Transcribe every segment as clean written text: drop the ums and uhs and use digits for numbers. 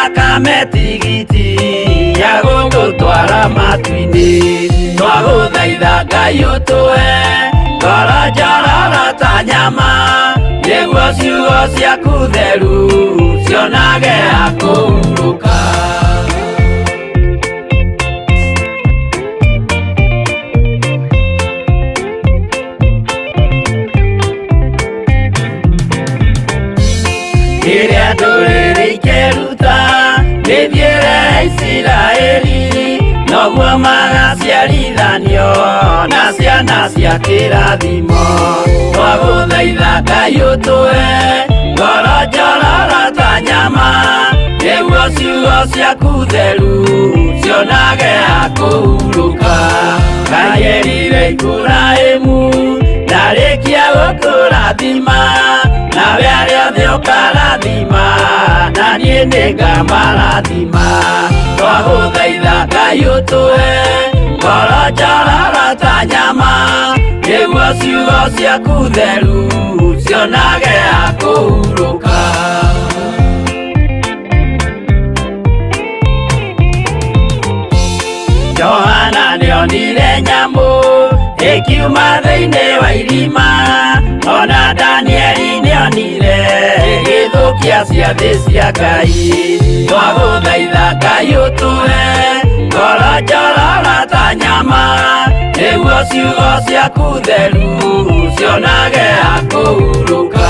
thakame tigiti ya gũtũtwara matu-inĩ. Twagũthaitha Ngai ũtũhe ngoro njororo ta nyama, nĩguo ciugo ciaku theru cionage ha kũhurũka. Rĩrĩa ndũrĩrĩ ikeruta mĩthiĩre ya Isiraeli, noguo magaciarithanio na ciana cia kĩrathimo. Twagũthaitha Ngai ũtũhe ngoro njororo ta nyama, nĩguo ciugo ciaku theru cionage ha kũhurũka. Ngai erire Iburahĩmu ndarĩkia gũkũrathima, nawe arĩa othe ũkarathima, na niĩ nĩngamarathima. Twagũthaitha Ngai ũtũhe ngoro njororo ta nyama, nĩguo ciugo ciaku theru cionage ha kũhurũka. Johana nĩonire nyamũ ĩkiuma thĩinĩ wa irima, ona Danieli nĩonire ĩgĩthũkia ciathĩ cia Ngai. Twagũthaitha Ngai ũtũhe ngoro njororo ta nyama, nĩguo ciugo ciaku theru cionage ha kũhurũka.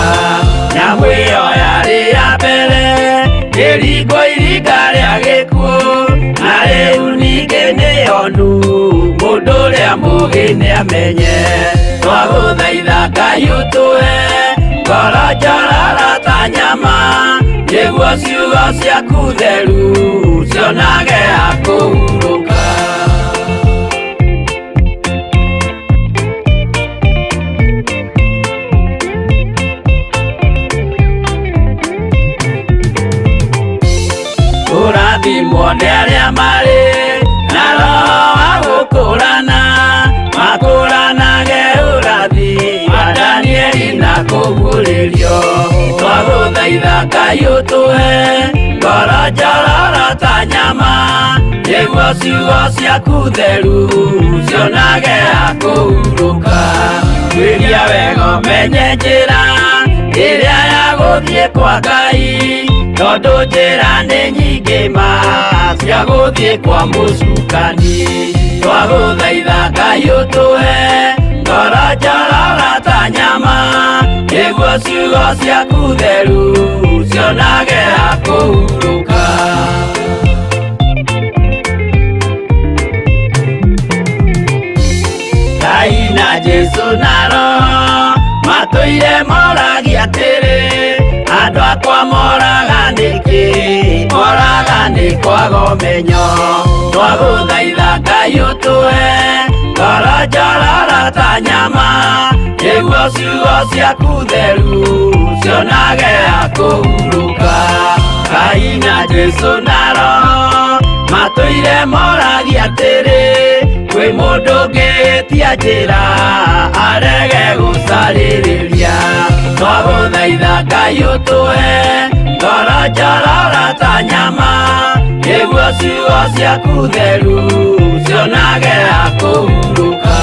Nyamũ ĩyo yarĩ ya mbere ĩringwo iringa rĩa gĩkuũ, na rĩu ningĩ nĩyonu mũndũ ũrĩa mũũgĩ nĩamenye. Twagũthaitha Ngai ũtũhe ngoro njororo ta nyama, nĩguo ciugo ciaku theru cionage ha kũhurũka. Kũrathimwo nĩ arĩa marĩ na roho wa gũkũrana, makũranage ũrathi wa Danieli na kũguũrĩrio. Twagũthaitha Ngai ũtũhe ngoro njororo ta nyama, nĩguo ciugo ciaku theru cionage ha kũhurũka. Tuĩria wega ũmenye njĩra ĩrĩa ya gũthiĩ kwa Ngai, tondũ njĩra nĩ nyingĩ ma cia gũthiĩ kwa mũcukani. Twagũthaitha Ngai ũtũhe ngoro njororo ta nyama, nĩguo ciugo ciaku theru cionage ha kũhurũka. Ngai na Jesũ na Roho matũire moragia atĩrĩ, andũ akwa moraga nĩkĩ? Moraga nĩ kwaga ũmenyo. Twagũthaitha Ngai ũtũhe ngoro njororo ta nyama, nĩguo ciugo ciaku theru cionage ha kũhurũka. Ngai na Jesũ na Roho matũire moragia atĩrĩ, kwĩ mũndũ ũngĩtia njĩra arege gũcarĩrĩria. Twagũthaitha Ngai ũtũhe ngoro njororo ta nyama, nĩguo ciugo ciaku theru cionage ha kũhurũka.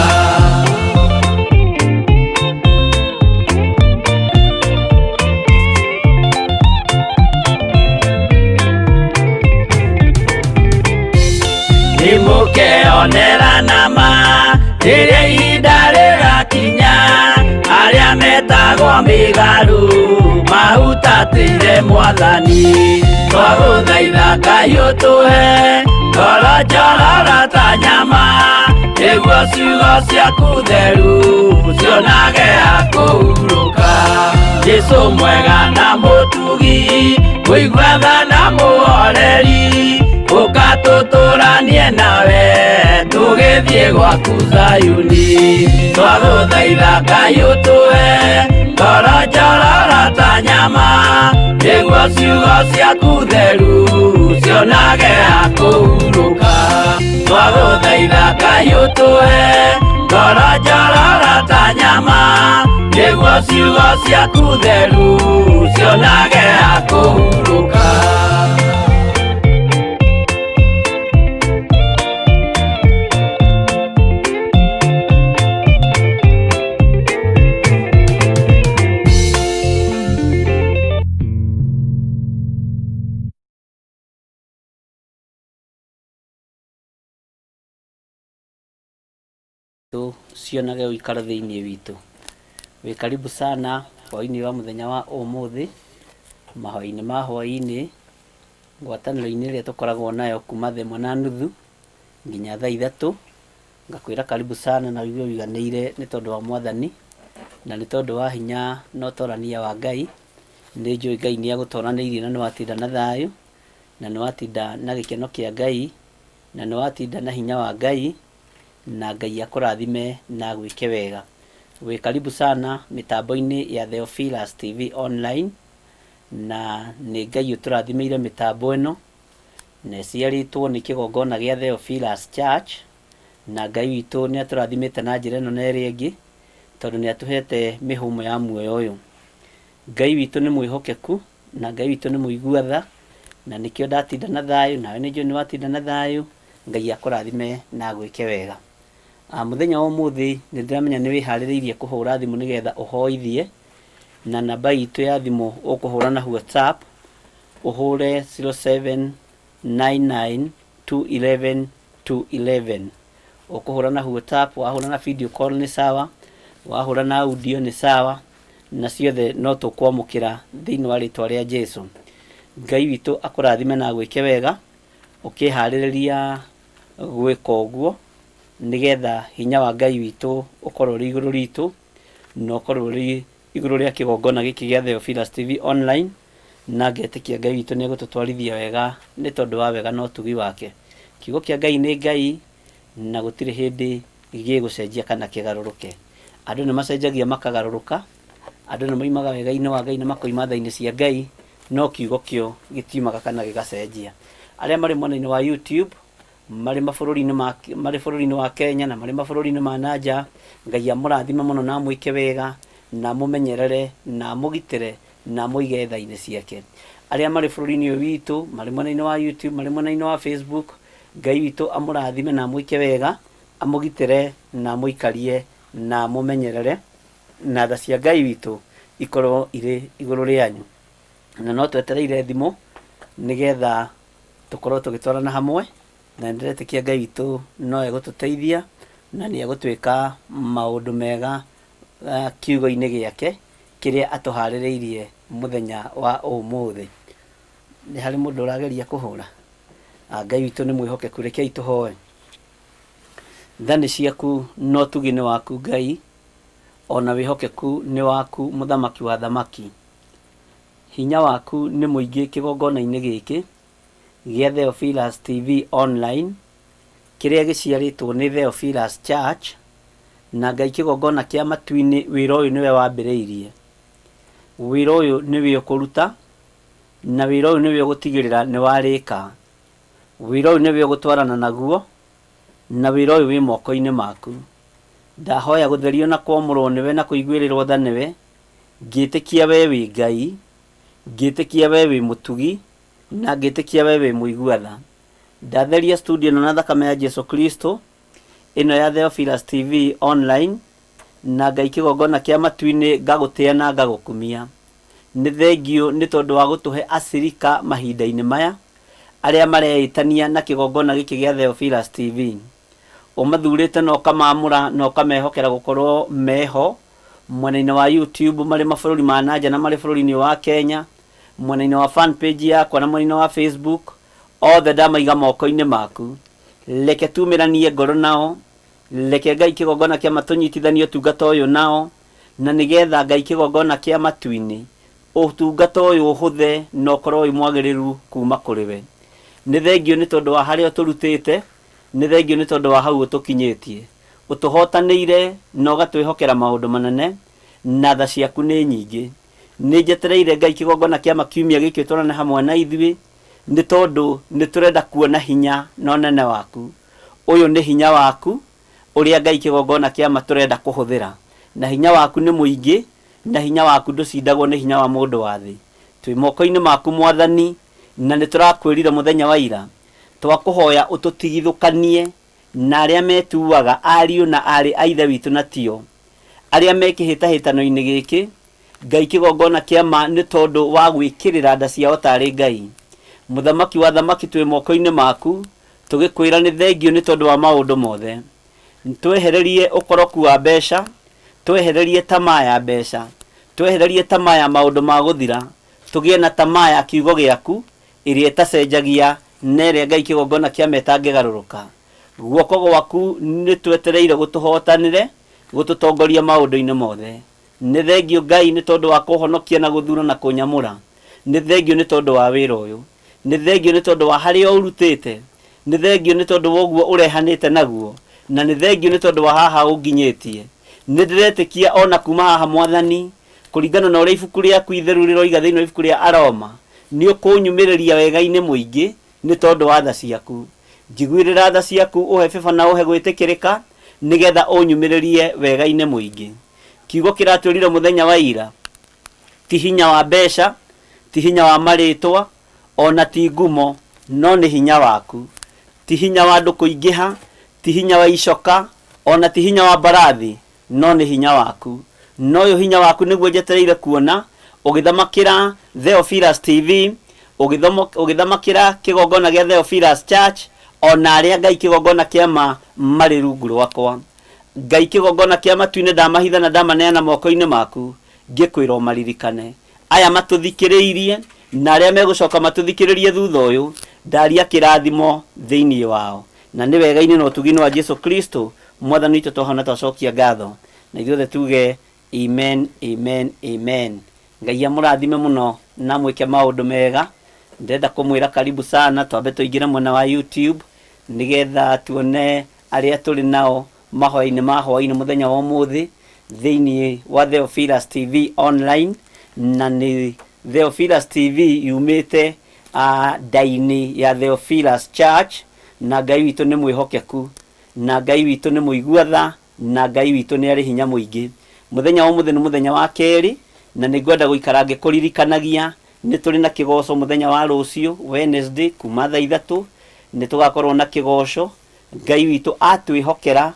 Nĩmũkeonera nama rĩrĩa ihinda rĩgakinya, arĩa metagwo mĩgarũ mahutatĩire Mwathani. Twagũthaitha Ngai ũtũhe ngoro njororo ta nyama, nĩguo ciugo ciaku theru cionage ha kũhurũka. Jesũ mwega na mũtugi, mũigua tha na mũhoreri, ũka tũtũranie nawe tũgĩthiĩ gwaku Zayuni. Twagũthaitha Ngai ũtũhe ngoro njororo ta nyama, nĩguo ciugo ciaku theru cionage ha kũhurũka. Twagũthaitha Ngai ũtũhe ngoro njororo ta nyama, nĩguo ciugo ciaku theru cionage ha kũhurũka. Citũ cionage ũikaro thĩinĩ witũ. Wĩ karibu sana hwainĩ wa mũthenya wa ũmũthĩ, mahoya-inĩ ma hwainĩ, ngwatanĩro-inĩ ĩrĩa tũkoragwo nayo kuma thaa ĩmwe na nuthu nginya thaa ithatũ. Ngakwĩra karibu sana na ũigue ũiganĩire nĩ tondũ wa Mwathani na nĩ tondũ wa hinya na ũtorania wa Ngai. Nĩ njũĩ Ngai nĩ agũtoranĩirie na nĩ watinda na thayũ na nĩ watinda na gĩkeno kĩa Ngai na nĩ watinda na hinya wa Ngai na Ngai akũrathime na agwĩke wega. Wĩ karibu sana mĩtambo-inĩ ya Theophilus TV online, na nĩ Ngai ũtũrathimĩire mĩtambo ĩno, na ĩciarĩtwo nĩ kĩgongona gĩa Theophilus Church, na Ngai witũ nĩ atũrathimĩte na njĩra ĩno na ĩrĩa ĩngĩ, tondũ nĩ atũhete mĩhũmũ ya muoyo ũyũ. Ngai witũ nĩ mwĩhokeku, na Ngai witũ nĩ mũigua tha, na nĩkĩo ndatinda na thayũ, nawe nĩ njũĩ nĩ watinda na thayũ, Ngai akũrathime na agwĩke wega. Ah, mũthenya wa ũmũthĩ nĩ ndĩramenya nĩ wĩharĩrĩirie kũhũra thimũ nĩgetha ũhoithie, na namba itũ ya thimũ ũkũhũra na WhatsApp, ũhũre 07992112 11. Ũkũhũra na WhatsApp, wahũra na video call nĩ sawa, wahũra na audio nĩ sawa, na ciothe no tũkwamũkĩra thĩinĩ wa rĩtwa rĩa Jesu. Ngai witũ akũrathime na agwĩke wega ũkĩharĩrĩria gwĩka ũguo nĩgetha hinya wa Ngai witũ ũkorwo ũrĩ igũrũ ritũ na ũkorwo ũrĩ igũrũ rĩa kĩgongona gĩkĩ gĩa Theophilus TV online, na ngetĩkia Ngai witũ nĩ egũtũtwarithia wega nĩ tondũ wa wega na ũtugi wake. Kiugo kĩa Ngai nĩ Ngai na gũtirĩ hĩndĩ gĩgũcenjia kana kĩgarũrũke. Andũ nĩ macenjagia makagarũrũka, andũ nĩ moimaga wega-inĩ wa Ngai na makoima tha-inĩ cia Ngai, no kiugo kĩo gĩtiumaga kana gĩgacenjia. Arĩa marĩ mwena-inĩ wa YouTube, marĩ mabũrũri-inĩ ma marĩ bũrũri-inĩ wa Kenya na marĩ mabũrũri-inĩ ma na nja, Ngai amũrathime mũno na amwĩke wega, na amũmenyerere, na amũgitĩre, na amũige tha-inĩ ciake. Arĩa marĩ bũrũri-inĩ ũyũ witũ, marĩ mwena-inĩ wa YouTube, marĩ mwena-inĩ wa Facebook, Ngai witũ amũrathime na amwĩke wega, amũgitĩre na amũikarie na amũmenyerere, na tha cia Ngai witũ ikorwo irĩ igũrũ rĩanyu. Na no twetereire thimũ nĩgetha tũkorwo tũgĩtwarana hamwe, na nĩndĩretĩkia Ngai witũ no egũtũteithia na nĩ egũtwĩka maũndũ mega kiugo-inĩ gĩake kĩrĩa atũharĩrĩirie mũthenya wa ũmũthĩ. Nĩ harĩ mũndũ ũrageria kũhũra? Ngai witũ nĩ mwĩhokeku, rekei tũhoe. Tha nĩ ciaku na ũtugi nĩ waku Ngai, o na wĩhokeku nĩ waku mũthamaki wa thamaki. Hinya waku nĩ mũingĩ kĩgongona-inĩ gĩkĩ gĩa Theophilus TV online, kĩrĩa gĩciarĩtwo nĩ Theophilus Church, na Ngai kĩgongona kĩa matu-inĩ wĩra ũyũ nĩwe wambĩrĩirie. Wĩra ũyũ nĩwe ũkũruta, na wĩra ũyũ nĩwe ũgũtigĩrĩra nĩ warĩka. Wĩra ũyũ nĩwe ũgũtwarana naguo, na wĩra ũyũ wĩ moko-inĩ maku. Ndahoya gũtherio na kwamũrwo nĩwe na kũiguĩrĩrwo tha nĩwe, ngĩtĩkia we wĩ Ngai, ngĩtĩkia we wĩ mũtugi, na ngĩtĩkia we wĩ mũigua tha. Ndatheria studio ĩno na thakame ya Jesu Kristo, ĩno ya Theophilus TV online, na Ngai kĩgongona kĩa matu-inĩ ngagũtĩa na ngagũkumia. Nĩ thengiũ nĩ tondũ wa gũtũhe acirika mahinda-inĩ maya, arĩa mareĩtania na kĩgongona gĩkĩ gĩa Theophilus TV. Ũmathurĩte na ũkamaamũra na ũkamehokera gũkorwo meho mwena-inĩ wa YouTube marĩ mabũrũri ma na nja na marĩ bũrũri-inĩ wa Kenya, mwena-inĩ wa fan page yakwa na mwena-inĩ wa Facebook, othe ndamaiga moko-inĩ maku. Reke tumĩranie ngoro nao, reke Ngai kĩgongona kĩa ma tũnyitithanie ũtungata ũyũ nao, na nĩgetha Ngai kĩgongona kĩa matu-inĩ ũtungata ũyũ ũhũthe na ũkorwo wĩ mwagĩrĩru kuma kũrĩ we. Nĩ thengiũ nĩ tondũ wa harĩa ũtũrutĩte, nĩ thengiũ nĩ tondũ wa hau ũtũkinyĩtie. Ũtũhotanĩire na ũgatwĩhokera maũndũ manene, na tha ciaku nĩ nyingĩ. Nĩ njetereire Ngai kĩgongona kĩa ma kiumia gĩkĩ ũtwarane hamwe na ithuĩ, nĩ tondũ nĩ tũrenda kuona hinya na ũnene waku. Ũyũ nĩ hinya waku, ũrĩa Ngai kĩgongona kĩa ma tũrenda kũhũthĩra. Na hinya waku nĩ mũingĩ, na hinya waku ndũcindagwo nĩ hinya wa mũndũ wa thĩ. Twĩ moko-inĩ maku Mwathani, na nĩ tũrakwĩrire mũthenya wa ira, twakũhoya ũtũtigithũkanie na arĩa metuaga ariũ na aarĩ a Ithe witũ na tio, arĩa me kĩhĩtahĩtano-inĩ gĩkĩ, Ngai kĩgongona kĩa ma nĩ tondũ wa gwĩkĩrĩra nda ciao tarĩ Ngai. Mũthamaki wa athamaki twĩ moko-inĩ maku, tũgĩkwĩra nĩ thengiũ nĩ tondũ wa maũndũ mothe. Twehererie ũkoroku wa mbeca, twehererie tamaa ya mbeca, twehererie tamaa ya maũndũ ma gũthira, tũgĩe na tamaa ya kiugo gĩaku, ĩrĩa ĩtacenjagia na ĩrĩa Ngai kĩgongona kĩa ma ĩtangĩgarũrũka. Guoko gwaku nĩ twetereire gũtũhotanĩre, gũtũtongoria maũndũ-inĩ mothe. Nĩ thengiũ Ngai nĩ tondũ wa kũhonokia na gũthura na kũnyamũra. Nĩ thengiũ nĩ tondũ wa wĩra ũyũ. Nĩ thengiũ nĩ tondũ wa harĩa ũrutĩte. Nĩ thengiũ nĩ tondũ wa ũguo ũrehanĩte naguo. Na nĩ thengiũ nĩ tondũ wa haha ũnginyĩtie. Nĩ ndĩretĩkia o na kuma haha Mwathani, kũringana na ũrĩa ibuku rĩaku itheru rĩroiga thĩinĩ wa ibuku rĩa Aroma, nĩ ũkũnyumĩrĩria wega-inĩ mũingĩ nĩ tondũ wa tha ciaku. Njiguĩrĩra tha ciaku, ũhe favor na ũhe gwĩtĩkĩrĩka, nĩgetha ũnyumĩrĩrie wega-inĩ mũingĩ. Kiugo kĩratwĩrire mũthenya wa ira, ti hinya wa mbeca, ti hinya wa marĩtwa, ona ti ngumo, no nĩ hinya waku. Ti hinya wa andũ kũingĩha, ti hinya wa icoka, ona ti hinya wa mbarathi, no nĩ hinya waku. Na ũyũ hinya waku nĩguo njetereire kuona ũgĩthamakĩra Theophilus TV, ũgĩthamakĩra kĩgongona gĩa Theophilus Church, ona arĩa Ngai kĩgongona kĩa ma marĩ rungu rwakwa. Ngai kĩgongona kĩa matu-inĩ ndamahitha na ndamaneana moko-inĩ maku, ngĩkwĩra ũmaririkane. Aya matũthikĩrĩirie na arĩa megũcoka matũthikĩrĩrie thutha ũyũ, ndaria kĩrathimo thĩinĩ wao. Na nĩ wega-inĩ na ũtugi-inĩ wa Jesu Kristo Mwathani witũ twahona twacokia ngatho. Na ithuothe tuge amen, amen, amen. Ngai amũrathime mũno na amwĩke maũndũ mega. Ndĩrenda kũmwĩra karibu sana, twambe tũingĩre mwena wa YouTube nĩgetha tuone arĩa tũrĩ nao mahoya-inĩ ma hwaĩ-inĩ mũthenya wa ũmũthĩ thĩinĩ wa Theophilus TV online, na nĩ Theophilus TV yumĩte nda-inĩ ya Theophilus Church, na Ngai witũ nĩ mwĩhokeku, na Ngai witũ nĩ mũigua tha, na Ngai witũ nĩ arĩ hinya mũingĩ. Mũthenya wa ũmũthĩ nĩ mũthenya wa kerĩ, na nĩ ngwenda gũikara ngĩkũririkanagia nĩ tũrĩ na kĩgoco mũthenya wa rũciũ Wednesday kuma thaa 3, nĩ tũgakorwo na kĩgoco. Ngai witũ atwĩhokera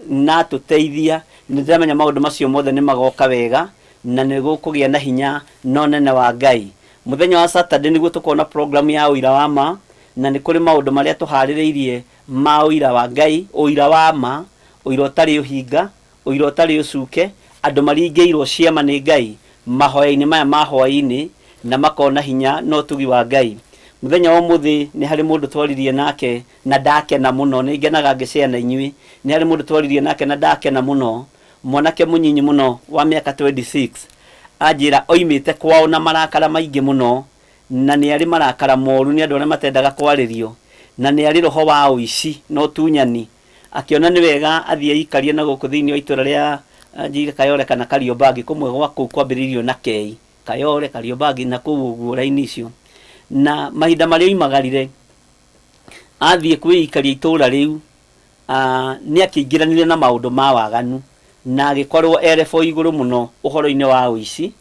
na atũteithia, nĩ ndĩramenya maũndũ macio mothe nĩ magoka wega, na nĩ gũkũgĩa na hinya na ũnene wa Ngai. Mũthenya wa Saturday nĩguo tũkorwo na program ya ũira wa ma, na nĩ kũrĩ maũndũ marĩa tũharĩrĩirie ma ũira wa Ngai, ũira wa ma, ũira ũtarĩ ũhinga, ũira ũtarĩ ũcuke, andũ maringĩirwo ciama nĩ Ngai mahoya-inĩ maya ma hwaĩ-inĩ na makona hinya na ũtugi wa Ngai. Mũthenya wa ũmũthĩ nĩ harĩ mũndũ twaririe nake na ndakena mũno, nĩ ngenaga ngĩshare na inyuĩ, nĩ harĩ mũndũ twaririe nake na ndakena mũno, mwanake mũnyinyi mũno wa mĩaka 26, anjĩra oimĩte kwao na marakara maingĩ mũno, na nĩ arĩ marakara moru nĩ andũ arĩa matendaga kwarĩrio, na nĩ arĩ roho wa ũici na ũtunyani, akĩona nĩ wega athiĩ eikarie na gũkũ thĩinĩ wa itũra rĩa njĩire Kayole kana Kariobangi, kũmwe gwa kũu kwambĩrĩirio na K, Kayole, Kariobangi na kũu ũguo raini icio. Na mahinda marĩa oimagarire athiĩ kwĩikaria itũra rĩu, nĩ akĩingĩranire na maũndũ ma waganu na agĩkorwo e level igũrũ mũno ũhoro-inĩ wa ũici,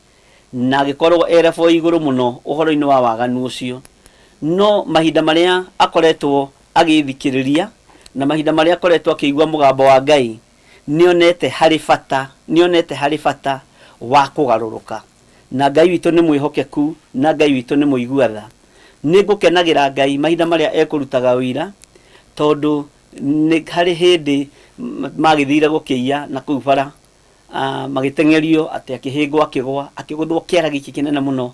na agĩkorwo e level igũrũ mũno ũhoro-inĩ wa waganu ũcio. No mahinda marĩa akoretwo agĩthikĩrĩria na mahinda marĩa akoretwo akĩigua mũgambo wa Ngai, nĩonete harĩ bata, nĩonete harĩ bata wa kũgarũrũka. Na Ngai witũ nĩ mwĩhokeku na Ngai witũ nĩ mũigua tha. Nĩ ngũkenagĩra Ngai mahinda marĩa ekũrutaga ũira, tondũ nĩ harĩ hĩndĩ magĩthire gũkĩiya na kũu bara, magĩteng'erio atĩ akĩhĩngwo akĩgwa, akĩgũthwo kĩara gĩkĩ kĩnene mũno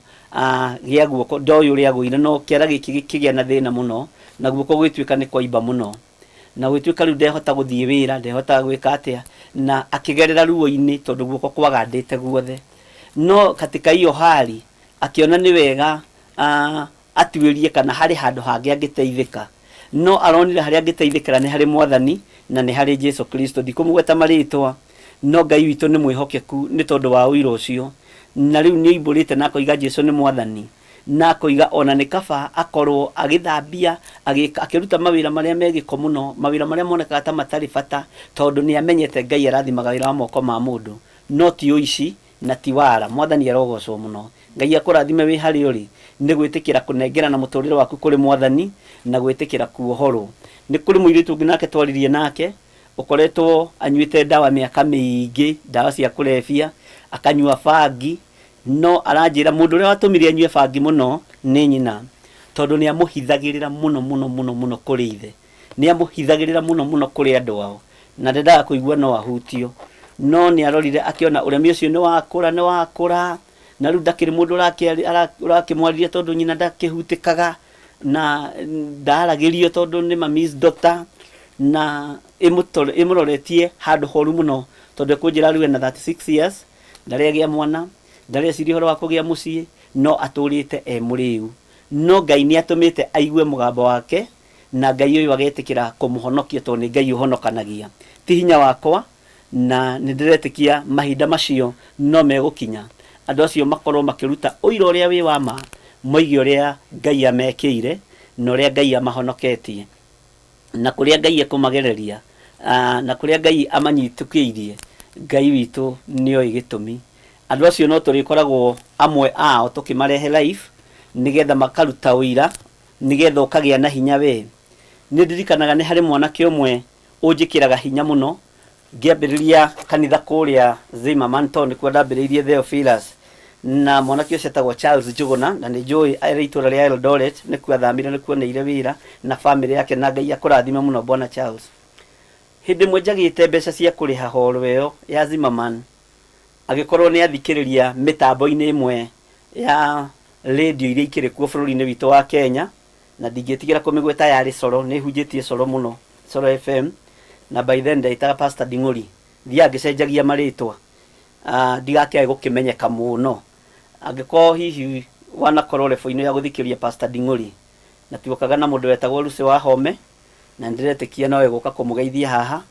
gĩa guoko, ndoĩ ũrĩa agũire no kĩara gĩkĩ gĩkĩgĩa na thĩna mũno, na guoko gũgĩtuĩka nĩ kwaimba mũno. Na gũgĩtuĩka rĩu ndehota gũthiĩ wĩra, ndehota gwĩka atĩa, na akĩgerera ruo-inĩ tondũ guoko kwagandĩte guothe. No katika hiyo hali akĩona nĩ wega atuĩrie kana harĩ handũ hangĩ angĩteithĩka. No aronire harĩa angĩteithĩkĩra nĩ harĩ Mwathani na nĩ harĩ Jesu Kristo. Ndikũmũgweta marĩtwa, no Ngai witũ nĩ mwĩhokeku nĩ tondũ wa ũira ũcio. Na rĩu nĩ oimbũrĩte na akoiga Jesu nĩ Mwathani, na akoiga ona nĩ kaba akorwo agĩthambia, akĩruta mawĩra marĩa me gĩko mũno, mawĩra marĩa monekaga ta matarĩ bata, tondũ nĩ amenyete Ngai arathimaga wĩra wa moko ma mũndũ, no ti ũici na ti wara. Mwathani arogocwo mũno. Ngai akũrathime wĩ harĩa ũrĩ nĩ gwĩtĩkĩra kũnengerana mũtũrĩre waku kũrĩ Mwathani na gwĩtĩkĩra kuohorwo. Nĩ kũrĩ mũirĩtu ũngĩ nake twaririe nake ũkoretwo anyuĩte ndawa mĩaka mĩingĩ, ndawa cia kũrebia, akanyua bangi, no aranjĩra mũndũ ũrĩa watũmire anyue bangi mũno nĩ nyina, tondũ nĩ amũhithagĩrĩra mũno mũno mũno mũno kũrĩ ithe. Nĩ amũhithagĩrĩra mũno mũno kũrĩ andũ ao. Na ndendaga kũigua no ahutio. No nĩ arorire akĩona ũremi ũcio nĩ wakũra, nĩ wakũra, na rĩu ndakĩrĩ mũndũ ũrakĩmwarĩria tondũ nyina ndakĩhutĩkaga, na ndaragĩrio tondũ nĩ mami's daughter, na ĩmũroretie handũ horu mũno, tondũ ekũnjĩra rĩu ena 36 years, ndarĩ agĩa mwana, ndarĩ eciria ũhoro wa kũgĩa mũciĩ, no atũrĩte e mũrĩu. No Ngai nĩ atũmĩte aigue mũgambo wake, na Ngai ũyũ agetĩkĩra kũmũhonokia tondũ nĩ Ngai ũhonokanagia. Ti hinya wakwa, na nĩ ndĩretĩkia mahinda macio no megũkinya, andũ acio makorwo makĩruta ũira ũrĩa wĩ wa ma, moige ũrĩa Ngai amekĩire, na ũrĩa Ngai amahonoketie, na kũrĩa Ngai ekũmagereria, na kũrĩa Ngai amanyitũkĩirie, Ngai witũ nĩoĩ gĩtũmi. Andũ acio no tũrĩkoragwo amwe ao tũkĩmarehe live, nĩgetha makaruta ũira, nĩgetha ũkagĩa na hinya wee. Nĩ ndirikanaga nĩ harĩ mwanake ũmwe ũnjĩkĩraga hinya mũno ngĩambĩrĩria kanitha kũrĩa Zimmerman tondũ nĩkuo ndambĩrĩirie Theophilus, na mwanake ũcio etagwo Charles Njũgũna, na nĩ njũĩ arĩ itũra rĩa Eldoret nĩkuo athamire, nĩkuo oneire wĩra na bamĩrĩ yake, na Ngai akũrathime mũno bwana Charles. Hĩndĩ ĩmwe njagĩte mbeca cia kũrĩha horo ĩyo ya Zimmerman, agĩkorwo nĩ athikĩrĩria mĩtambo-inĩ ĩmwe ya rĩndiũ iria ikĩrĩ kuo bũrũri-inĩ witũ wa Kenya, na ndingĩtigĩra kũmĩgweta yarĩ Coro, nĩ hunjĩtie Coro mũno, Coro FM, na by then ndeĩtaga Pastor Nding'ũri, thiaga ngĩcenjagia marĩtwa ndigakĩage gũkĩmenyeka mũno. Angĩkorwo hihi wanakorwo level-inĩ ya gũthikĩrĩria Pastor Nding'ũri, na tuokaga na mũndũ wetagwo Lucy Wahome, na nĩndĩretĩkia no egũka kũmũgeithia haha.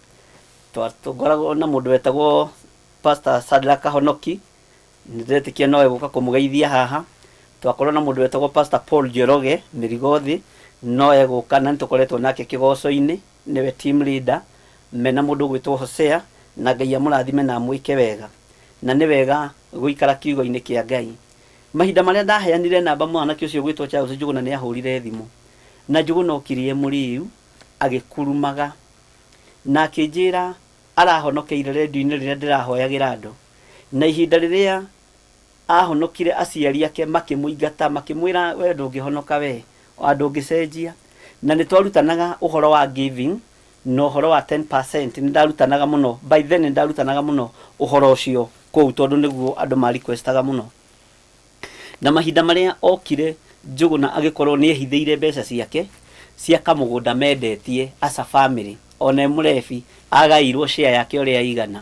Twakoragwo na mũndũ wetagwo Pastor Shadrack Kahonoki, Nĩndĩretĩkia no egũka kũmũgeithia haha. Twakorwo na mũndũ wetagwo Pastor Paul Njoroge Mĩrigo Thĩ, no egũka na nĩtũkoretwo nake kĩgoco-inĩ, nĩwe team leader, mena mũndũ ũgwĩtwo Hosea, na Ngai amũrathime na amwĩke wega. Na nĩ wega gũikara kiugo-inĩ kĩa Ngai. Mahinda marĩa ndaheanire namba mwanake ũcio ũgwĩtwo Charles Njũgũna nĩ ahũrire thimũ. Na Njũgũna okire e mũrĩu, agĩkurumaga. Na akĩnjĩra arahonokeire redio-inĩ rĩrĩa ndĩrahoyagĩra andũ. Na ihinda rĩrĩa ahonokire aciari ake makĩmũingata makĩmwĩra we ndũngĩhonoka we, ona ndũngĩcenjia. Na nĩ twarutanaga ũhoro wa giving na ũhoro wa 10%, nĩ ndarutanaga mũno, by then nĩ ndarutanaga mũno ũhoro ũcio kũu tondũ nĩguo andũ ma request aga mũno. Na mahinda marĩa okire Njũgũna agĩkorwo nĩ ehithĩire mbeca ciake cia kamũgũnda mendetie as a family, ona e mũrebi agaĩirwo share yake ũrĩa ĩigana.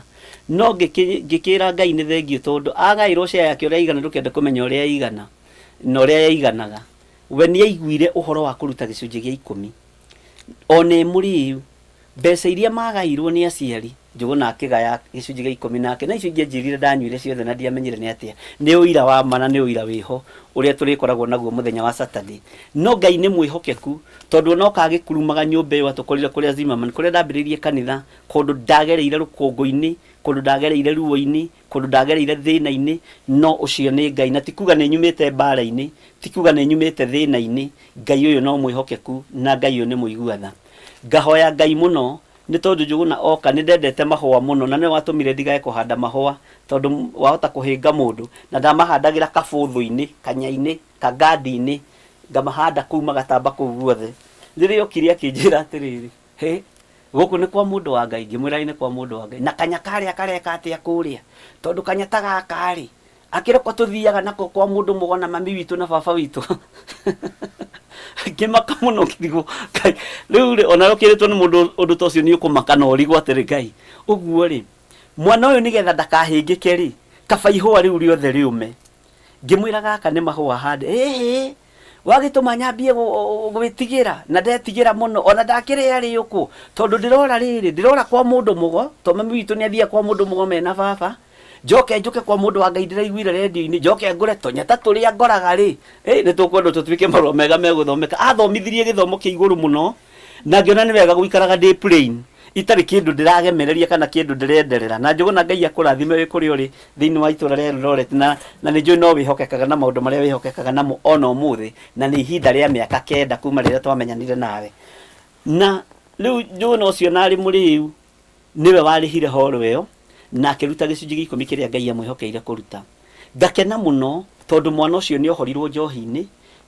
No ngĩkĩra Ngai nĩ thengiũ tondũ agaĩirwo share yake ũrĩa ĩigana ndũkende kũmenya ũrĩa ĩigana na ũrĩa yaiganaga. We nĩ aiguire ũhoro wa kũruta gĩcunjĩ gĩa ikũmi ona e mũrĩu. Mbeca iria magaĩirwo nĩ aciari, Njũgũna akĩgaya gĩcunjĩ gĩa ikũmi nake, na icio ingĩ anjĩrire ndanyuire ciothe na ndiamenyire nĩ atĩa. Nĩ ũira wa ma na nĩ ũira wĩho ũrĩa tũrĩkoragwo naguo mũthenya wa Saturday. No Ngai nĩ mwĩhokeku tondũ ona oka agĩkurumaga nyũmba ĩyo atũkorire kũrĩa Zimmerman, kũrĩa ndambĩrĩirie kanitha, kũndũ ndagereire rũkũngũ-inĩ, kũndũ ndagereire ruo-inĩ, kũndũ ndagereire thĩna-inĩ, no ũcio nĩ Ngai. Na ti kuga nĩ nyumĩte mbara-inĩ, ti kuga nĩ nyumĩte thĩna-inĩ, Ngai ũyũ no mwĩhokeku na Ngai ũyũ nĩ mũigua tha. Ngahoya Ngai mũno nĩ tondũ Njũgũna oka nĩ ndendete mahũa mũno na nĩwe watũmire ndigage kũhanda mahũa tondũ wahota kũhĩnga mũndũ na ndamahandagĩra kabũthũ-inĩ, kanya-inĩ, kangandi-inĩ, ngamahanda kũu magatamba kũu guothe. Rĩrĩa okire akĩnjĩra atĩrĩrĩ, hĩ, gũkũ nĩ kwa mũndũ wa Ngai? Ngĩmwĩra ĩĩ nĩ kwa mũndũ wa Ngai. Na kanya karĩa kareka atĩa kũrĩa? Tondũ kanya ta gaka rĩ, Akĩrĩ ko tũthiaga nako kwa mũndũ mũgo na mami witũ na baba witũ. Ngĩmaka mũno ngĩrigwo Ngai rĩu rĩ ona ũkĩrĩtwo nĩ mũndũ ũndũ ta ũcio nĩ ũkũmaka na ũrigwo atĩrĩ Ngai ũguo rĩ mwana ũyũ nĩgetha ndakahĩngĩke rĩ kaba ihũa rĩu rĩothe rĩũme. Ngĩmwĩra gaka nĩ mahũa hande ĩhĩ wagĩtũma nyambie gwĩtigĩra na ndetigĩra mũno ona ndakĩrĩa rĩũkũ tondũ ndĩrora rĩrĩ ndĩrora kwa mũndũ mũgo tondũ mami witũ nĩ athiaga kwa mũndũ mũgo mena baba njoke njũke kwa mũndũ wa Ngai ndĩraiguire redio-inĩ njoke ngũre tũnyata tũrĩa ngoraga rĩ ĩ nĩ tũkwendwo tũtuĩke marũa mega megũthomeka athomithirie gĩthomo kĩa igũrũ mũno na ngĩona nĩ wega gũikaraga ndĩ plain itarĩ kĩndũ ndĩragemereria kana kĩndũ ndĩrenderera na njũgũna Ngai akũrathime wĩ kũrĩa ũrĩ thĩinĩ wa itũra rĩa Eldoret na na nĩ njũĩ no wĩhokekaga na maũndũ marĩa wĩhokekaga namo ona ũmũthĩ na nĩ ihinda rĩa mĩaka kenda kuma rĩrĩa twamenyanire nawe na rĩu njũgũna ũcio na arĩ mũrĩu Nĩwe warĩhire horo ĩyo na akĩruta gĩcunjĩ gĩa ikũmi kĩrĩa Ngai amwĩhokeire kũruta. Ngakena mũno tondũ mwana ũcio nĩ ohorirwo njohi-inĩ,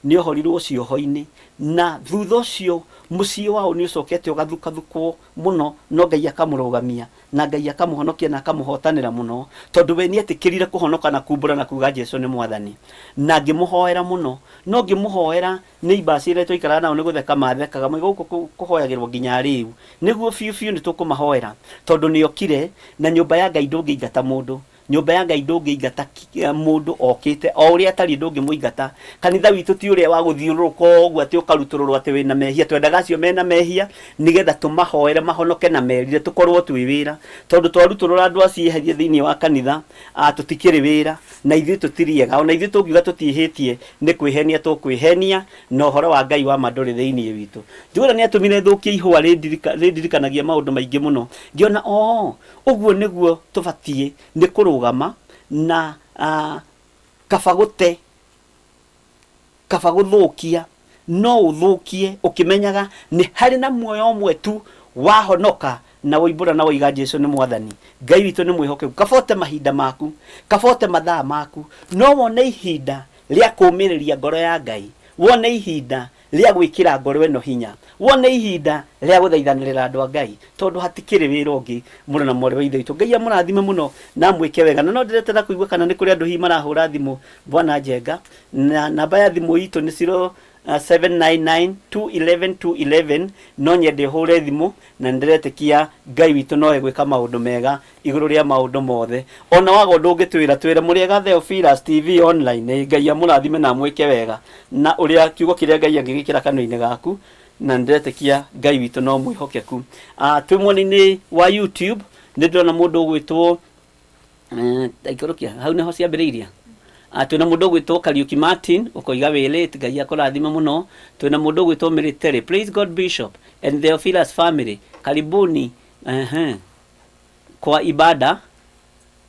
Nĩ ohorirwo cioho-inĩ, na thutha ũcio mũciĩ wao nĩ ũcokete ũgathukathukwo mũno, no Ngai akamũrũgamia na Ngai akamũhonokia na akamũhotanĩra mũno, tondũ we nĩ etĩkĩrire kũhonoka na kumbũra na kuga Jesu nĩ Mwathani. Na ngĩmũhoera mũno, no ngĩmũhoera nĩ ibaci ĩrĩa twaikaraga nao nĩ gũtheka mathekaga, moiga gũkũ kũhoyagĩrwo nginya rĩu. Nĩguo biũ biũ nĩ tũkũmahoera, tondũ nĩ okire, na nyũmba ya Ngai ndũngĩingata mũndũ. Nyũmba ya Ngai ndũngĩingata mũndũ okĩte o ũrĩa atariĩ, ndũngĩmũingata. Kanitha witũ ti ũrĩa wa gũthiũrũrũka ũguo atĩ ũkarutũrũrwo atĩ wĩna mehia. Twendaga acio mena mehia nĩgetha tũmahoere mahonoke na merire, tũkorwo twĩ wĩra. Tondũ twarutũrũra andũ acio eherie thĩinĩ wa kanitha, tũtikĩrĩ wĩra na ithuĩ tũtirĩ ega. Ona ithuĩ tũngiuga tũtiĩhĩtie nĩ kwĩhenia tũkwĩhenia, na ũhoro wa Ngai wa ma ndũrĩ thĩinĩ witũ. Njũgũna nĩ atũmire thũkie ihũa rĩndirikanagia maũndũ maingĩ mũno. Ngĩona oo Ũguo nĩguo tũbatiĩ nĩ kũrũgama na kaba gũte, kaba gũthũkia, no ũthũkie ũkĩmenyaga nĩ harĩ na muoyo ũmwe tu wahonoka na woimbũra na woiga Jesu nĩ Mwathani. Ngai witũ nĩ mwĩhokeku. Kaba ũte mahinda maku, kaba ũte mathaa maku, no wone ihinda rĩa kũũmĩrĩria ngoro ya Ngai, wone ihinda rĩa gwĩkĩra ngoro ĩno hinya, wone ihinda rĩa gũthaithanĩrĩra andũ a Ngai, tondũ hatikĩrĩ wĩra ũngĩ mũrũ na mwarĩ wa Ithe witũ. Ngai amũrathime mũno na amwĩke wega. Na no ndĩretera kũigua kana nĩ kũrĩ andũ hihi marahũra thimũ Bwana Njenga, na namba ya thimũ itũ nĩ 0799 211 211. No nyende ũhũre thimũ, na nĩndĩretĩkia Ngai witũ no egwĩka maũndũ mega igũrũ rĩa maũndũ mothe. Ona waga ũndũ ũngĩtwĩra, twĩre mũrĩega Theophilus TV online. Ĩ, Ngai amũrathime na amwĩke wega na ũrĩa kiugo kĩrĩa Ngai angĩgĩkĩra kanua-inĩ gaku, na nĩndĩretĩkia Ngai witũ no mwĩhokeku. Twĩ mwena-inĩ wa YouTube nĩ ndĩrona mũndũ ũgwĩtwo aikũrũkia hau nĩho ciambĩrĩirie. Twĩna mũndũ ũgwĩtwo Kariuki Martin ũkoiga wĩ late, Ngai akũrathime mũno. Twĩna mũndũ ũgwĩtwo Military, praise God Bishop and Theophilus family, karibuni kwa ibada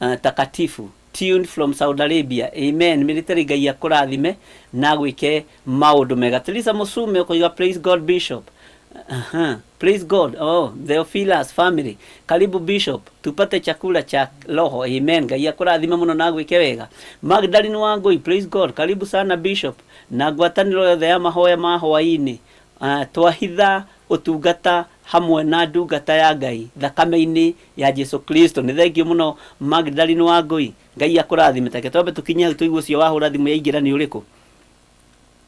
takatifu, tuned from Saudi Arabia. Amen. Military, Ngai akũrathime na agwĩke maũndũ mega. Teresa Musume ũkoiga praise God Bishop. Praise God. Oh, Theophilus family. Karibu Bishop. Tupate chakula cha roho. Amen. Ngai akũrathime mũno na agwĩke wega. Magdalene Wangui, praise God. Karibu sana Bishop. Na ngwatanĩro yothe ya mahoya ma hwaĩ-inĩ. Twahitha ũtungata hamwe na ndungata ya Ngai thakame-inĩ ya Jesu Kristo. Nĩ thengiũ mũno Magdalene Wangui. Ngai akũrathime. Take twambe tũkinye hau tũigue ũcio wahũra thimũ yaingĩra nĩ ũrĩkũ.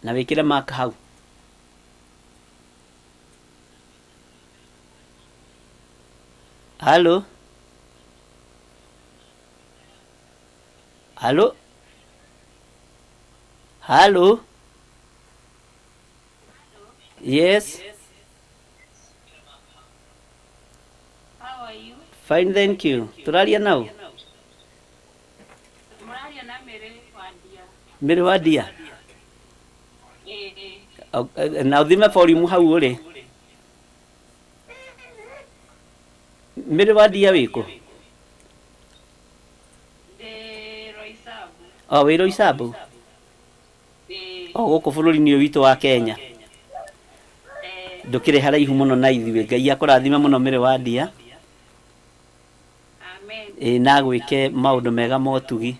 Na wĩkĩre mark hau. Halo? Halo? Halo? Yes. How are you? Fine, thank you. Tũraria nau? Mũraria na Mary Wandia. Mary Wandia? Ĩĩ. Na ũthime volume hau ũrĩ. Mary Wandia wĩkũ? Ndĩ Roysambu. O wĩ Roysambu? Ĩĩ. O gũkũ bũrũri-inĩ ũyũ witũ wa Kenya. Ĩĩ. Ndũkĩrĩ haraihu mũno na ithuĩ. Ngai akũrathime mũno Mary Wandia. Amen. Ĩĩ na agwĩke maũndũ mega ma ũtugi.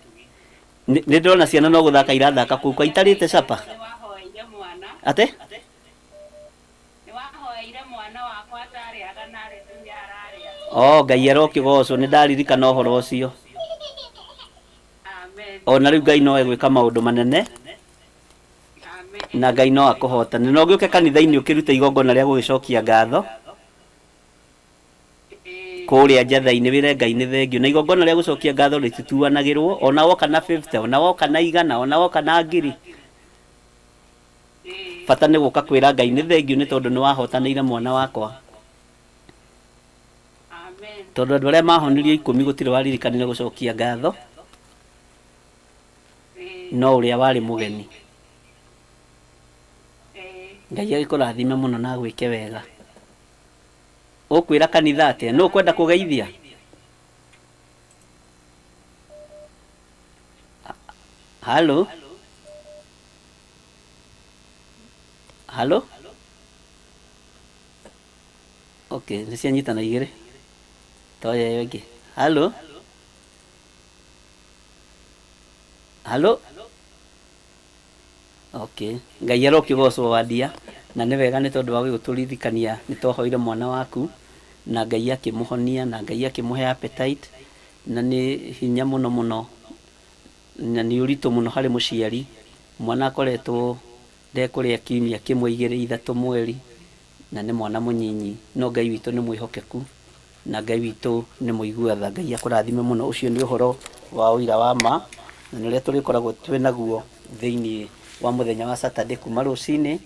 Nĩ nĩ ndĩrona ciana no gũthaka irathaka kũu kwa itarĩte capa. Nĩ wahoeire mwana. Atĩ? Nĩ wahoeire mwana wakwa atarĩaga na rĩu nĩ ararĩa. Oh, Ngai arokĩgocwo nĩ ndaririkana ũhoro ũcio. Amen. Ona rĩu Ngai no egwĩka maũndũ manene. Amen. Na Ngai no akũhotane. Na ũgĩũke kanitha-inĩ ũkĩrute igongona rĩa gũgĩcokia ngatho. Kũrĩa njatha-inĩ wĩre Ngai nĩ thengiũ. Na igongona rĩa gũcokia ngatho rĩtituanagĩrwo, ona woka na 50, ona woka na igana, ona woka na ngiri. Bata nĩ gũka kwĩra Ngai nĩ thengiũ nĩ tondũ nĩ wahotanĩire mwana wakwa. Tondũ andũ arĩa mahonirio ikũmi gũtirĩ waririkanire gũcokia ngatho, no ũrĩa warĩ mũgeni. Ngai agĩkũrathime mũno na agwĩke wega. Ũkwĩra kanitha atĩa? Nũ ũkwenda kũgeithia? Halo? Halo? Okay, nĩ cianyitana igĩrĩ. Toya ĩyo ĩngĩ. Halo? Halo? Okay. Ngai arokĩgocwo Wandia, na nĩ wega nĩ tondũ wa gũtũririkania nĩ twahoire mwana waku na Ngai akĩmũhonia na Ngai akĩmũhe appetite, na nĩ hinya mũno mũno na nĩ ũritũ mũno harĩ mũciari, mwana akoretwo ndekũrĩa kiumia kĩmwe igĩrĩ ithatũ mweri, na nĩ mwana mũnyinyi, no Ngai witũ nĩ mwĩhokeku na Ngai witũ nĩ mũigua tha. Ngai akũrathime mũno. Ũcio nĩ ũhoro wa ũira wa ma na nĩ ũrĩa tũrĩkoragwo twĩ naguo thĩinĩ wa mũthenya wa Saturday kuma rũcinĩ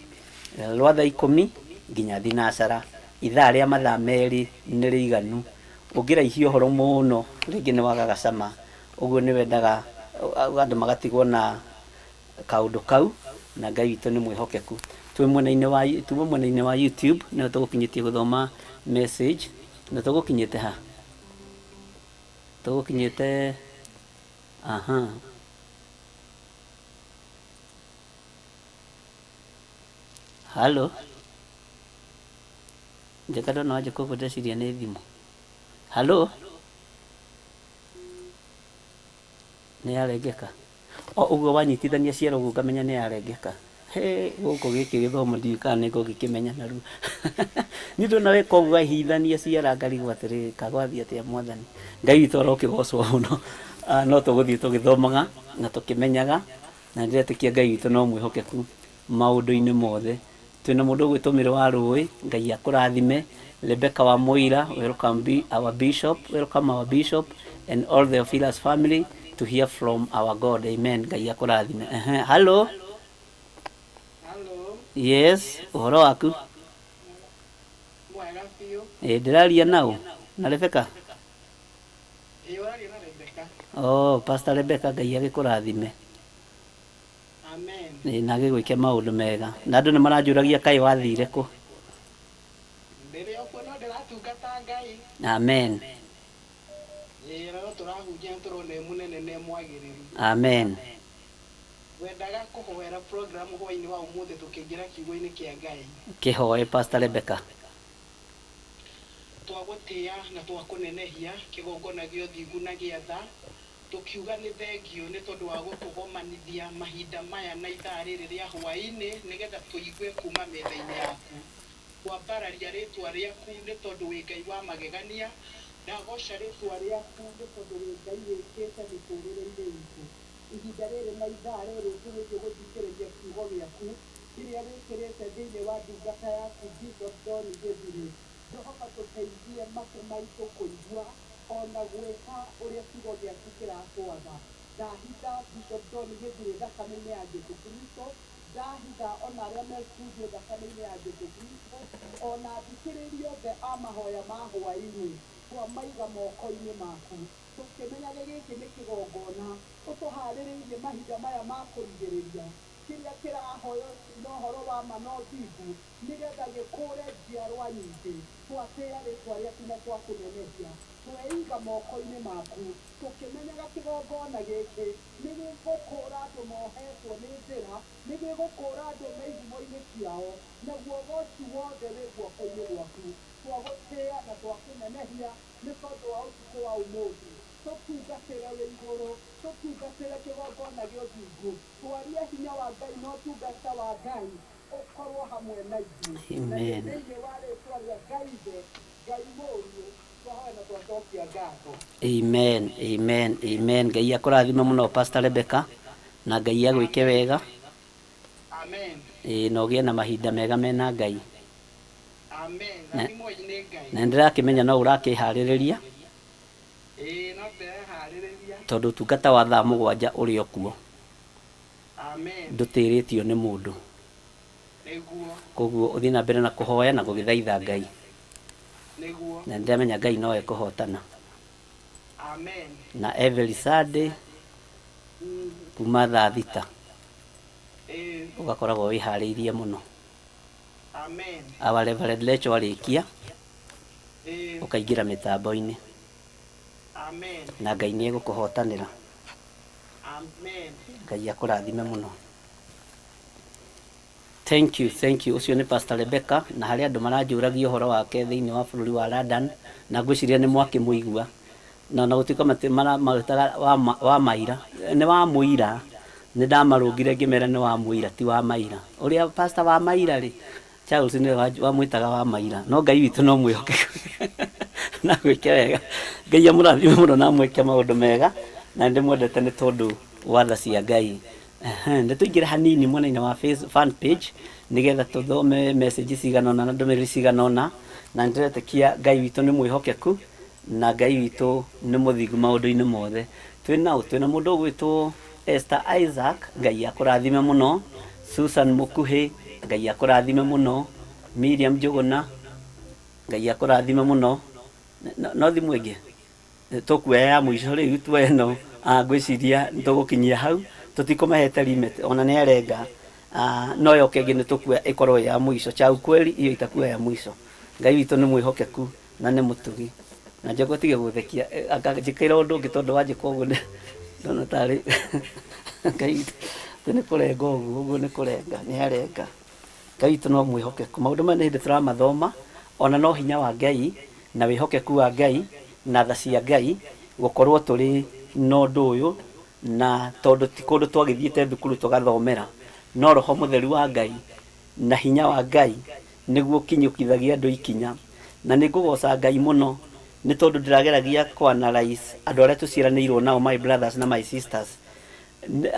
rwa thaa ikũmi nginya thinacara. Ithaa rĩa mathaa merĩ nĩ rĩiganu. Ũngĩraihia ũhoro mũno rĩngĩ nĩ wagaga cama, ũguo nĩ wendaga andũ magatigwo na kaũndũ kau, na Ngai witũ nĩ mwĩhokeku. Twĩ mwena-inĩ wa tuma mwena-inĩ wa YouTube nĩho tũgũkinyĩtie gũthoma message, na tũgũkinyĩte ha? Tũgũkinyĩte aha. Halo? Njeka ndona wanjĩka ũguo ndeciria nĩ thimũ. Halo? Nĩ yarengeka? O ũguo wanyitithania ciara ũguo ngamenya nĩ yarengeka. Hĩ, gũkũ gĩkĩ gĩthomo ndiũĩ kana nĩ ngũgĩkĩmenya narua. Niĩ ndona weka ũguo wahithania ciara ngarigwo atĩrĩrĩ, kagwathiĩ atĩa mwathani. Ngai witũ arokĩgocwo mũno. No tũgũthiĩ tũgĩthomaga na tũkĩmenyaga, na ndĩretĩkia Ngai witũ no mwĩhokeku maũndũ-inĩ mothe. Twĩna mũndũ ũgwĩtwo Mĩrĩ wa Rũĩ, Ngai akũrathime. Rebecca wa Mũira, welcome be our bishop, welcome our bishop and all the Ophilas family to hear from our God. Amen. Ngai akũrathime. Ehe, hello. Hello. Yes, ũhoro waku? Mwega biũ. Ĩ, ndĩraria naũ? Na Rebecca? Ĩ, ũraria na Rebecca. Oh, Pastor Rebecca, Ngai agĩkũrathime. Amen. Ĩ, na agĩgwĩke maũndũ mega. Na andũ nĩ maranjũragia kaĩ wathire kũ? Ndĩrĩ o kuo no ndĩratungata Ngai. Amen. Ĩ, na no tũrahunjia nĩ tũrona e mũnene na e mwagĩrĩru. Amen. Ngwendaga kũhoera program hwainĩ wa ũmũthĩ tũkĩingĩra kiugo-inĩ kĩa Ngai. Kĩhoe Pastor Rebecca. Twagũtĩa na twakũnenehia, kĩgongona gĩa ũthingu na gĩa tha, Tũkiuga nĩ thengiũ nĩ tondũ wa gũtũgomanithia mahinda maya na ithaa rĩrĩ rĩa hwaĩ-inĩ nĩ getha tũigue kuuma metha-inĩ yaku. Twambararia rĩĩtwa rĩaku nĩ tondũ wĩ Ngai wa magegania. Ndagooca rĩĩtwa rĩaku nĩ tondũ wĩ Ngai wĩkĩte mĩtũũrĩre-inĩ itũ. Ihinda rĩrĩ na ithaa rĩrĩ tũgĩthiĩ gũthikĩrĩria kiugo gĩaku kĩrĩa wĩkĩrĩte thĩinĩ wa ndungata yaku Bishop John Gĩthirĩ. Jehova tũteithie matũ maitũ kũigua o na gwĩka ũrĩa kiugo gĩaku kĩratwatha. Ndahitha Bishop John Gĩthirĩ thakame-inĩ ya Jesu Kristo, ndahitha o na arĩa me studio thakame-inĩ ya Jesu Kristo, o na athikĩrĩria othe a mahoya ma hwaĩ-inĩ, twamaiga moko-inĩ maku, tũkĩmenyage gĩkĩ nĩ kĩgongona ũtũharĩrĩirie mahinda maya ma kũrigĩrĩria, kĩrĩa kĩrahoywo na ũhoro wa ma na ũthingu, nĩ getha gĩkũũre njiarwa nyingĩ. Twatĩĩa rĩĩtwa rĩaku na twakũnenehia. Tweiga moko-inĩ maku, tũkĩmenyaga kĩgongona gĩkĩ nĩ gĩgũkũũra andũ mohetwo nĩ njĩra, nĩ gĩgũkũũra andũ me ihumo-inĩ ciao, naguo ũgooci wothe wĩ guoko-inĩ gwaku. Twagũtĩĩa na twakũnenehia nĩ tondũ wa ũtukũ wa ũmũthĩ. Tũtungatĩre wĩ igũrũ, tũtungatĩre kĩgongona gĩa ũthingu, twarie hinya wa Ngai na ũtungata wa Ngai ũkorwo hamwe na ithuĩ. Na nĩ Amen. thĩinĩ wa rĩtwa rĩa Ngai Ithe, Ngai Mũriũ, twahoya na twacokia ngatho. Amen, amen, amen. Ngai akũrathime mũno Pastor Rebecca na Ngai agwĩke Amen. wega. Amen. Ĩĩ, na ũgĩe na mahinda mega mena Ngai. Amen. Na Rathimwoi nĩ Ngai. na nĩndĩrakĩmenya no ũrakĩharĩrĩria Ĩĩ, no ndĩreharĩrĩria. tondũ ũtungata wa thaa mũgwanja ũrĩ o kuo. Amen. Ndũtĩrĩtio nĩ mũndũ. Nĩguo. Koguo ũthiĩ na mbere na kũhoya na gũgĩthaitha Ngai. Nĩguo. Na nĩndĩramenya Ngai no ekũhotana. Amen. Na every Sunday kuma thaa thita Ĩĩ. ũgakoragwo wĩharĩirie mũno. Amen. Our Reverend Lecho arĩkia Ĩĩ. ũkaingĩra mĩtambo-inĩ. Amen. Na Ngai nĩ egũkũhotanĩra. Amen. Ngai akũrathime mũno. Thank you, thank you. Ũcio nĩ Pastor Rebecca na harĩ andũ maranjũragia ũhoro wake thĩinĩ wa bũrũri wa London na ngwĩciria nĩ mwakĩmũigua na ona gũtuĩka mawĩtaga wa, wa maira nĩ wa mũira. Nĩ ndamarũngire ngĩmera nĩ wa mũira ti wa maira. Ũrĩa pastor wa maira rĩ, Charles nĩwe wamwĩtaga wa maira. No Ngai witũ no mwĩhokeku na gwĩke wega. Ngai amũrathime mũno na amwĩke maũndũ mega na nĩ ndĩmwendete nĩ tondũ wa tha cia Ngai. Nĩ tũingĩre hanini mwena-inĩ wa fan page nĩgetha tũthome message cigana ũna na ndũmĩrĩri cigana ũna na nĩ ndĩretĩkia Ngai witũ nĩ mwĩhokeku na Ngai witũ nĩ mũthingu maũndũ-inĩ mothe. Twĩ na ũ? Twĩ na mũndũ ũgwĩtwo Esther Isaac, Ngai akũrathime mũno. Susan Mũkuhĩ, Ngai akũrathime mũno. Miriam Njũgũna, Ngai akũrathime mũno. No thimũ ĩngĩ? Tũkuoya ya mũico rĩu tuoye ĩno, ngwĩciria nĩ tũgũkinyia hau, tũtikũmahete limit, ona nĩ arenga, no yoka ĩngĩ nĩ tũkuoya ĩkorwo ĩ ya mũico. Cha ukweli hiyo itakuwa ya mwisho. Ngai witũ nĩ mwĩhokeku na nĩ mũtugi. Na njoke ũtige gũthekia, anga njĩkĩre ũndũ ũngĩ tondũ wanjĩka ũguo ndona tarĩ Ngai witũ nĩ kũrenga ũguo, ũguo nĩ kũrenga, nĩ arenga. Ngai witũ no mwĩhokeku. Maũndũ maya nĩ hĩndĩ tũramathoma, ona no hinya wa Ngai na wĩhokeku wa Ngai na tha cia Ngai gũkorwo tũrĩ na ũndũ ũyũ, na tondũ ti kũndũ twagĩthiĩte thukuru tũgathomera, no Roho Mũtheru wa Ngai na hinya wa Ngai nĩguo ũkinyũkithagia andũ ikinya. Na nĩ ngũgoca Ngai mũno nĩ tondũ ndĩrageragia kũ analyse andũ arĩa tũciaranĩirwo nao, my brothers na my sisters,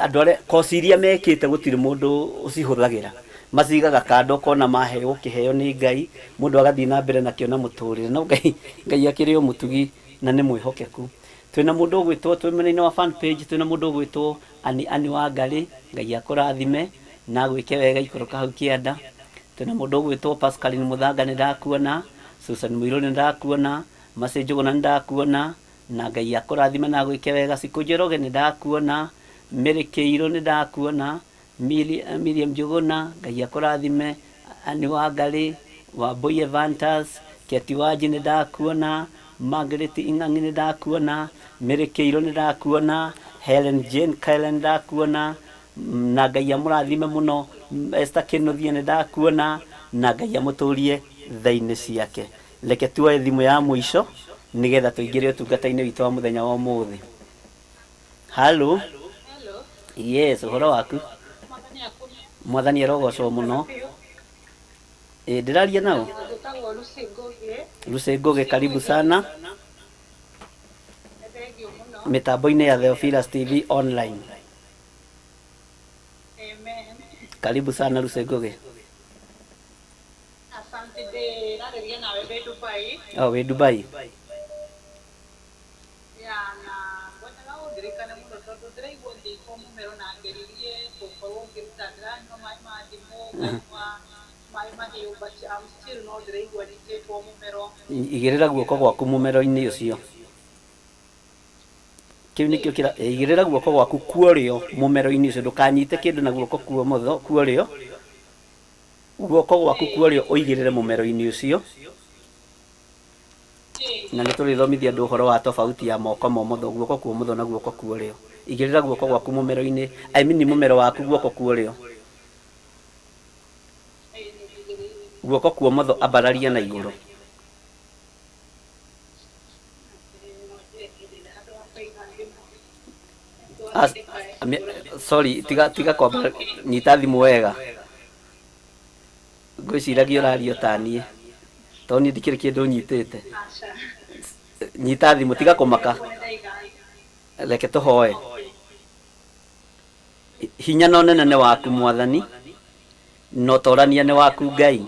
andũ arĩa course iria mekĩte gũtirĩ mũndũ ũcihũthagĩra, macigaga kando ũkona maheo kĩheo nĩ Ngai, mũndũ agathiĩ na mbere nakĩo na mũtũrĩre. No Ngai, Ngai akĩrĩ o mũtugi na nĩ mwĩhokeku. Twĩna mũndũ ũgwĩtwo, twĩ mwena-inĩ wa fan page, twĩna mũndũ ũgwĩtwo Ani Ani Wangarĩ, Ngai akũrathime na agwĩke wega ikũrũka hau kĩanda. Twĩna mũndũ ũgwĩtwo Pascaline Mũthanga nĩ ndakuona, Susan Mũirũ nĩ ndakuona, Mercy Njũgũna nĩ ndakuona, na Ngai akũrathime na agwĩke wega. Cikũ Njoroge nĩ ndakuona, Mary Kĩirũ nĩ ndakuona, Miriam Njũgũna, Ngai akũrathime, Anne Wangarĩ, Wambũi Evantus, Keti Wanji nĩ ndakuona, Margaret Ing'ang'i nĩ ndakuona, Mary Kĩirũ nĩ ndakuona, Helen Jane Kyle nĩ ndakuona, na Ngai amũrathime mũno. Esther Kĩnuthia nĩ ndakuona, na Ngai amũtũrie tha-inĩ ciake. Reke tuoe thimũ ya mũico nĩgetha tũingĩre ũtungata-inĩ witũ wa mũthenya wa ũmũthĩ. Hello. Hello. Yes, ũhoro waku? Mwathani akũme. Mwathani arogocwo mũno. Ĩ, ndĩraria nao? Njĩtagwo Lucy Ngugi. Lucy Ngugi, karibu sana Nĩ thengiũ mũno. mĩtambo-inĩ ya Theophilus TV online. Amen. Karibu sana Lucy Ngugi. Asante, ndĩrarĩria nawe ndĩ Dubai. Oh, wĩ Dubai. Ya, na ngwendaga ũndirikane mũno tondũ ndĩraigua ngĩikwo mũmero na ngeririe gũkorwo ngĩruta, ndĩranyua maĩ ma ndimũ, nganyua maĩ mahiũ, but I'm still no ndĩraigua nyitĩtwo mũmero. Igĩrĩra guoko gwaku mũmero-inĩ ũcio. Kĩu nĩkĩo kĩra igĩrĩra guoko gwaku kuorĩo mũmero-inĩ ũcio, ndũkanyite kĩndũ na guoko kuomotho kuorĩo. Guoko gwaku kuorĩo ũigĩrĩre mũmero-inĩ ũcio. Na nĩ tũrĩthomithia andũ ũhoro wa tofauti ya moko momotho, guoko kuomotho na guoko kuorĩo. Igĩrĩra guoko gwaku mũmero-inĩ, I mean mũmero waku guoko kuorĩo. Guoko kuomotho ambararia na igũrũ. Sorry, tiga tiga kwamba nyita thimũ wega. Ngwĩciragia ũraria ta niĩ, tondũ niĩ ndikĩrĩ kĩndũ nyitĩte. Nyita thimũ, tiga kũmaka. Reke tũhoe. Hinya na ũnene nĩ waku Mwathani, na ũtorania nĩ waku Ngai.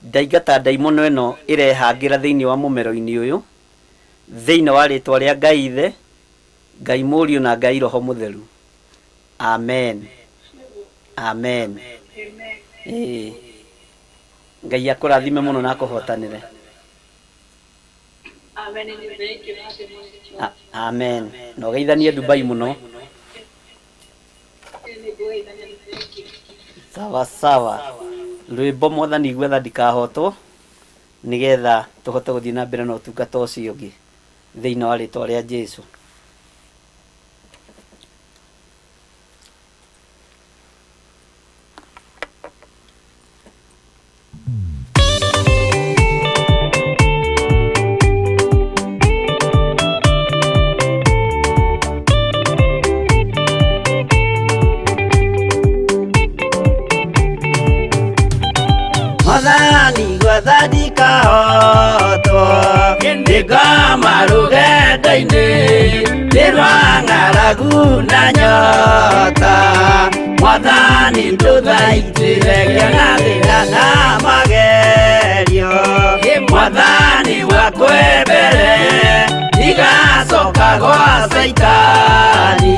Ndaingata ndaimono ĩno ĩrehangĩra thĩinĩ wa mũmero-inĩ ũyũ, thĩinĩ wa rĩtwa rĩa Ngai Ithe, Ngai Mũriũ na Ngai Roho Mũtheru. Amen. Amen. Ĩĩ. Ngai akũrathime mũno na akũhotanĩre. Amen. Nĩ thengiũ nake mũno. Amen. Na ũgeithanie Dubai mũno. Nĩ ngũgeithania, nĩ thengiũ. Sawa sawa. Rwĩmbo Mwathani igua tha ndikahotwo nĩgetha tũhote gũthiĩ na mbere na ũtungata ũcio ũngĩ thĩinĩ wa rĩtwa rĩa Jesu. Mwathani gwetha ndikahotwo Nĩngoma rũgendo-inĩ Nĩ rwa ng'aragu na nyota Mwathani ndũthaitĩre ngĩona thĩna na magerio Mwathani wakwe mbere Ndigacoka gwa Caitani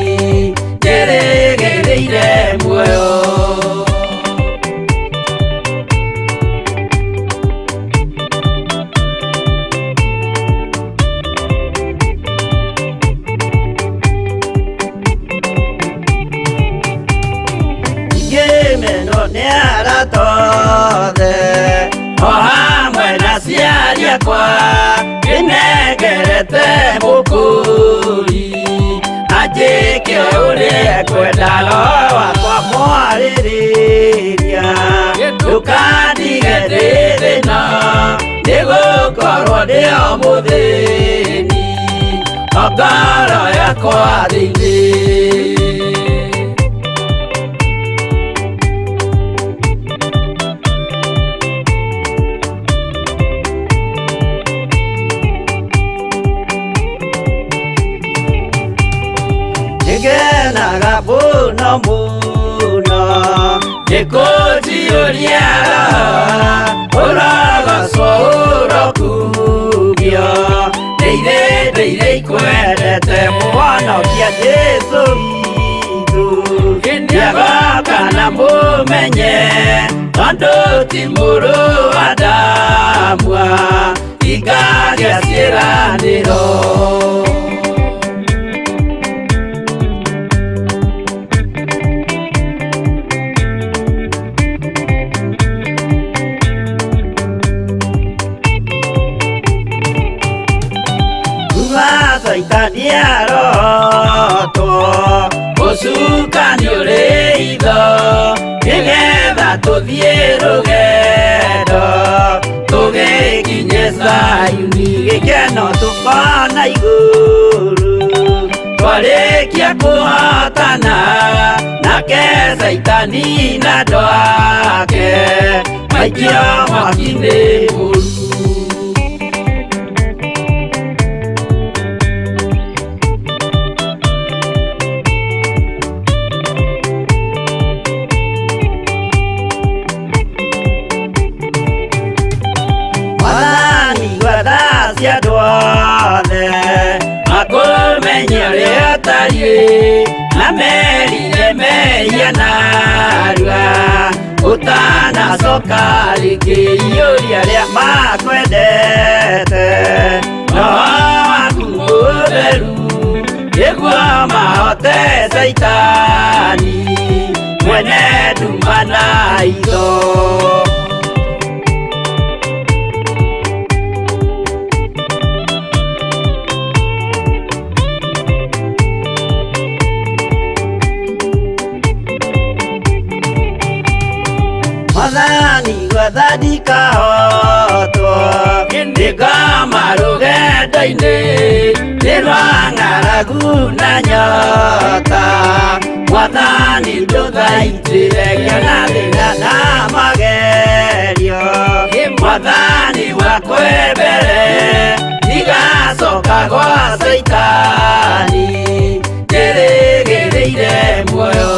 Njĩrĩgĩrĩire muoyo. Ngĩmenwo nĩ arata othe o hamwe na aciari akwa ndĩnengerete mũkũri anjĩke ũrĩa ekwenda roho wakwa mwarĩrĩria ndũkandige ndĩ thĩna nĩgũkorwo ndĩ o mũthĩni o ngoro yakwa thĩinĩ. Nĩngenaga mũno mũno nĩkũnjiyũria roho ũrogocwo ũrokugio ndĩire ndĩire ikwendete mũhonokia Jesũ witũ nĩagoka na mũmenye tondũ ti mũrũ wa Adamu ingagĩa ciĩranĩro. Kuma Caitani arotwo ũcukani ũrĩ itho nĩgetha tũthiĩ rũgendo tũgĩkinye Zayuni gĩkeno tũkona igũrũ twarĩkia kũhotana nake Caitani na andũ ake maikio mwaki-inĩ mũru. Mwathani gwetha cia andũ othe makũmenye ũrĩa ũtariĩ na merire mehia narua ũtanacoka rĩngĩ iyũria arĩa makwendete roho waku mũtheru nĩguo mahote Caitani mwene nduma na itho. Mwathani gwetha ndikahotwo nĩngoma rũgendo-inĩ nĩ rwa ng'aragu na nyota Mwathani ndũthaitĩre ngĩona thĩna na magerio Mwathani wakwe mbere ndigacoka gwa Caitani njĩrĩgĩrĩire muoyo.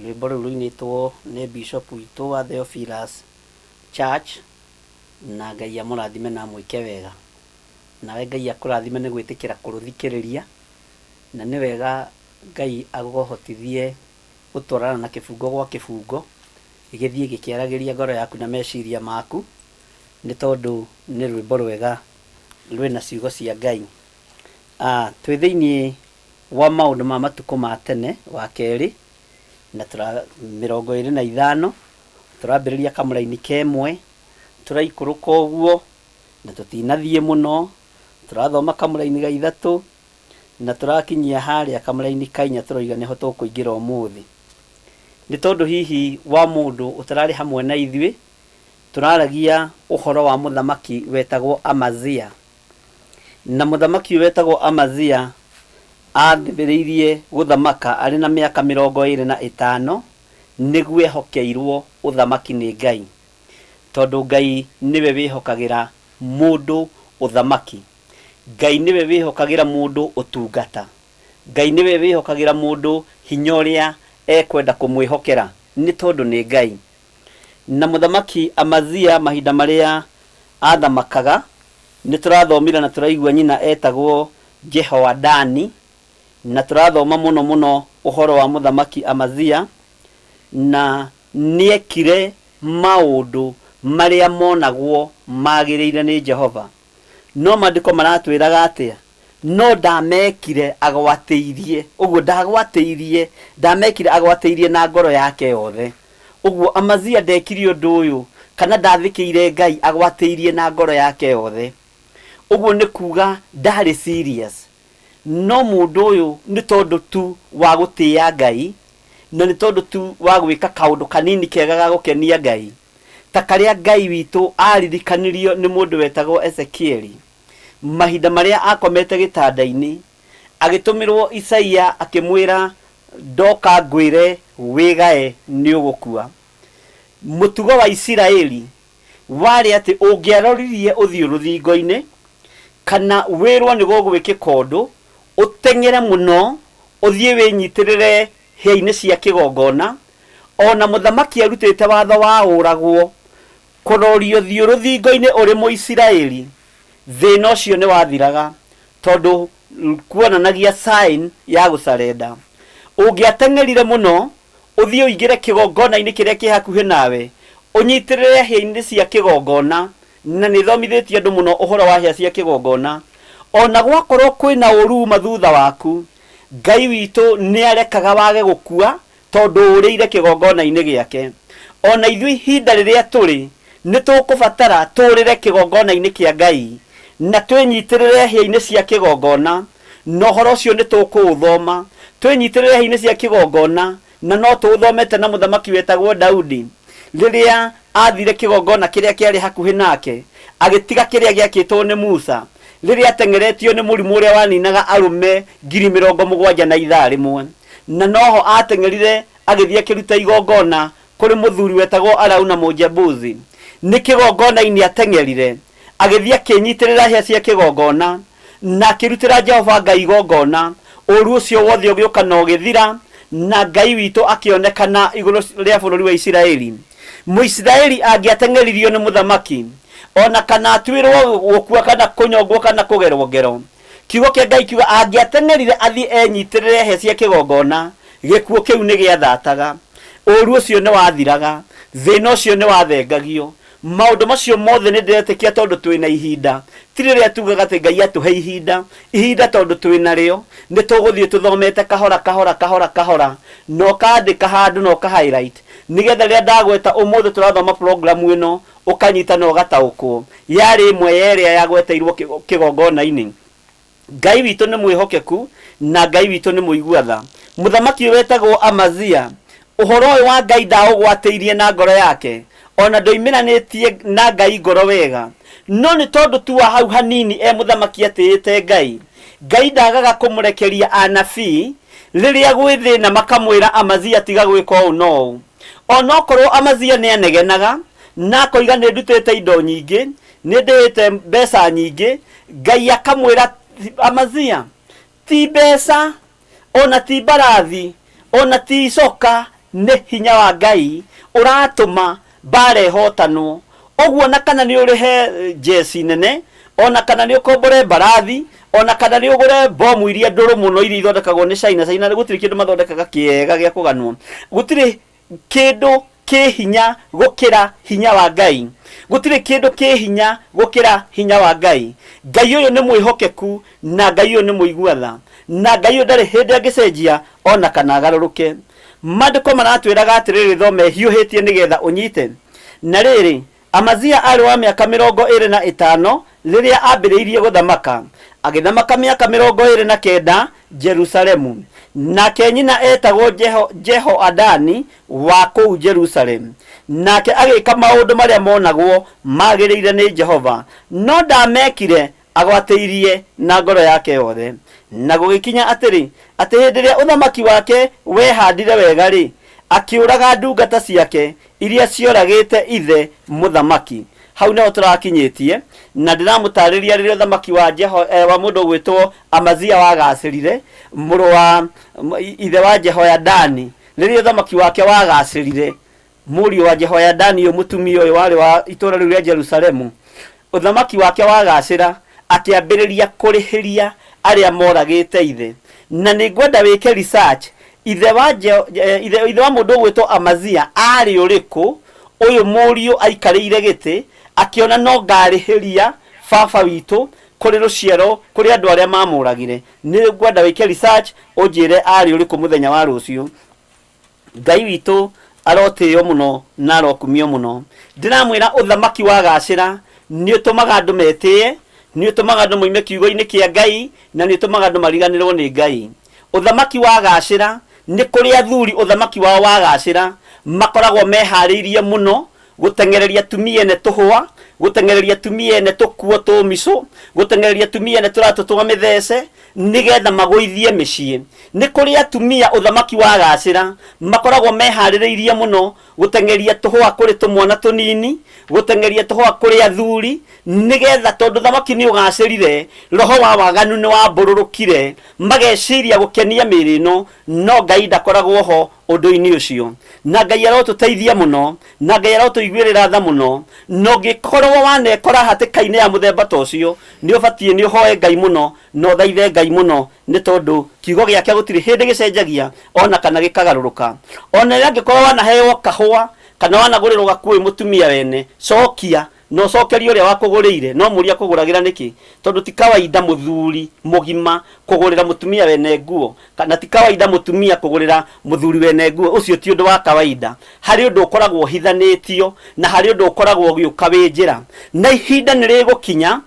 Rwĩmbo rũu rũinĩtwo nĩ bishop witũ wa Theophilus Church na Ngai amũrathime na amwĩke wega nawe Ngai akũrathime nĩ gwĩtĩkĩra kũrũthikĩrĩria na nĩ wega Ngai agũhotithie gũtwarana na kĩbungo gwa kĩbungo gĩgĩthiĩ gĩkĩaragĩria ngoro yaku na meciria maku nĩ tondũ nĩ rwĩmbo rwega rwĩna ciugo cia Ngai. Twĩ thĩinĩ wa maũndũ ma matukũ ma tene wa kerĩ na tũra 25 tũrambĩrĩria kamũraini kemwe tũraikũrũka ũguo na tũtinathiĩ mũno tũrathoma kamũraini ga ithatũ na tũrakinyia harĩa kamũraini ka inya tũroiga nĩho tũkũingĩra ũmũthĩ. Nĩ tondũ hihi wa mũndũ ũtararĩ hamwe na ithuĩ, tũraragia ũhoro wa mũthamaki wetagwo Amazia. Na mũthamaki ũyũ wetagwo Amazia ambĩrĩirie gũthamaka arĩ na mĩaka 25, nĩguo ehokeirwo ũthamaki nĩ Ngai. Tondũ Ngai nĩwe wĩhokagĩra mũndũ ũthamaki. Ngai nĩwe wĩhokagĩra mũndũ ũtungata. Ngai nĩwe wĩhokagĩra mũndũ hinya ũrĩa ekwenda kũmwĩhokera, nĩ tondũ nĩ Ngai. Na mũthamaki Amazia mahinda marĩa athamakaga, nĩ tũrathomire na tũraigua nyina etagwo Jehoadani, na tũrathoma mũno mũno ũhoro wa mũthamaki Amazia, na nĩekire maũndũ marĩa monagwo magĩrĩire nĩ Jehova. No maandĩko maratwĩraga atĩa? No ndamekire agwatĩirie, ũguo ndagwatĩirie, ndamekire agwatĩirie na ngoro yake yothe. Ũguo Amazia ndekire ũndũ ũyũ, kana ndathĩkĩire Ngai agwatĩirie na ngoro yake yothe. Ũguo nĩ kuga ndarĩ serious. No mũndũ ũyũ nĩ tondũ tu wa gũtĩĩa Ngai, na nĩ tondũ tu wa gwĩka kaũndũ kanini kega ga gũkenia Ngai, ta karĩa Ngai witũ aririkanirio nĩ mũndũ wetagwo Ezekieli, mahinda marĩa akomete gĩtanda-inĩ, agĩtũmĩrwo Isaia akĩmwĩra, Ndoka ngwĩre wĩgae nĩ ũgũkua. Mũtugo wa Isiraeli warĩ atĩ ũngĩaroririe ũthiũ rũthingo-inĩ, kana wĩrwo nĩ gũgwĩkĩka ũndũ, ũteng'ere mũno ũthiĩ wĩnyitĩrĩre hĩa-inĩ cia kĩgongona, o na mũthamaki arutĩte watho wa ũragwo, kũroria ũthiũ rũthingo-inĩ ũrĩ Mũisiraeli, thĩna ũcio nĩ wathiraga, tondũ kuonanagia sign ya gũcarenda. Ũngĩateng'erire mũno, ũthiĩ ũingĩre kĩgongona-inĩ kĩrĩa kĩ hakuhĩ nawe, ũnyitĩrĩre hĩa-inĩ cia kĩgongona, na nĩ thomithĩtie andũ mũno ũhoro wa hĩa cia kĩgongona, o na gwakorwo kwĩna ũru uma thutha waku, Ngai witũ nĩ arekaga wage gũkua tondũ ũrĩire kĩgongona-inĩ gĩake. O na ithuĩ ihinda rĩrĩa tũrĩ, nĩ tũkũbatara tũũrĩre kĩgongona-inĩ kĩa Ngai na twĩnyitĩrĩre hĩa-inĩ cia kĩgongona, na ũhoro ũcio nĩ tũkũũthoma. Twĩnyitĩrĩre hĩa-inĩ cia kĩgongona, na no tũũthomete na mũthamaki wetagwo Daudi, rĩrĩa aathire kĩgongona kĩrĩa kĩarĩ hakuhĩ nake, agĩtiga kĩrĩa gĩakĩtwo nĩ Musa, rĩrĩa ateng'eretio nĩ mũrimũ ũrĩa waninaga arũme 70,000 na ithaa rĩmwe. Na noho aateng'erire agĩthiĩ akĩruta igongona kũrĩ mũthuri wetagwo Arauna Mũjebusi. Nĩ kĩgongona-inĩ ateng'erire, agĩthiĩ akĩĩnyitĩrĩra hĩa cia kĩgongona, na akĩrutĩra Jehova Ngai igongona. Ũũru ũcio wothe ũgĩũka na ũgĩthira, na Ngai witũ akĩonekana igũrũ rĩa bũrũri wa Isiraeli. Mũisiraeli angĩateng'eririo nĩ mũthamaki, o na kana atuĩrwo gũkua kana kũnyongwo kana kũgerwo ngero, Kiugo kĩa Ngai kiuga angĩateng'erire athiĩ enyitĩrĩre hĩa cia kĩgongona, gĩkuũ kĩu nĩ gĩathataga. Ũũru ũcio nĩ wathiraga. Thĩna ũcio nĩ wathengagio. Maũndũ macio mothe nĩ ndĩretĩkia tondũ twĩ na ihinda. Ti rĩrĩa tugaga atĩ Ngai atũhe ihinda. Ihinda tondũ twĩ narĩo, nĩ tũgũthiĩ tũthomete kahora kahora kahora kahora, na ũkandĩka handũ na ũka highlight, nĩgetha rĩrĩa ndagweta ũmũthĩ tũrathoma program ĩno, ũkanyita na ũgataũkwo. Yarĩ ĩmwe ya ĩrĩa yagweteirwo kĩgongona-inĩ. Ngai witũ nĩ mwĩhokeku na Ngai witũ nĩ mũigua tha. Mũthamaki ũyũ wetagwo Amazia, ũhoro ũyũ wa Ngai ndaũgwatĩirie na ngoro yake, o na ndoimĩranĩtie na Ngai ngoro wega. No nĩ tondũ tu wa hau hanini e mũthamaki atĩĩte Ngai, Ngai ndagaga kũmũrekeria anabii rĩrĩa gwĩ thĩna makamwĩra Amazia tiga gwĩka ũũ na ũũ. Onokorwo Amazia nĩanegenaga, na akoiga nĩ ndutĩte indo nyingĩ, nĩ ndĩhĩte mbeca nyingĩ, Ngai akamwĩra Amazia, ti mbeca, ona ti mbarathi, ona ti icoka, nĩ hinya wa Ngai ũratũma mbara ĩhotanwo. Ũguo na kana nĩ ũrĩhe njeci nene, ona kana nĩ ũkombore mbarathi, ona kana nĩ ũgũre bomu iria ndũrũ mũno iria ithondekagwo nĩ China. China gũtirĩ kĩndũ mathondekaga kĩega gĩa kũganwo. Gũtirĩ kĩndũ kĩ hinya gũkĩra hinya wa Ngai. Gũtirĩ kĩndũ kĩ hinya gũkĩra hinya wa Ngai. Ngai ũyũ nĩ mwĩhokeku na Ngai ũyũ nĩ mũigua tha. Na Ngai ũyũ ndarĩ hĩndĩ angĩcenjia ona kana agarũrũke. Maandĩko maratwĩraga atĩrĩrĩ, thome hiũhĩtie nĩgetha ũnyite. Na rĩrĩ, Amazia aarĩ wa mĩaka 25 rĩrĩa aambĩrĩirie gũthamaka, agĩthamaka mĩaka 29 Jerusalemu. Nake nyina etagwo Jeho, Jehoadani wa kũu Jerusalemu. Nake agĩka maũndũ marĩa monagwo magĩrĩire nĩ Jehova, no ndamekire agwatĩirie na ngoro yake yothe. Na gũgĩkinya atĩrĩ, atĩ hĩndĩ ĩrĩa ũthamaki wake wehandire wega-rĩ, akĩũraga ndungata ciake iria cioragĩte ithe mũthamaki. Hau nĩho tũrakinyĩtie, na ndĩramũtarĩria rĩrĩa ũthamaki wa Jeho, wa mũndũ ũgwĩtwo Amazia wagacĩrire, mũrũ wa ithe wa Jehoyadani, rĩrĩa ũthamaki wake wagacĩrire, mũriũ wa Jehoyadani ũyũ mũtumia ũyũ warĩ wa itũũra rĩu rĩa Jerusalemu, ũthamaki wake wagacĩra, akĩambĩrĩria kũrĩhĩria arĩa moragĩte ithe. Na nĩ ngwenda wĩke research, ithe wa ithe wa mũndũ ũgwĩtwo Amazia arĩ ũrĩkũ, ũyũ mũriũ aikarĩire gĩtĩ, akĩona no ngarĩhĩria baba witũ kũrĩ rũciaro, kũrĩ andũ arĩa mamũragire. Nĩ ngwenda wĩke research, ũnjĩre arĩ ũrĩkũ mũthenya wa rũciũ. Ngai witũ arotĩo mũno na arokumio mũno. Ndĩramwĩra ũthamaki wagacĩra nĩ ũtũmaga andũ metĩe, nĩ ũtũmaga andũ moime kiugo-inĩ kĩa Ngai, na nĩ ũtũmaga andũ mariganĩrwo nĩ Ngai. Ũthamaki wagacĩra, nĩ kũrĩ athuri ũthamaki wao wagacĩra, makoragwo meharĩirie mũno gũteng'ereria atumia ene tũhũa, gũteng'ereria atumia ene tũkuo tũmicũ, gũteng'ereria atumia ene tũratũ twa mĩthece, nĩgetha magũithie mĩciĩ. Nĩ kũrĩ atumia ũthamaki wagacĩra, makoragwo meharĩrĩirie mũno gũteng'eria tũhũa kũrĩ tũmwana tũnini, gũteng'eria tũhũa kũrĩ athuri, nĩgetha tondũ thamaki nĩ ũgacĩrire, roho wa waganu nĩ wambũrũrũkire, mageciria gũkenia mĩĩrĩ ĩno, no Ngai ndakoragwo ho ũndũ-inĩ ũcio. Na Ngai arotũteithia mũno, na Ngai arotũiguĩrĩra tha mũno. Na ũngĩkorwo wanekora hatĩka-inĩ ya mũthemba ta ũcio, nĩ ũbatiĩ nĩ ũhoe Ngai mũno, na ũthaithe Ngai mũno, nĩ tondũ kiugo gĩake gũtirĩ hĩndĩ gĩcenjagia ona kana gĩkagarũrũka. Ona rĩrĩa angĩkorwo wanaheo kahũa kana wanagũrĩrwo gakuo wĩ mũtumia wene, cokia na ũcokerie ũrĩa wakũgũrĩire. No mũrie akũgũragĩra nĩkĩ, tondũ ti kawaida mũthuri mũgima kũgũrĩra mũtumia wene nguo, kana ti kawaida mũtumia kũgũrĩra mũthuri wene nguo. Ũcio ti ũndũ wa kawaida. Harĩ ũndũ ũkoragwo ũhithanĩtio na harĩ ũndũ ũkoragwo ũgĩũka wĩ njĩra, na ihinda nĩ rĩgũkinya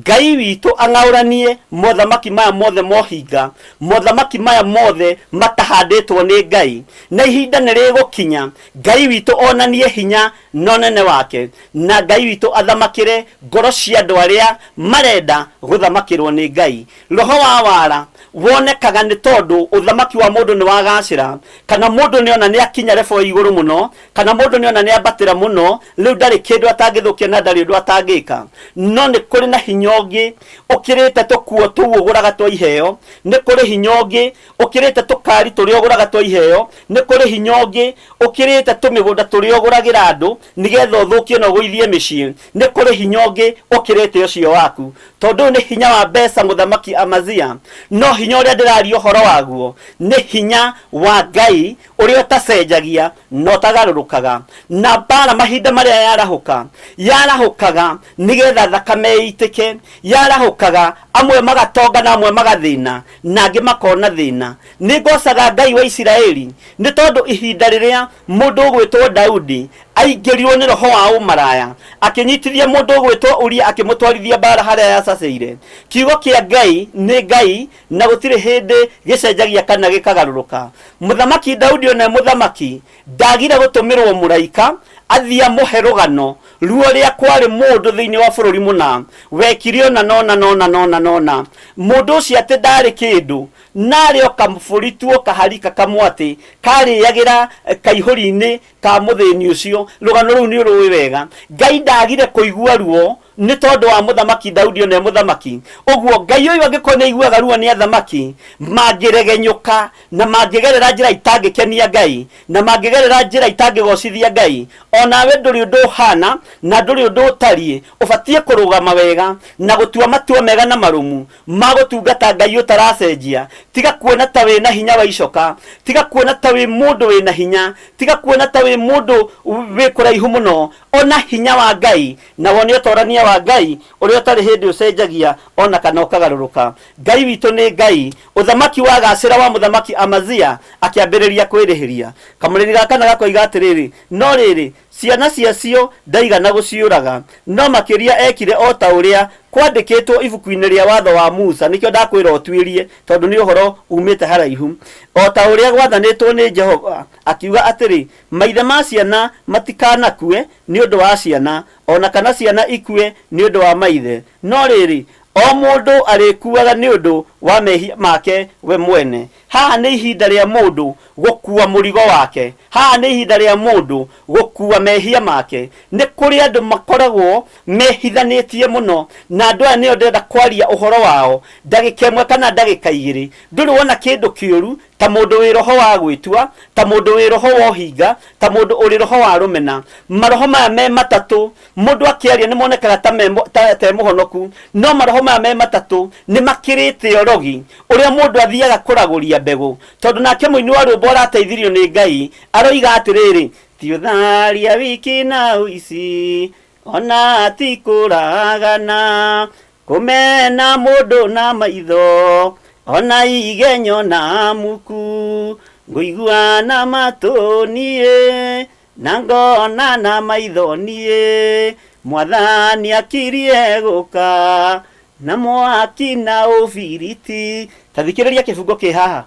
Ngai witũ ang'aũranie mothamaki maya mothe mohinga, mothamaki maya mothe matahandĩtwo nĩ Ngai, na ihinda nĩ rĩgũkinya Ngai witũ onanie hinya na ũnene wake, na Ngai witũ athamakĩre ngoro cia andũ arĩa marenda gũthamakĩrwo nĩ Ngai. Roho wa wara wonekaga nĩ tondũ ũthamaki wa mũndũ nĩ wagacĩra, kana mũndũ nĩ ona nĩ akinya level ya igũrũ mũno, kana mũndũ nĩ ona nĩ ambatĩra mũno, rĩu ndarĩ kĩndũ atangĩthũkia na ndarĩ ũndũ atangĩka. No nĩ kũrĩ na hinya ũngĩ ũkĩrĩte tũkuo tũu ũgũraga twa iheo, nĩ kũrĩ hinya ũngĩ ũkĩrĩte tũkari tũrĩa ũgũraga twa iheo, nĩ kũrĩ hinya ũngĩ ũkĩrĩte tũmĩgũnda tũrĩa ũgũragĩra andũ nĩgetha ũthũkie na ũgũithie mĩciĩ, nĩ kũrĩ hinya ũngĩ ũkĩrĩte ũcio waku. Tondũ ũyũ nĩ hinya wa mbeca mũthamaki Amazia, no hinya ũrĩa ndĩraria ũhoro waguo nĩ hinya wa Ngai ũrĩa ũtacenjagia na ũtagarũrũkaga. Na mbara mahinda marĩa yarahũka, yarahũkaga nĩgetha thakame ĩitĩke, yarahũkaga amwe magatonga na amwe magathĩna, na angĩ makona thĩna. Nĩ ngocaga Ngai wa Isiraeli nĩ tondũ ihinda rĩrĩa mũndũ ũgwĩtwo Daudi aingĩrirwo nĩ roho wa ũmaraya, akĩnyitithia mũndũ ũgwĩtwo Uria akĩmũtwarithia mbara harĩa yacacĩire. Kiugo kĩa Ngai nĩ Ngai na gũtirĩ hĩndĩ gĩcenjagia kana gĩkagarũrũka. Mũthamaki Daudi ona e mũthamaki ndagire gũtũmĩrwo mũraika athiĩ amũhe rũgano ruo rĩa kwarĩ mũndũ thĩinĩ wa bũrũri mũna wekire ũna na ũna na ũna na ũna na ũna. Mũndũ ũcio atĩ ndarĩ kĩndũ narĩ o kamũbũri tu o kaharika kamwatĩ karĩagĩra kaihũri-inĩ ka mũthĩni ũcio. Rũgano rũu nĩ ũrũĩ wega. Ngai ndagire kũigua ruo nĩ tondũ wa mũthamaki Daudi ona e mũthamaki. Ũguo Ngai ũyũ angĩkorwo nĩ aiguaga ruo nĩ athamaki mangĩregenyũka na mangĩgerera njĩra itangĩkenia Ngai na mangĩgerera njĩra itangĩgocithia Ngai, onawe ndũrĩ ũndũ ũhana na ndũrĩ ũndũ ũtariĩ. Ũbatiĩ kũrũgama wega na gũtua matua mega na marũmu ma gũtungata Ngai ũtaracenjia. Tiga kuona ta wĩna hinya wa icoka, tiga kuona ta wĩ mũndũ wĩna hinya, tiga kuona ta wĩ mũndũ wĩ kũraihu mũno. Ona hinya wa Ngai na wone ũtorania wa Ngai ũrĩa ũtarĩ hĩndĩ ũcenjagia ona kana ũkagarũrũka. Ngai witũ nĩ Ngai. Ũthamaki wagacĩra wa mũthamaki Amazia akĩambĩrĩria kwĩrĩhĩria. Kamũrĩri ga kana gakoiga atĩrĩrĩ, no rĩrĩ, ciana ciacio ndaigana gũciũraga, no makĩria ekire o ta ũrĩa Kwandĩkĩtwo ibuku-inĩ rĩa watho wa Musa, nĩkĩo ndakwĩra ũtuĩrie, tondũ nĩ ũhoro umĩte haraihu. O ta ũrĩa gwathanĩtwo nĩ Jehova, akiuga atĩrĩ, Maithe ma ciana matikanakue nĩ ũndũ wa ciana, o na kana ciana ikue nĩ ũndũ wa maithe, no rĩrĩ, o mũndũ arĩkuaga nĩ ũndũ wa mehia make we mwene. Haha nĩ ihinda rĩa mũndũ gũkua mũrigo wake. Haha nĩ ihinda rĩa mũndũ gũkua mehia make. Nĩ kũrĩ andũ makoragwo mehithanĩtie mũno, na andũ aya nĩo ndĩrenda kwaria ũhoro wao ndagĩka ĩmwe kana ndagĩka igĩrĩ. Ndũrĩ wona kĩndũ kĩũru ta mũndũ wĩ roho wa gwĩtua, ta mũndũ wĩ roho wa ũhinga, ta mũndũ ũrĩ roho wa rũmena. Maroho maya me matatũ, mũndũ akĩaria nĩ monekaga ta me ta ta e mũhonoku, no maroho maya me matatũ nĩ makĩrĩte ũrogi ũrĩa mũndũ athiaga kũragũria mbegũ. Tondũ nake mũini wa rwĩmbo ũrateithirio nĩ Ngai aroiga atĩrĩrĩ, ti ũtharia wiki na ũici, ona ti kũragana, kũmena mũndũ na maitho, ona igenyo na muku, ngũigua na matũ niĩ, na ngona na maitho niĩ, Mwathani akirie gũka, na mwaki na ũbiriti. Ta thikĩrĩria kĩbungo kĩ haha.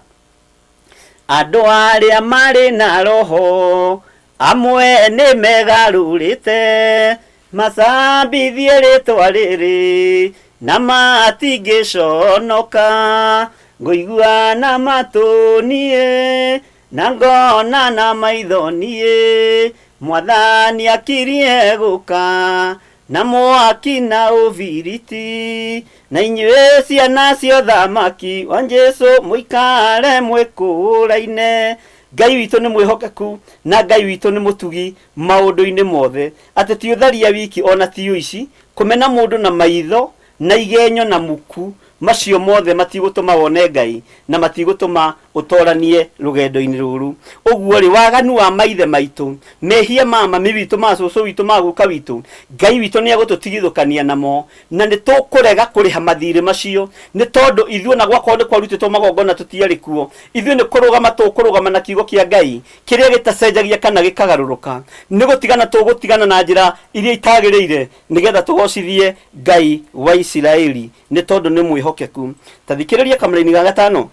Andũ arĩa marĩ na roho amwe nĩ megarũrĩte, macambithie rĩtwa rĩrĩ na matingĩconoka. Ngũigua na matũ niĩ na ngona na maitho niĩ, Mwathani akirie gũka na mwaki na ũbiriti. Na inyuĩ ciana cia ũthamaki wa Jesũ mũikare mwĩkũraine. Ngai witũ nĩ mwĩhokeku na Ngai witũ nĩ mũtugi maũndũ-inĩ mothe, atĩ ti ũtharia wiki ona ti ũici, kũmena mũndũ na maitho na igenyo na muku, macio mothe matigũtũma wone Ngai na matigũtũma ũtoranie rũgendo-inĩ rũrũ. Ũguo-rĩ, waganu wa maithe maitũ, mehia ma mami witũ, ma cũcũ witũ, ma guka witũ, Ngai witũ nĩ egũtũtigithũkania namo, na nĩ tũkũrega kũrĩha mathirĩ macio, nĩ tondũ ithuĩ ona gwakorwo nĩ kwarutĩtwo magongona tũtiarĩ kuo, ithuĩ nĩ kũrũgama tũkũrũgama na kiugo kĩa Ngai kĩrĩa gĩtacenjagia kana gĩkagarũrũka. Nĩ gũtigana tũgũtigana na njĩra iria itagĩrĩire nĩgetha tũgocithie Ngai wa Isiraeli, nĩ tondũ nĩ mwĩhokeku. Ta thikĩrĩria kamũraini ga gatano.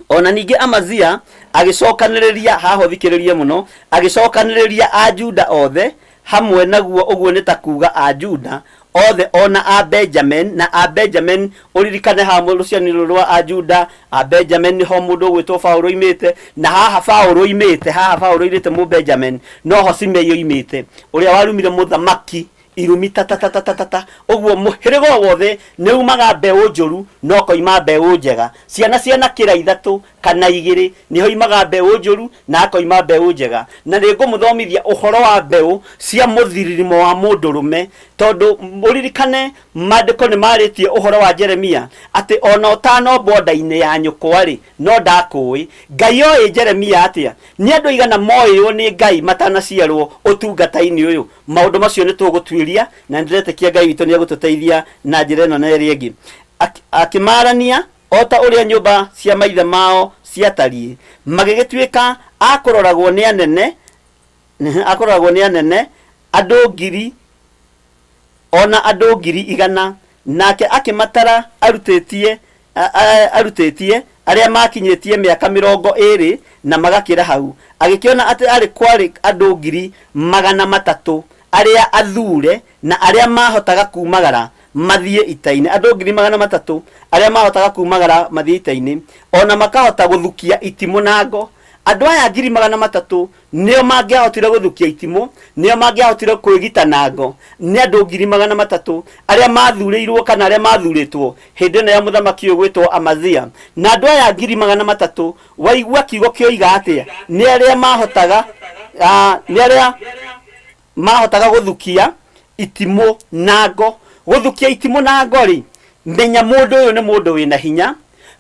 Ona ningĩ Amazia agĩcokanĩrĩria, haha ũthikĩrĩrie mũno, agĩcokanĩrĩria Ajuda othe hamwe naguo, ũguo nĩ ta kuuga Ajuda othe o na a Benjamin, na a Benjamin ũririkane haha rũciaro rũrũ rwa Ajuda, a Benjamin nĩho mũndũ ũgwĩtwo Paũlũ oimĩte, na haha Paũlũ oimĩte, haha Paũlũ oirĩte mũ Benjamin, noho Simei oimĩte, ũrĩa warumire mũthamaki irumi tatatatatata. Ũguo mũhĩrĩga o wothe nĩ umaga mbeũ njũru na ũkoima mbeũ njega. Ciana ciana kĩra ithatũ kana igĩrĩ nĩho imaga mbeũ njũru na akoima mbeũ njega. Na nĩ ngũmũthomithia ũhoro wa mbeũ cia mũthiririmo wa mũndũrũme, tondũ mũririkane maandĩko nĩ marĩtie ũhoro wa Jeremia atĩ ona ũtanombwo nda-inĩ ya nyũkwa-rĩ, no ndakũĩ. Ngai oĩ Jeremia atĩa? Nĩ andũ aigana moĩo nĩ Ngai matanaciarwo ũtungata-inĩ ũyũ? Maũndũ macio nĩ tũgũtuĩria, na nĩ ndĩretĩkia Ngai witũ nĩ egũtũteithia na njĩra ĩno na ĩrĩa ĩngĩ. Akĩmaarania o ta ũrĩa nyũmba cia maithe mao ciatariĩ, magĩgĩtuĩka a kũroragwo nĩ anene, a kũroragwo nĩ anene andũ ngiri o na andũ 100,000, nake akĩmatara arutĩtie arutĩtie arĩa maakinyĩtie mĩaka 20 na magakĩra hau, agĩkĩona atĩ arĩ kwarĩ andũ 300,000 arĩa athuure na arĩa maahotaga kuumagara mathiĩ ita-inĩ, andũ 300,000 arĩa maahotaga kuumagara mathiĩ ita-inĩ, o na makahota gũthukia itimũ na ngo. Andũ aya 300,000 nĩo mangĩahotire gũthukia itimũ, nĩo mangĩahotire kwĩgita na ngo. Nĩ andũ 300,000 arĩa maathurĩirwo kana arĩa maathurĩtwo hĩndĩ ĩno ya mũthamaki ũyũ gwĩtwo Amazia. Na andũ aya 300,000, waigua kiugo kĩoiga atĩa? Nĩ arĩa mahotaga, nĩ arĩa mahotaga gũthukia itimũ na ngo. Gũthukia itimũ na ngo rĩ, menya mũndũ ũyũ nĩ mũndũ wĩna hinya,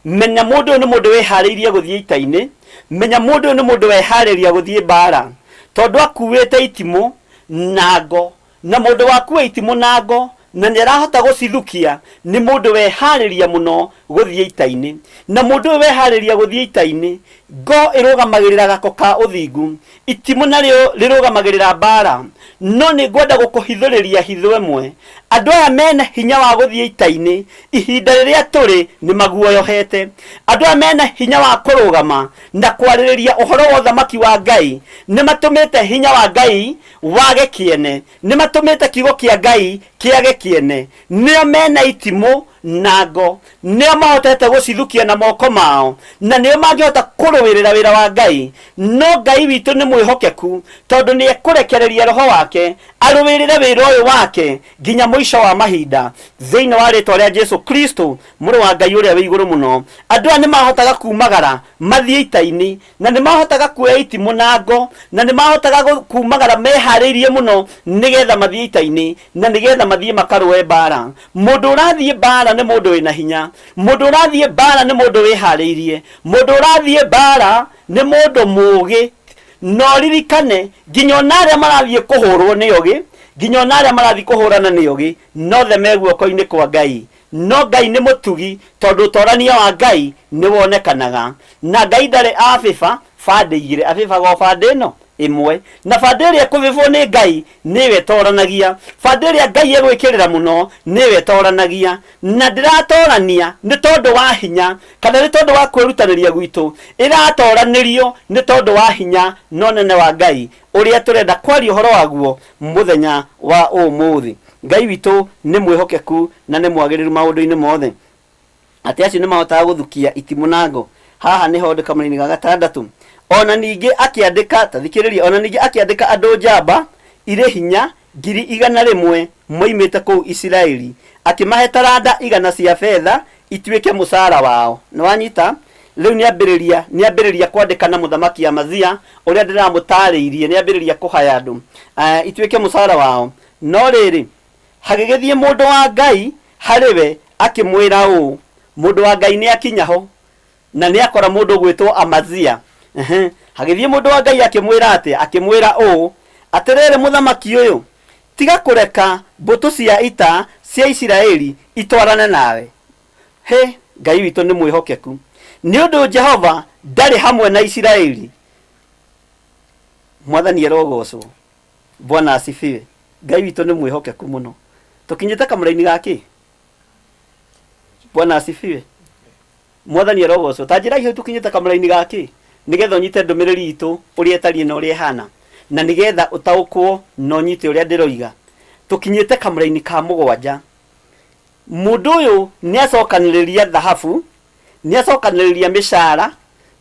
menya mũndũ ũyũ nĩ mũndũ wĩharĩirie gũthiĩ ita-inĩ, menya mũndũ ũyũ nĩ mũndũ weharĩria gũthiĩ mbara, tondũ akuĩte itimũ na ngo. Na mũndũ wakua itimũ na ngo na nĩ arahota gũcithukia nĩ mũndũ weharĩria mũno gũthiĩ ita-inĩ. Na mũndũ ũyũ weharĩria gũthiĩ ita-inĩ, Ngo ĩrũgamagĩrĩra gako ka ũthingu, itimũ narĩo rĩrũgamagĩrĩra mbaara. No nĩ ngwenda gũkũhithũrĩria hitho ĩmwe. Andũ aya mena hinya wa gũthiĩ ita-inĩ, ihinda rĩrĩa tũrĩ nĩ maguoyohete. Andũ aya mena hinya wa kũrũgama na kwarĩrĩria ũhoro wa ũthamaki wa Ngai, nĩ matũmĩte hinya wa Ngai wage kĩene, nĩ matũmĩte kiugo kĩa Ngai kĩage kĩene. Nĩo mena itimũ na ngo, nĩo mahotete gũcithukia na moko mao, na nĩo mangĩhota kũrũĩrĩra wĩra wa Ngai. No Ngai witũ nĩ mwĩhokeku, tondũ nĩ ekũrekereria Roho wake arũĩrĩre wĩra ũyũ wake nginya mũico wa mahinda, thĩinĩ wa rĩtwa rĩa Jesu Kristo, Mũrũ wa Ngai ũrĩa wĩ igũrũ mũno. Andũ aya nĩ mahotaga kumagara mathiĩ ita-inĩ, na nĩ mahotaga kuoya itimũ na ngo, na nĩ mahotaga kumagara meharĩirie mũno nĩgetha mathiĩ ita-inĩ, na nĩgetha mathiĩ makarũe mbara. Mũndũ ũrathiĩ mbara nĩ mũndũ wĩna hinya. Mũndũ ũrathiĩ mbara nĩ mũndũ wĩharĩirie. Mũndũ ũrathiĩ mbara nĩ mũndũ mũũgĩ. Na ũririkane, nginya ona arĩa marathiĩ kũhũrwo nĩ ogĩ, nginya ona arĩa marathiĩ kũhũrana nĩ ogĩ, nothe me guoko-inĩ kwa Ngai. No Ngai nĩ mũtugi, tondũ ũtorania wa Ngai nĩ wonekanaga. Na Ngai ndarĩ abĩba bandĩ igĩrĩ, abĩbaga o bandĩ ĩno ĩmwe. Na bandĩ ĩrĩa ĩkũbĩbwo nĩ Ngai nĩyo ĩtoranagia. Bandĩ ĩrĩa Ngai egwĩkĩrĩra mũno nĩyo ĩtoranagia. Na ndĩratorania nĩ tondũ wa hinya kana nĩ tondũ wa kwĩrutanĩria gwitũ, ĩratoranĩrio nĩ tondũ wa hinya na ũnene wa Ngai ũrĩa tũrenda kwaria ũhoro waguo mũthenya wa ũmũthĩ. Ngai witũ nĩ mwĩhokeku na nĩ mwagĩrĩru maũndũ-inĩ mothe. Atĩ acio nĩ mahotaga gũthukia itimũ na ngo. Haha nĩho ndĩ kamũraini ga gatandatũ. O na ningĩ akĩandĩka, ta thikĩrĩria, o na ningĩ akĩandĩka andũ njamba irĩ hinya 100,000 moimĩte kũu Isiraeli, akĩmahe taranda 100 cia betha ituĩke mũcara wao. Nĩwanyita? Rĩu nĩambĩrĩria, nĩambĩrĩria kwandĩka na mũthamaki Amazia, ũrĩa ndĩramũtaarĩirie, nĩambĩrĩria kũhaya andũ, ituĩke mũcara wao. No rĩrĩ, hagĩgĩthiĩ mũndũ wa Ngai harĩ we akĩmwĩra ũũ, Mũndũ wa Ngai nĩakinya ho, na nĩakora mũndũ ũgwĩtwo Amazia. Ehe. Hagĩthiĩ mũndũ wa Ngai akĩmwĩra atĩa? Akĩmwĩra ũũ, Atĩrĩrĩ mũthamaki ũyũ, tiga kũreka mbũtũ cia ita cia Isiraeli itwarane nawe. Hĩ, Ngai witũ nĩ mwĩhokeku. Nĩ ũndũ Jehova ndarĩ hamwe na Isiraeli. Mwathani arogocwo. Bwana asifiwe. Ngai witũ nĩ mwĩhokeku mũno. Tũkinyĩte kamũraini ga kĩ? Bwana asifiwe. Mwathani arogocwo. Ta njĩra hihi tũkinyĩte kamũraini ga kĩ? Nĩgetha ũnyite ndũmĩrĩri itũ ũrĩa ĩtariĩ na ũrĩa ĩhana. Na nĩgetha ũtaũkwo na ũnyite ũrĩa ndĩroiga. Tũkinyĩte kamũraini ka mũgwanja. Mũndũ ũyũ nĩacokanĩrĩria thahabu, nĩacokanĩrĩria mĩcara,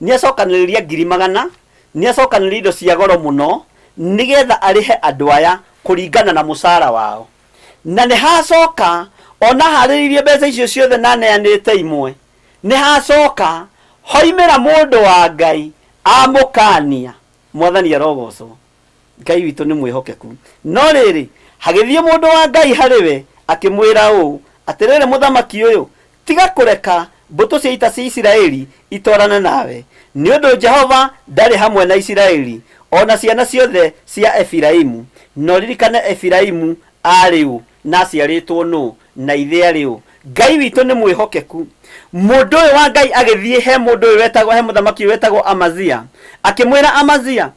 nĩacokanĩrĩria 100,000, nĩacokanĩrĩria indo cia goro mũno, nĩgetha arĩhe andũ aya kũringana na mũcara wao. Na nĩ hacoka, ona aharĩrĩirie mbeca icio ciothe na aneanĩte imwe, nĩ hacoka hoimĩra mũndũ wa Ngai amũkania. Mwathani arogocwo. Ngai witũ nĩ mwĩhokeku. No rĩrĩ, hagĩthiĩ mũndũ wa Ngai harĩ we, akĩmwĩra ũũ, Atĩrĩrĩ mũthamaki ũyũ, tiga kũreka mbũtũ cia ita cia Isiraeli itwarane nawe, nĩ ũndũ Jehova ndarĩ hamwe na Isiraeli, o na ciana ciothe cia Efiraimu. Na ũririkane Efiraimu aarĩ ũ, na aciarĩtwo nũ, na ithe aarĩ ũ. Ngai witũ nĩ mwĩhokeku. Mũndũ ũyũ wa Ngai agĩthiĩ he mũndũ ũyũ wetagwo, he mũthamaki ũyũ wetagwo Amazia, akĩmwĩra Amazia,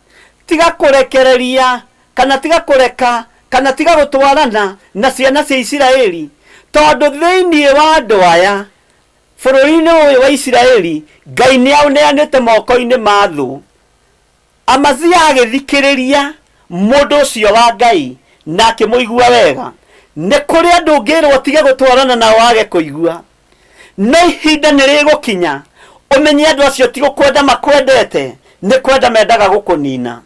tiga kũrekereria kana tiga kũreka kana tiga gũtwarana na ciana cia Isiraeli, tondũ thĩinĩ wa andũ aya bũrũri-inĩ ũyũ wa Isiraeli Ngai nĩ aũneanĩte moko-inĩ ma thũ. Amazia agĩthikĩrĩria mũndũ ũcio wa Ngai na akĩmũigua wega. Nĩ kũrĩ andũ ũngĩrwo ũtige gũtwarana nao wage kũigua. No ihinda nĩ rĩgũkinya ũmenye andũ acio ti gũkwenda makwendete, nĩ kwenda mendaga gũkũnina.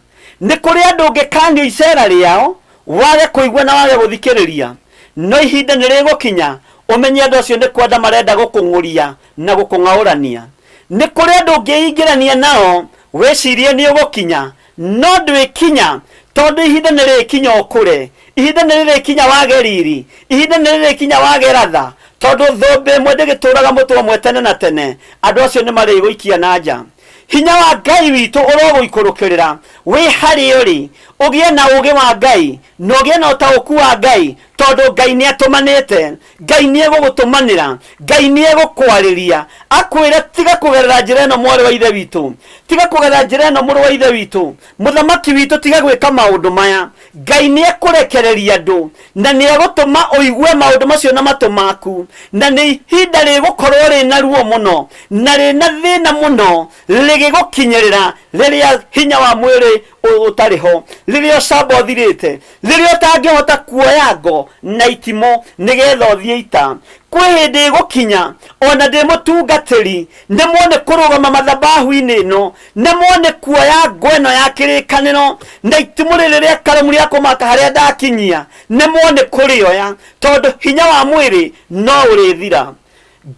Nĩ kũrĩ andũ ũngĩkanio icera rĩao wage kũigua na wage gũthikĩrĩria, no ihinda nĩ rĩgũkinya ũmenye andũ acio nĩ kwenda marenda gũkũng'ũria na gũkũng'aũrania. Nĩ kũrĩ andũ ũngĩingĩrania nao wĩcirie nĩ ũgũkinya, no ndwĩkinya, tondũ ihinda nĩ rĩrĩkinya ũkũre, ihinda nĩ rĩrĩkinya wage riri, ihinda nĩ rĩrĩkinya wage ratha, tondũ thũmbĩ ĩmwe ndĩgĩtũraga mũtwe ũmwe tene na tene, andũ acio nĩ marĩgũikia na nja. Hinya wa Ngai witũ ũrogũikũrũkĩrĩra wĩ harĩa ũrĩ, ũgĩe na ũũgĩ wa Ngai na ũgĩe na ũtaũku wa Ngai, Tondũ Ngai nĩ atũmanĩte, Ngai nĩ egũgũtũmanĩra, Ngai nĩ egũkwarĩria akwĩre, tiga kũgerera njĩra ĩno mwarĩ wa ithe witũ, tiga kũgerera njĩra ĩno mũrũ wa ithe witũ, mũthamaki witũ, tiga gwĩka maũndũ maya. Ngai nĩ ekũrekereria andũ na nĩ egũtũma ũigue maũndũ macio na matũ maku, na nĩ ihinda rĩgũkorwo rĩna ruo mũno na rĩna thĩna mũno rĩgĩgũkinyĩrĩra, rĩrĩa hinya wa mwĩrĩ ũtarĩ ho, rĩrĩa ũcamba ũthirĩte, rĩrĩa ũtangĩhota kuoya ngo na itimũ nĩgetha ũthiĩ ita. Kwĩ hĩndĩ ĩgũkinya ona ndĩ mũtungatĩri nemwo nĩ kũrũgama mathabahu-inĩ ĩno, nemwo nĩ kuoya ngo ĩno ya kĩrĩkanĩro na itimũ rĩrĩ rĩa karamu rĩa kũmaka harĩa ndakinyia, nemwo nĩ kũrĩoya, tondũ hinya wa mwĩrĩ no ũrĩthira.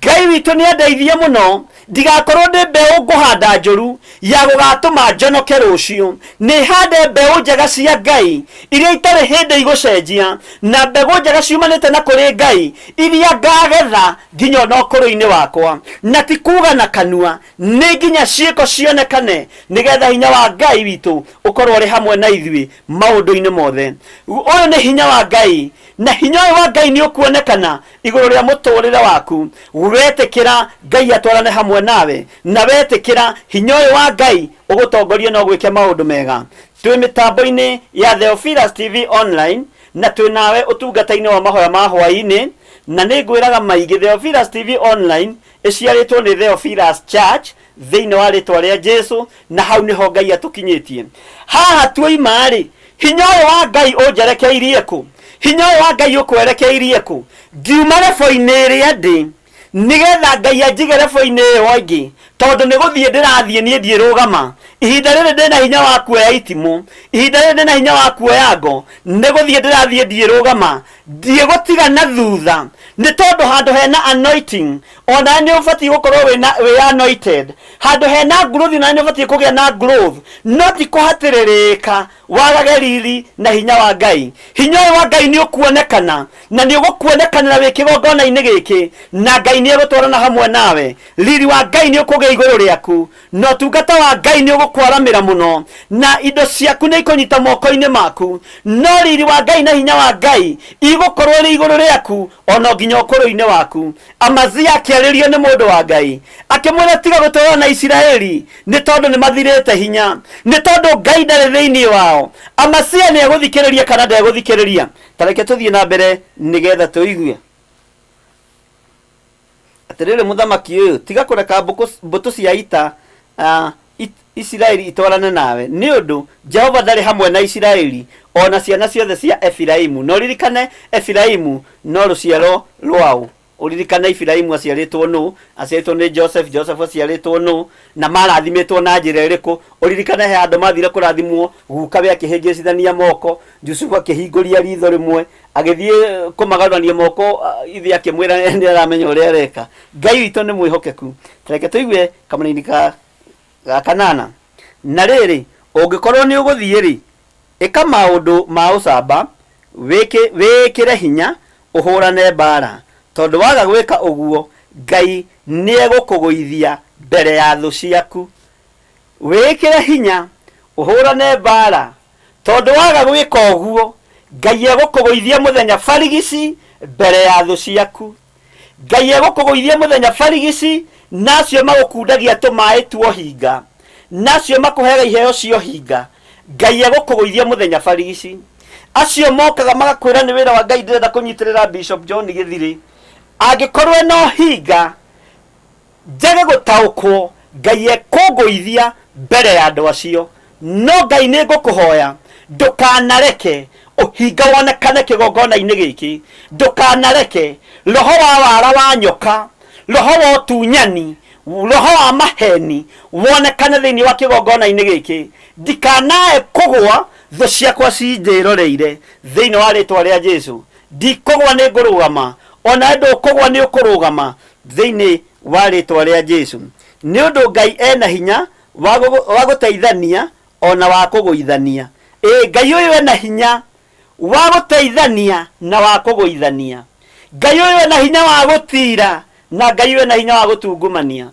Ngai witũ nĩ andeithie mũno ndigakorwo ndĩ mbeũ ngũhanda njũru ya gũgatũma njonoke rũciũ. Nĩ hande mbeũ njega cia Ngai iria itarĩ hĩndĩ igũcenjia, na mbegũ njega ciumanĩte na kũrĩ Ngai iria ngagetha nginya ona ũkũrũ-inĩ wakwa. Na ti kuga na kanua, nĩ nginya ciĩko cionekane, nĩgetha hinya wa Ngai witũ ũkorwo ũrĩ hamwe na ithuĩ maũndũ-inĩ mothe. Ũyũ nĩ hinya wa Ngai, na hinya ũyũ wa Ngai nĩ ũkuonekana igũrũ rĩa mũtũrĩre waku wetĩkĩra Ngai atwarane hamwe nawe, na wetĩkĩra hinya ũyũ wa Ngai ũgũtongorie na ũgwĩke maũndũ mega. Twĩ mĩtambo-inĩ ya Theophilus TV Online, na twĩ nawe ũtungata-inĩ wa mahoya ma hwaĩ-inĩ, na nĩ ngwĩraga maingĩ Theophilus TV Online ĩciarĩtwo nĩ Theophilus Church thĩinĩ wa rĩtwa rĩa Jesu, na hau nĩho Ngai atũkinyĩtie. Haha tuoima-rĩ, hinya ũyũ wa Ngai ũnjerekeirie kũ? Hinya ũyũ wa Ngai ũkwerekeirie kũ? Ngiuma rebo-inĩ ĩrĩa ndĩ, nĩgetha Ngai anjige rebo-inĩ ĩyo ĩngĩ, tondũ nĩ gũthiĩ ndĩrathiĩ niĩ ndiĩrũgama. Ihinda rĩrĩ ndĩna hinya wa kuoya itimũ, ihinda rĩrĩ ndĩna hinya wa kuoya ngo, nĩ gũthiĩ ndĩrathiĩ ndiĩrũgama, ndiĩgũtiga na thutha, nĩ tondũ handũ hena anointing onawe nĩ ũbatiĩ gũkorwo wĩna wĩ anointed. Handũ hena growth onawe nĩ ũbatiĩ kũgĩa na growth, no ti kũhatĩrĩrĩka wagage riri na hinya wa Ngai. Hinya ũyũ wa Ngai nĩ ũkuonekana, na nĩ ũgũkuonekanĩra wĩ kĩgongona-inĩ gĩkĩ, na Ngai nĩ egũtwarana hamwe nawe. Riri wa Ngai nĩ ũkũgĩa igũrũ rĩaku, na ũtungata wa Ngai nĩ ũgũkwaramĩra mũno, na indo ciaku nĩ ikũnyita moko-inĩ maku. No riri wa Ngai na hinya wa Ngai igũkorwo ĩrĩ igũrũ rĩaku ona nginya ũkũrũ-inĩ waku. Amazia akĩarĩrio nĩ mũndũ wa Ngai akĩmwĩra, tiga gũtwarana na Isiraeli, nĩ tondũ nĩ mathirĩte hinya, nĩ tondũ Ngai ndarĩ thĩinĩ wao. Amazia nĩ egũthikĩrĩria kana ndegũthikĩrĩria? Ta reke tũthiĩ na mbere nĩgetha tũigue. Atĩrĩrĩ mũthamaki ũyũ, tiga kũreka mbũtũ cia ita Isiraeli itwarane nawe, nĩ ũndũ Jehova ndarĩ hamwe na Isiraeli, o na ciana ciothe cia Efiraimu. Na ũririkane Efiraimu no rũciaro rwaũ. Ũririkane Efiraimu aciarĩtwo nũ, aciarĩtwo nĩ Joseph, Joseph aciarĩtwo nũ, na marathimĩtwo na njĩra ĩrĩkũ. Ũririkane he handũ mathire kũrathimwo, gukawe akĩhĩngĩcithania moko, Jusufu akĩhingũria ritho rĩmwe, agĩthiĩ kũmagarũrania moko, ithe akĩmwĩra nĩ aramenya ũrĩa areka. Ngai witũ nĩ mwĩhokeku. Reke tũigue kamũraini ka ga kanana. Na rĩrĩ, ũngĩkorwo nĩ ũgũthiĩ-rĩ, ĩka maũndũ ma ũcamba, wĩĩkĩre hinya ũhũrane mbaara, tondũ waga gwĩka ũguo, Ngai nĩegũkũgũithia mbere ya thũ ciaku. Wĩĩkĩre hinya ũhũrane mbaara, tondũ waga gwĩka ũguo, Ngai egũkũgũithia mũthenya barigici mbere ya thũ ciaku. Ngai egũkũgũithia mũthenya barigici, na acio magũkundagia tũmaĩ tuohinga, na acio makũheaga iheo ciohinga, Ngai egũkũgũithia mũthenya barigici. Acio mokaga magakwĩra nĩ wĩra wa Ngai ndĩrenda kũnyitĩrĩra Bishop John Gĩthirĩ, angĩkorwo ena ũhinga, njage gũtaũkwo, Ngai ekũngũithia mbere ya andũ acio. No Ngai nĩ ngũkũhoya ndũkanareke ũhinga wonekane kĩgongona-inĩ gĩkĩ, ndũkanareke roho wa wara wa nyoka, roho wa ũtunyani, roho wa maheni wonekane thĩinĩ wa kĩgongona-inĩ gĩkĩ. Ndikanae kũgũa thũ ciakwa cinjĩroreire thĩinĩ wa rĩtwa rĩa Jesu. Ndikũgũa, nĩ ngũrũgama, onawe ndũkũgũa, nĩ ũkũrũgama thĩinĩ wa rĩtwa rĩa Jesu. Nĩ ũndũ Ngai ena hinya wa gũteithania ona wa kũgũithania. Ĩĩ, Ngai ũyũ ena hinya wa gũteithania na wa kũgũithania. Ngai ũyũ ena hinya wa gũtira na Ngai ũyũ ena hinya wa gũtungumania.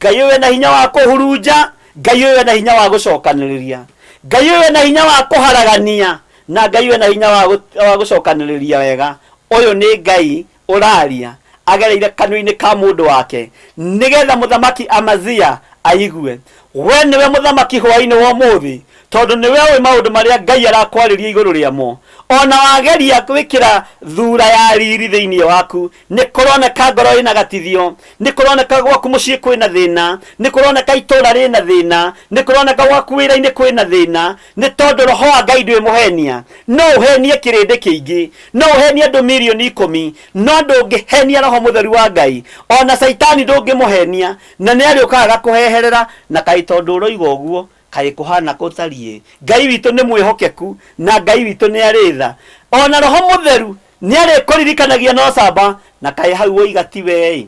Ngai ũyũ ena hinya wa kũhurunja, Ngai ũyũ ena hinya wa gũcokanĩrĩria. Ngai ũyũ ena hinya wa kũharagania, Na Ngai wĩna hinya wa gũcokanĩrĩria wega. Ũyũ nĩ Ngai ũraria agereire kanua-inĩ ka mũndũ wake, nĩgetha mũthamaki Amazia aigue. We nĩwe mũthamaki hwaĩ-inĩ wa ũmũthĩ, tondũ nĩwe ũĩ maũndũ marĩa Ngai arakwarĩria igũrũ rĩamo. Ona wageria gwĩkĩra thura ya riri thĩinĩ waku, nĩ kũroneka ngoro ĩna gatithio, nĩ kũroneka gwaku mũciĩ kwĩna thĩna, nĩ kũroneka itũũra rĩna thĩna, nĩ kũroneka gwaku wĩra-inĩ kwĩna thĩna, nĩ tondũ roho wa Ngai ndwĩ mũhenia. No ũhenie kĩrĩndĩ kĩingĩ, no ũhenie andũ mirioni 10, no ndũngĩhenia roho mũtheru wa Ngai. Ona Caitani ndũngĩmũhenia, na nĩ arĩũkaga agakũheherera. Na kaĩ tondũ ũroiga ũguo, kaĩ kũhana gũtariĩ. Ngai witũ nĩ mwĩhokeku, na Ngai witũ nĩ arĩ tha. Ona roho mũtheru nĩ arĩkũririkanagia no camba, na kaĩ hau woiga ti we-ĩ,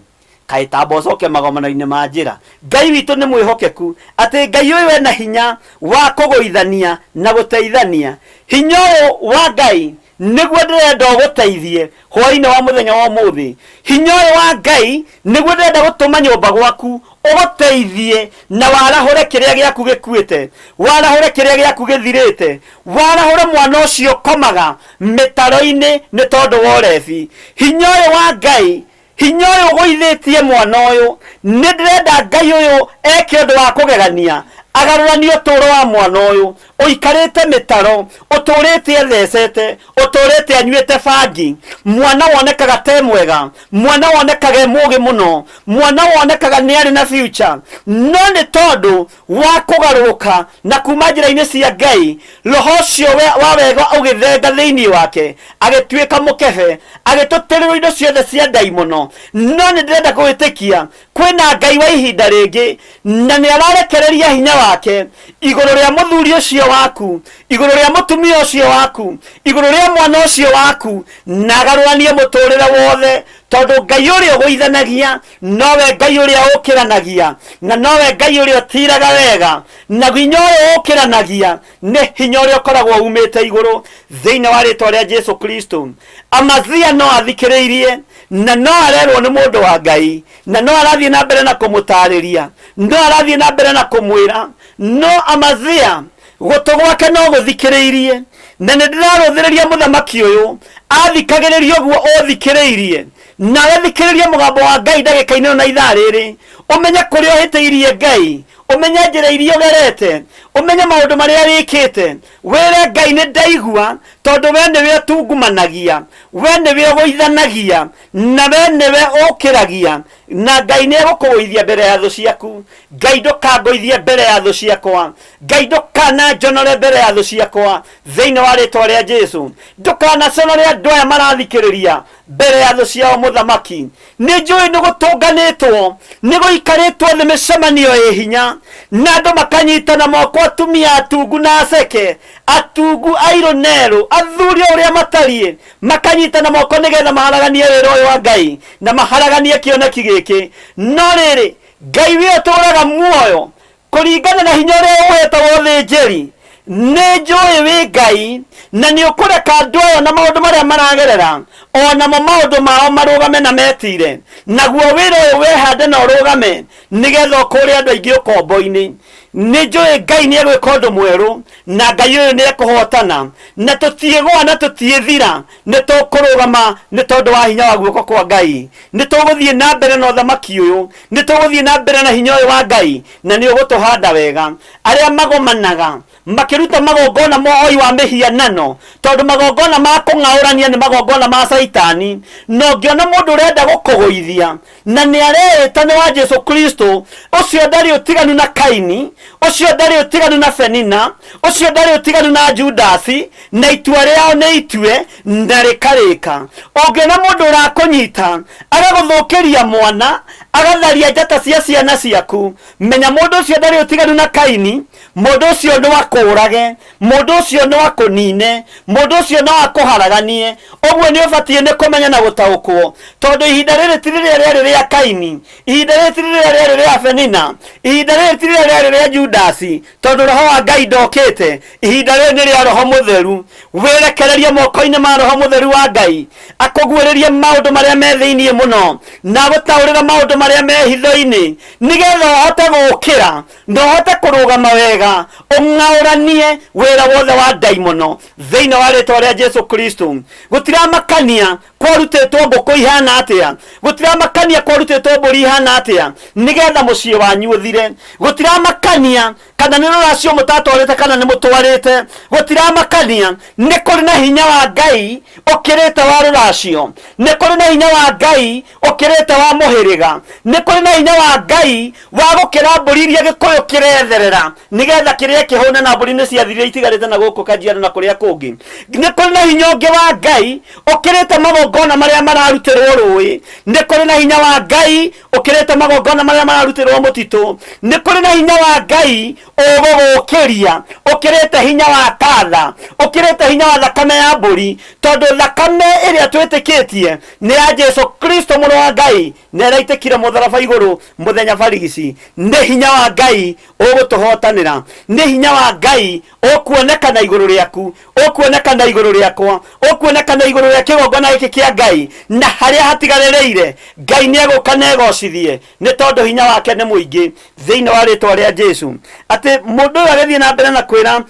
kaĩ tamba ũcoke magomano-inĩ ma njĩra. Ngai witũ nĩ mwĩhokeku, atĩ Ngai ũyũ ena hinya wa kũgũithania na gũteithania. Hinya ũyũ wa Ngai nĩguo ndĩrenda ũgũteithie hwaĩ-inĩ wa mũthenya wa ũmũthĩ. Hinya ũyũ wa Ngai nĩguo ndĩrenda gũtũma nyũmba gwaku ũgũteithie na warahũre kĩrĩa gĩaku gĩkuĩte, warahũre kĩrĩa gĩaku gĩthirĩte, warahũre mwana ũcio ũkomaga mĩtaro-inĩ nĩ tondũ wa ũrebi. Hinya ũyũ wa Ngai, hinya ũyũ ũgũithĩtie mwana ũyũ, nĩ ndĩrenda Ngai ũyũ eke ũndũ wa kũgegania, agarũranie ũtũũro wa mwana ũyũ ũikarĩte mĩtaro, ũtũũrĩte ethecete, ũtũũrĩte anyuĩte bangi. Mwana wonekaga te mwega, mwana wonekaga e mũũgĩ mũno, mwana wonekaga nĩ arĩ na future, no nĩ tondũ wa kũgarũrũka na kuma njĩra-inĩ cia Ngai, roho ũcio wa wega ũgĩthenga thĩinĩ wake, agĩtuĩka mũkebe, agĩtũtĩrĩrwo indo ciothe cia ndaimono. No nĩ ndĩrenda kũwĩtĩkia kwĩna Ngai wa ihinda rĩngĩ, na nĩ ararekereria hinya wake igũrũ rĩa mũthuri ũcio waku, igũrũ rĩa mũtumia ũcio waku, igũrũ rĩa mwana ũcio waku, na agarũranie mũtũrĩre wothe, tondũ Ngai ũrĩa ũgũithanagia nowe Ngai ũrĩa ũkĩranagia, na nowe Ngai ũrĩa ũtiraga wega, na hinya ũyũ ũkĩranagia nĩ hinya ũrĩa ũkoragwo umĩte igũrũ thĩinĩ wa rĩtwa rĩa Jesu Kristo. Amazia no athikĩrĩirie na no arerwo nĩ mũndũ wa Ngai, na no arathiĩ na mbere na kũmũtarĩria, no arathiĩ na mbere na kũmwĩra, no Amazia gũtũ gwake no gũthikĩrĩirie. Na nĩ ndĩrarũthĩrĩria mũthamaki ũyũ athikagĩrĩria ũguo ũthikĩrĩirie, nawe thikĩrĩria mũgambo wa Ngai ndagĩka-inĩ ĩno na ithaa rĩrĩ, ũmenye kũrĩa ũhĩtĩirie Ngai, ũmenye njĩra iria ũgerete, ũmenye maũndũ marĩa wĩkĩte, wĩre Ngai nĩ ndaigua, tondũ we nĩwe ũtungumanagia, we nĩwe ũgũithanagia, na we nĩwe ũkĩragia, na Ngai nĩ egũkũgũithia mbere ya thũ ciaku. Ngai ndũkangũithie mbere ya thũ ciakwa, Ngai ndũkananjonore mbere ya thũ ciakwa thĩinĩ wa rĩtwa rĩa Jesu. Ndũkanaconore andũ aya marathikĩrĩria mbere ya thũ ciao. Mũthamaki, nĩ njũĩ nĩ gũtũnganĩtwo, nĩ gũikarĩtwo thĩ mĩcemanio ĩ hinya, na andũ makanyitana moko, atumia atungu na aceke, atungu airũ nerũ, athuri o ũrĩa matariĩ, makanyitana moko nĩgetha maharaganie wĩra ũyũ wa Ngai na maharaganie kĩoneki gĩkĩ. No rĩrĩ, Ngai wĩ ũtũũraga muoyo kũringana na hinya ũrĩa ũhete wa ũthĩnjĩri, nĩ njũĩ wĩ Ngai na nĩ ũkũreka andũ aya na maũndũ marĩa maragerera onamo maũndũ mao marũgame na metire, naguo wĩra ũyũ wehande na ũrũgame nĩgetha ũkũũre andũ aingĩ ũkombo-inĩ. Nĩ njũĩ Ngai nĩ egwĩka ũndũ mwerũ, na Ngai ũyũ nĩ ekũhotana, na tũtiĩgũa na tũtiĩthira, nĩ tũkũrũgama nĩ tondũ wa hinya wa guoko kwa Ngai. Nĩ tũgũthiĩ na mbere na ũthamaki ũyũ, nĩ tũgũthiĩ na mbere na hinya ũyũ wa Ngai, na nĩ ũgũtũhanda wega. Arĩa magomanaga makĩruta magongona mohoi wa mĩhianano, tondũ magongona ma kũng'aũrania nĩ magongona ma Caitani, na ũngĩona mũndũ ũrenda gũkũgũithia na nĩ areĩta nĩ wa Jesu Kristo, ũcio ndarĩ ũtiganu na Kaini, ũcio ndarĩ ũtiganu na Penina, ũcio ndarĩ ũtiganu na Judasi, na itua rĩao nĩ itue na rĩkarĩka. Ũngĩona mũndũ ũrakũnyita agagũthũkĩria mwana, agatharia njata cia ciana ciaku, menya mũndũ ũcio ndarĩ ũtiganu na Kaini. Mũndũ ũcio no akũũrage, mũndũ ũcio no akũnine, mũndũ ũcio no akũharaganie. Ũguo nĩ ũbatiĩ nĩ kũmenya na gũtaũkwo, tondũ ihinda rĩrĩ ti rĩrĩa rĩarĩ rĩa Kaini, ihinda rĩrĩ ti rĩrĩa rĩarĩ rĩa Penina, ihinda rĩrĩ ti rĩrĩa rĩarĩ rĩa Judasi, tondũ roho wa Ngai ndokĩte. Ihinda rĩrĩ nĩ rĩa roho mũtheru. Wĩrekererie moko-inĩ ma roho mũtheru wa Ngai, akũguũrĩrie maũndũ marĩa me thĩinĩ mũno, na agũtaũrĩra maũndũ marĩa marĩa me hitho-inĩ nĩgetha ũhote gũkĩra na ũhote kũrũgama wega ũng'aũranie wĩra wothe wa ndaimono thĩinĩ wa rĩtwa rĩa Jesu Kristo. Gũtiramakania kwarutĩtwo ngũkũ ihana atĩa, gũtiramakania kwarutĩtwo mbũri ihana atĩa nĩgetha mũciĩ wanyu ũthire, gũtiramakania kana nĩ rũracio mũtatwarĩte kana nĩ mũtwarĩte, gũtiramakania nĩ kũrĩ na hinya wa Ngai ũkĩrĩte wa rũracio, nĩ kũrĩ na hinya wa Ngai ũkĩrĩte wa mũhĩrĩga, nĩ kũrĩ na hinya wa Ngai wa gũkĩra mbũri iria gĩkũyũ kĩretherera nĩgetha kĩrĩe kĩhũne, na mbũri nĩ ciathirire itigarĩte na gũkũ Kajiado na kũrĩa kũngĩ. Nĩ kũrĩ na hinya ũngĩ wa Ngai ũkĩrĩte magongona marĩa mararutĩrwo rũĩ, nĩ kũrĩ na hinya wa Ngai ũkĩrĩte magongona marĩa mararutĩrwo mũtitũ, nĩ kũrĩ na hinya wa Ngai ũgũgũkĩria ũkĩrĩte hinya wa katha, ũkĩrĩte hinya wa thakame ya mbũri, tondũ thakame ĩrĩa twĩtĩkĩtie nĩ ya Jesu Kristo mũrũ wa Ngai na ĩraitĩkire mũtharaba igũrũ mũthenya barigici. Nĩ hinya wa Ngai ũgũtũhotanĩra, nĩ hinya wa Ngai ũkuonekana igũrũ rĩaku, ũkuonekana igũrũ rĩakwa, ũkuonekana igũrũ rĩa kĩgongona gĩkĩ kĩa Ngai, na harĩa hatigarĩrĩire Ngai nĩ egũka na egocithie, nĩ tondũ hinya wake nĩ mũingĩ thĩinĩ wa rĩtwa rĩa Jesu. Atĩ mũndũ ũyũ agĩthiĩ na mbere na kwĩra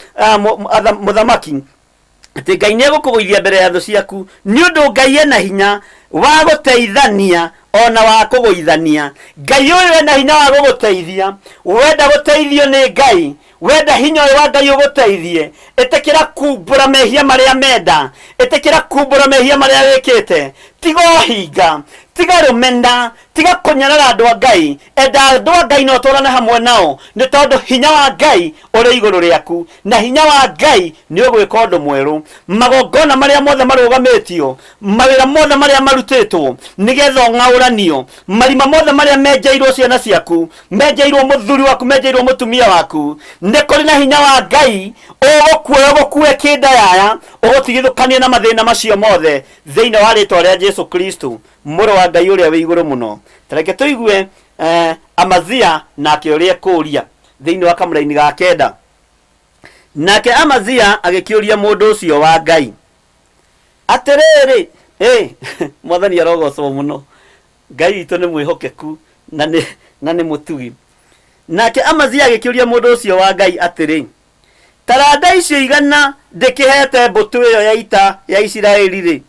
mũthamaki atĩ Ngai nĩ egũkũgũithia mbere ya thũ ciaku, nĩ ũndũ Ngai ena hinya wa gũteithania ona wa kũgũithania. Ngai ũyũ ena hinya wa gũgũteithia. Wenda gũteithio nĩ Ngai, wenda hinya ũyũ wa Ngai ũgũteithie, ĩtĩkĩra kumbũra mehia marĩa menda, ĩtĩkĩra kumbũra mehia marĩa wĩkĩte, tiga ũhinga, tiga rũmena, tiga kũnyarara andũ a Ngai, enda andũ a Ngai na ũtwarane hamwe nao, nĩ tondũ hinya wa Ngai ũrĩ igũrũ rĩaku, na hinya wa Ngai nĩ ũgwĩka ũndũ mwerũ. Magongona marĩa mothe marũgamĩtio, mawĩra mothe marĩa marutĩtwo nĩgetha ũng'aũranio, marima mothe marĩa menjeirwo ciana ciaku, menjeirwo mũthuri waku, menjeirwo mũtumia waku, nĩ kũrĩ na hinya wa Ngai ũgũkuoya ũgũkue kĩndayaya, ũgũtigithũkanie na mathĩna macio mothe thĩinĩ wa rĩtwa rĩa Jesu Kristo mũrũ wa Ngai ũrĩa wĩ igũrũ mũno. Ta reke tũigue Amazia nake ũrĩa ekũũria thĩinĩ wa kamũraini ga kenda. Nake Amazia agĩkĩũria mũndũ ũcio wa Ngai atĩrĩrĩ, Mwathani arogocwo mũno, Ngai witũ nĩ mwĩhokeku na nĩ mũtugi. Nake Amazia agĩkĩũria mũndũ ũcio wa Ngai atĩrĩ, taranda icio 100 ndĩkĩhete mbũtũ ĩyo ya ita ya Isiraeli-rĩ,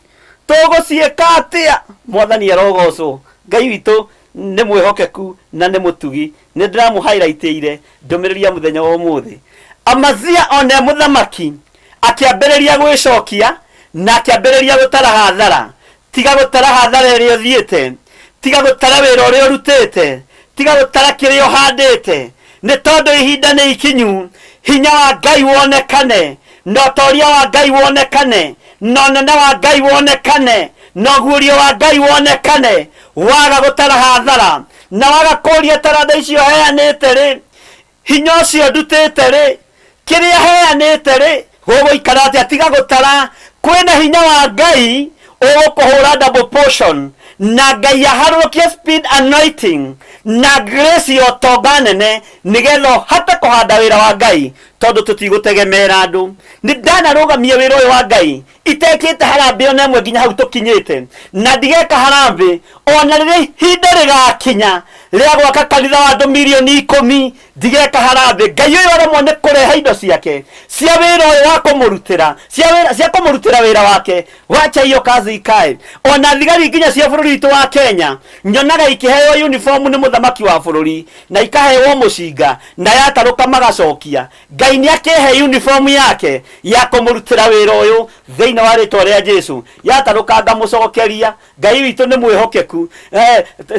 tũgũciĩka atĩa? Mwathani arogocwo, Ngai witũ nĩ mwĩhokeku na nĩ mũtugi. Nĩ ndĩramũ-highlight-ĩire ndũmĩrĩri ya mũthenya wa ũmũthĩ. Amazia one mũthamaki akĩambĩrĩria gwĩcokia na akĩambĩrĩria gũtara hathara. Tiga gũtara hathara ĩrĩa ũthiĩte, tiga gũtara wĩra ũrĩa ũrutĩte, tiga gũtara kĩrĩa ũhandĩte, nĩ tondũ ihinda nĩ ikinyu hinya wa Ngai wonekane, na ũtoria wa Ngai wonekane, na ũnene wa Ngai wonekane, na ũguũrio wa Ngai wonekane. Waga gũtara hathara na waga kũria taranda icio heanĩte rĩ, hinya ũcio ndutĩte rĩ, kĩrĩa heanĩte rĩ, gũgũikara atĩa? Tiga gũtara, kwĩna hinya wa Ngai ũgũkũhũra double portion, na Ngai aharũrũkie speed anointing na grace ya ũtonga nene, nĩgetha ũhote kũhanda wĩra wa Ngai, tondũ tũtigũtegemera andũ. Nĩ ndanarũgamia wĩra ũyũ wa Ngai itekĩte harambĩ ona ĩmwe nginya hau tũkinyĩte, na ndigeka harambĩ ona rĩrĩa ihinda rĩgakinya rĩa gwaka kanitha wa andũ mirioni 10, ndigeka harambĩ. Ngai ũyũ aremwo nĩ kũrehe indo ciake cia wĩra ũyũ wa kũmũrutĩra, cia wĩra, cia kũmũrutĩra wĩra wake, wacha hiyo kazi ikae. Ona thigari nginya cia bũrũri witũ wa Kenya nyonaga ikĩheo uniform nĩ mũthamaki wa bũrũri, na ikaheo mũcinga, na yatarũka magacokia. Ngai nĩ akĩhe uniform yake ya kũmũrutĩra wĩra ũyũ thĩinĩ wa rĩtwa rĩa Jesu. Yatarũka ngamũcokeria. Ngai witũ nĩ mwĩhokeku.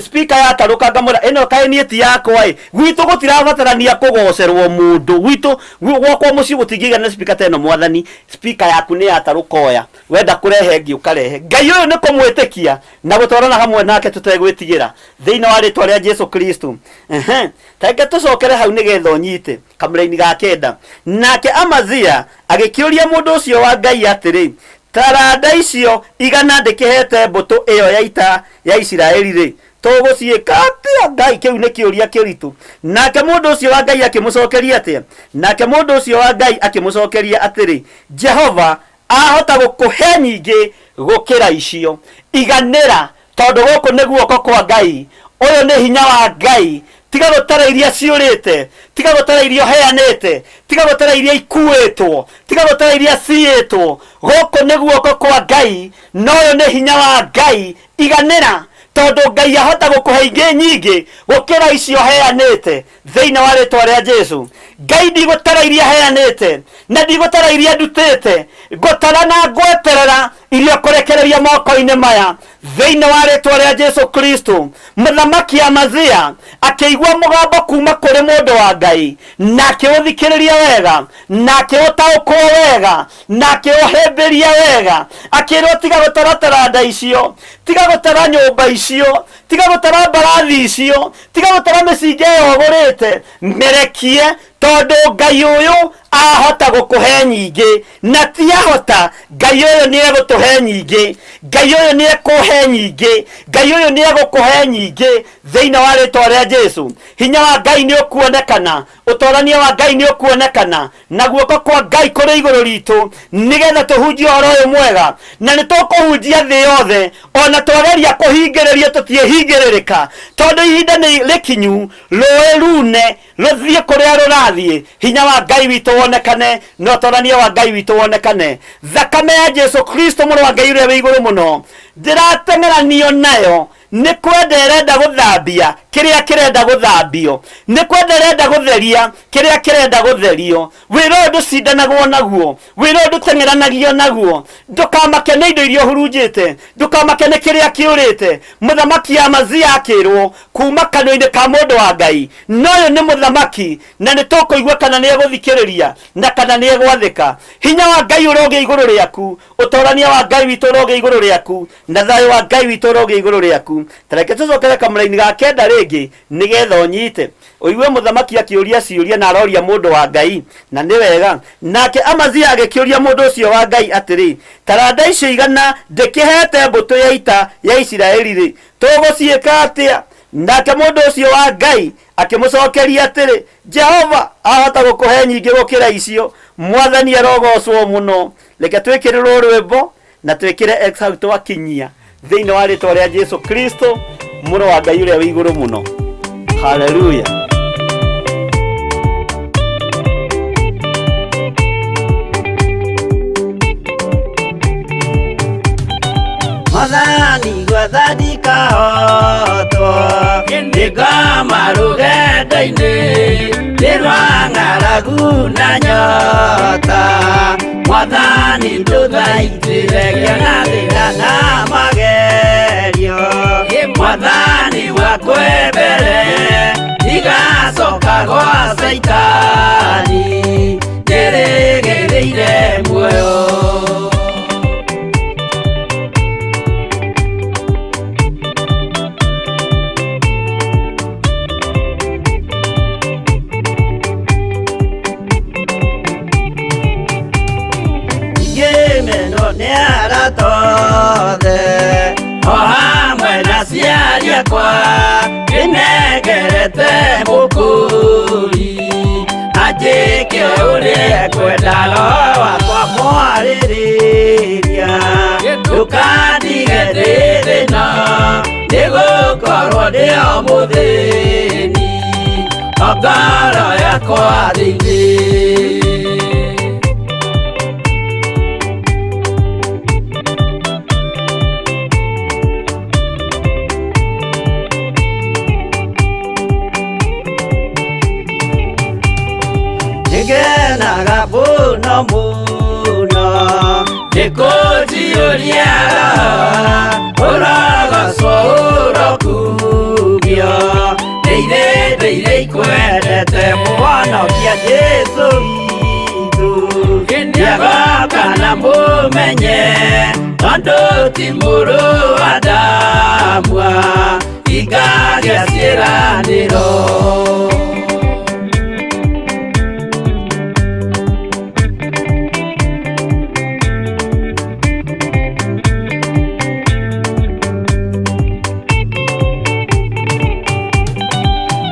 Speaker yatarũka ngamwĩra ĩno kaĩ niĩ ti yakwa ĩ. Gwitũ gũtirabatarania kũgocerwo mũndũ. Gwitũ gwakwa mũciĩ gũtingĩigana na speaker ta ĩno mwathani. Speaker yaku nĩ yatarũka oya. Wenda kũrehe ĩngĩ ũkarehe. Ngai ũyũ nĩ kũmwĩtĩkia na gũtwarana hamwe nake tũtegwĩtigĩra thĩinĩ wa rĩtwa rĩa Jesu Kristo. Ta reke tũcokere hau nĩgetha ũnyite kamũraini ga kenda. Nake Amazia agĩkĩũria mũndũ ũcio wa Ngai atĩrĩ, taranda icio 100 ndĩkĩhete mbũtũ ĩyo ya ita ya Isiraeli rĩ, tũgũciĩka atĩa? Ngai, kĩu nĩ kĩũria kĩritũ. Nake mũndũ ũcio wa Ngai akĩmũcokeria atĩa? Nake mũndũ ũcio wa Ngai akĩmũcokeria atĩrĩ, Jehova ahota gũkũhe nyingĩ gũkĩra icio. Iganĩra, tondũ gũkũ nĩ guoko kwa Ngai. Ũyũ nĩ hinya wa Ngai. Tiga gũtara iria ciũrĩte, tiga gũtara iria ũheanĩte, tiga gũtara iria ikuĩtwo, tiga gũtara iria ciĩtwo. Gũkũ nĩ guoko kwa Ngai, na ũyũ nĩ hinya wa Ngai. Iganĩra, tondũ Ngai ahota gũkũhe ingĩ nyingĩ gũkĩra icio ũheanĩte. Thĩinĩ wa rĩtwa rĩa Jesu, Ngai, ndigũtara iria heanĩte na ndigũtara iria ndutĩte, ngũtara na ngweterera iria ũkũrekereria moko-inĩ maya thĩinĩ wa rĩtwa rĩa Jesu Kristo. Mũthamaki Amazia akĩigua mũgambo kuma kũrĩ mũndũ wa Ngai, na akĩũthikĩrĩria wega, na akĩũtaũkwo wega, na akĩũhĩmbĩria wega. Akĩrwo, tiga gũtara taranda icio, tiga gũtara nyũmba icio, tiga gũtara mbarathi icio, tiga gũtara mĩcinga ĩyo ũgũrĩte, mĩrekie, tondũ Ngai ũyũ ahota gũkũhe nyingĩ. Na ti ahota, Ngai ũyũ nĩ egũtũhe nyingĩ, Ngai ũyũ nĩ ekũhe nyingĩ, Ngai ũyũ nĩ egũkũhe nyingĩ thĩinĩ wa rĩtwa rĩa Jesu. Hinya wa Ngai nĩ ũkuonekana, ũtorania wa Ngai nĩ ũkuonekana, na guoko kwa Ngai kũrĩ igũrũ ritũ nĩgetha tũhunjie ũhoro ũyũ mwega. Na nĩ tũkũhunjia thĩ yothe, ona twageria kũhingĩrĩrio tũtiĩhingĩrĩrĩka, tondũ ihinda nĩ rĩkinyu rũĩ rune rũthiĩ kũrĩa rũrathiĩ. Hinya wa Ngai witũ wonekane na ũtorania wa Ngai witũ wonekane. Thakame ya Jesu Kristo, mũrũ wa Ngai ũrĩa wĩ igũrũ mũno, ndĩrateng'eranio nayo nĩ kwenda ĩrenda gũthambia kĩrĩa kĩrenda gũthambio, nĩ kwenda ĩrenda gũtheria kĩrĩa kĩrenda gũtherio. Wĩra ũyũ ndũcindanagwo naguo, wĩra ũyũ ndũteng'eranagio naguo. Ndũkamake nĩ indo iria ũhurunjĩte, ndũkamake nĩ kĩrĩa kĩũrĩte. Mũthamaki Amazia akĩrwo kuma kanua-inĩ ka mũndũ wa Ngai, na ũyũ nĩ mũthamaki, na nĩ tũkũigua kana nĩ egũthikĩrĩria na kana nĩ egwathĩka. Hinya wa Ngai ũrogĩa igũrũ rĩaku, ũtorania wa Ngai witũ ũrogĩa igũrũ rĩaku, na thayũ wa Ngai witũ ũrogĩa igũrũ rĩaku. Tareke tũcokere kamũraini ga kenda rĩngĩ nĩgetha ũnyite ũigue mũthamaki akĩũria ciũria na aroria mũndũ wa Ngai, na nĩ wega. Nake Amazia agĩkĩũria mũndũ ũcio wa Ngai atĩrĩ, taranda icio 100 ndĩkĩheete mbũtũ ya ita ya Isiraeli-rĩ, tũgũciĩka atĩa? Nake mũndũ ũcio wa Ngai akĩmũcokeria atĩrĩ, Jehova ahota gũkũhe nyingĩ gũkĩra icio. Mwathani arogocwo mũno. Reke twĩkĩrĩrwo rwĩmbo na twĩkĩre X hau twakinyia thĩinĩ wa rĩtwa rĩa Jesu Kristo, mũrũ wa Ngai ũrĩa wĩ igũrũ mũno. Haleluya. Mwathani gwetha ndikahotwo, nĩngoma rũgendo-inĩ nĩ rwa ng'aragu na nyota. Mwathani ndũthaitĩre ngĩona thĩna na magerio, Mwathani wakwe mbere ndigacoka gwa Caitani, ndĩrĩgĩrĩire muoyo. Ngĩmenwo nĩ arata othe o hamwe na aciari akwa, ndĩnengerete mũkũri anjĩke ũrĩa ekwenda, roho wakwa mwarĩrĩria, ndũkandige ndĩ thĩna, nĩgũkorwo ndĩ o mũthĩni o ngoro yakwa thĩinĩ. Nĩngenaga mũno mũno nĩkũnjiyũria roho, ũrogocwo ũrokumio, ndĩire ndĩire ikwendete mũhonokia Jesũ witũ. Nĩagoka na mũmenye, tondũ ti mũrũ wa Adamu ingagĩa ciĩranĩro.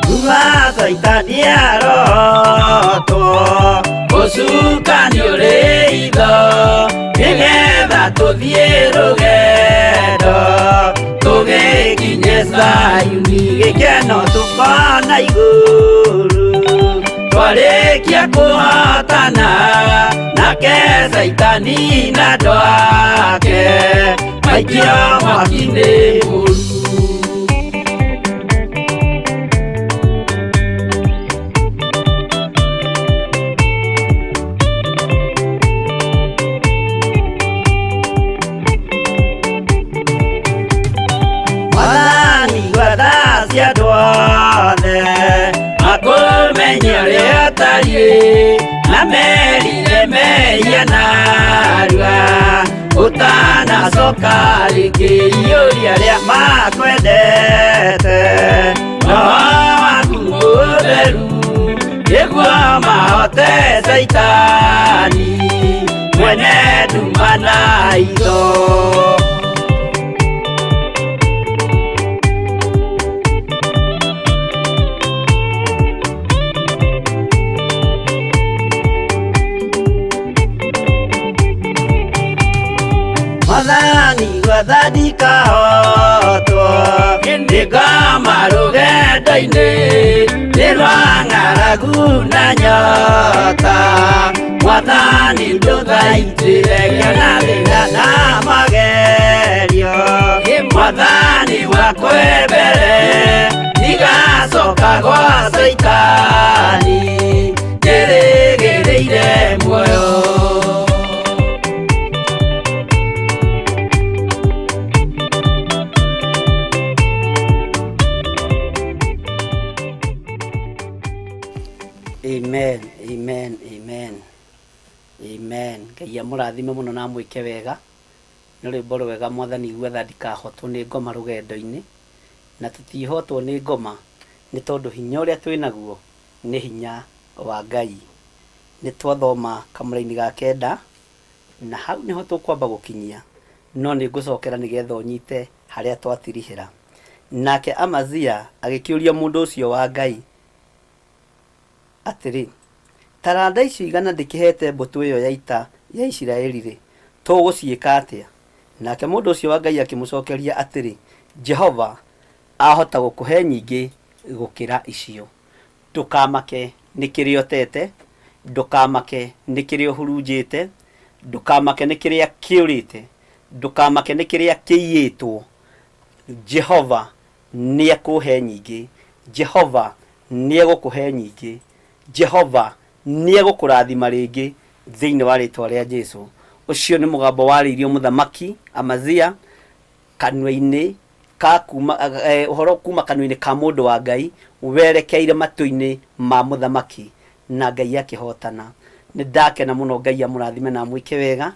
Kuma Caitani arotwo, ũcukani ũrĩ itho, nĩgetha tũthiĩ rũgendo tũgĩkinye Zayuni gĩkeno tũkona igũrũ twarĩkia kũhotana nake Caitani na andũ ake maikio mwaki-inĩ mũru. Mwathani gwatha cia andũ othe makũmenye ũrĩa ũtariĩ na merire mehia narua ũtanacoka rĩngĩ iyũria arĩa makwendete roho waku mũtheru nĩguo mahote Caitani mwene nduma na itho. Mwathani gwatha ndikahotwo nĩngoma rũgendo-inĩ nĩ rwa ng'aragu na nyota Mwathani ndũthaitĩre ngĩona thĩna na magerio Mwathani wakwe mbere ndigacoka gwa Caitani njĩrĩgĩrĩire muoyo. Amen, amen, amen, amen. Ngai amũrathime mũno na amwĩke wega. Nĩ rwĩmbo rwega mwathani gwetha ndikahotwo nĩ ngoma rũgendo-inĩ. Na tũtihotwo nĩ ngoma nĩ tondũ hinya ũrĩa twĩ naguo nĩ hinya wa Ngai. Nĩ twathoma kamũraini ga kenda na hau nĩho tũkwamba gũkinyia no nĩ ngũcokera nĩgetha ũnyite harĩa twatirihĩra. Nake Amazia agĩkĩũria mũndũ ũcio wa Ngai atĩrĩ, taranda icio igana ndĩkĩheete mbũtũ ĩyo ya ita ya Isiraeli-rĩ, tũgũciĩka atĩa? Nake mũndũ ũcio wa Ngai akĩmũcokeria atĩrĩ, Jehova ahota gũkũhe nyingĩ gũkĩra icio. Ndũkamake nĩ kĩrĩa ũtete, ndũkamake nĩ kĩrĩa ũhurunjĩte, ndũkamake nĩ kĩrĩa kĩũrĩte, ndũkamake nĩ kĩrĩa kĩiyĩtwo. Jehova nĩ ekũhe nyingĩ, Jehova nĩ egũkũhe nyingĩ, Jehova nĩ egũkũrathima rĩngĩ thĩinĩ wa rĩtwa rĩa Jesu. Ũcio nĩ mũgambo warĩirio mũthamaki Amazia kanua-inĩ ka kuma ũhoro kuma kanua-inĩ ka mũndũ wa Ngai werekeire matũ-inĩ ma mũthamaki na Ngai akĩhotana. Nĩ ndakena mũno Ngai amũrathime na amwĩke wega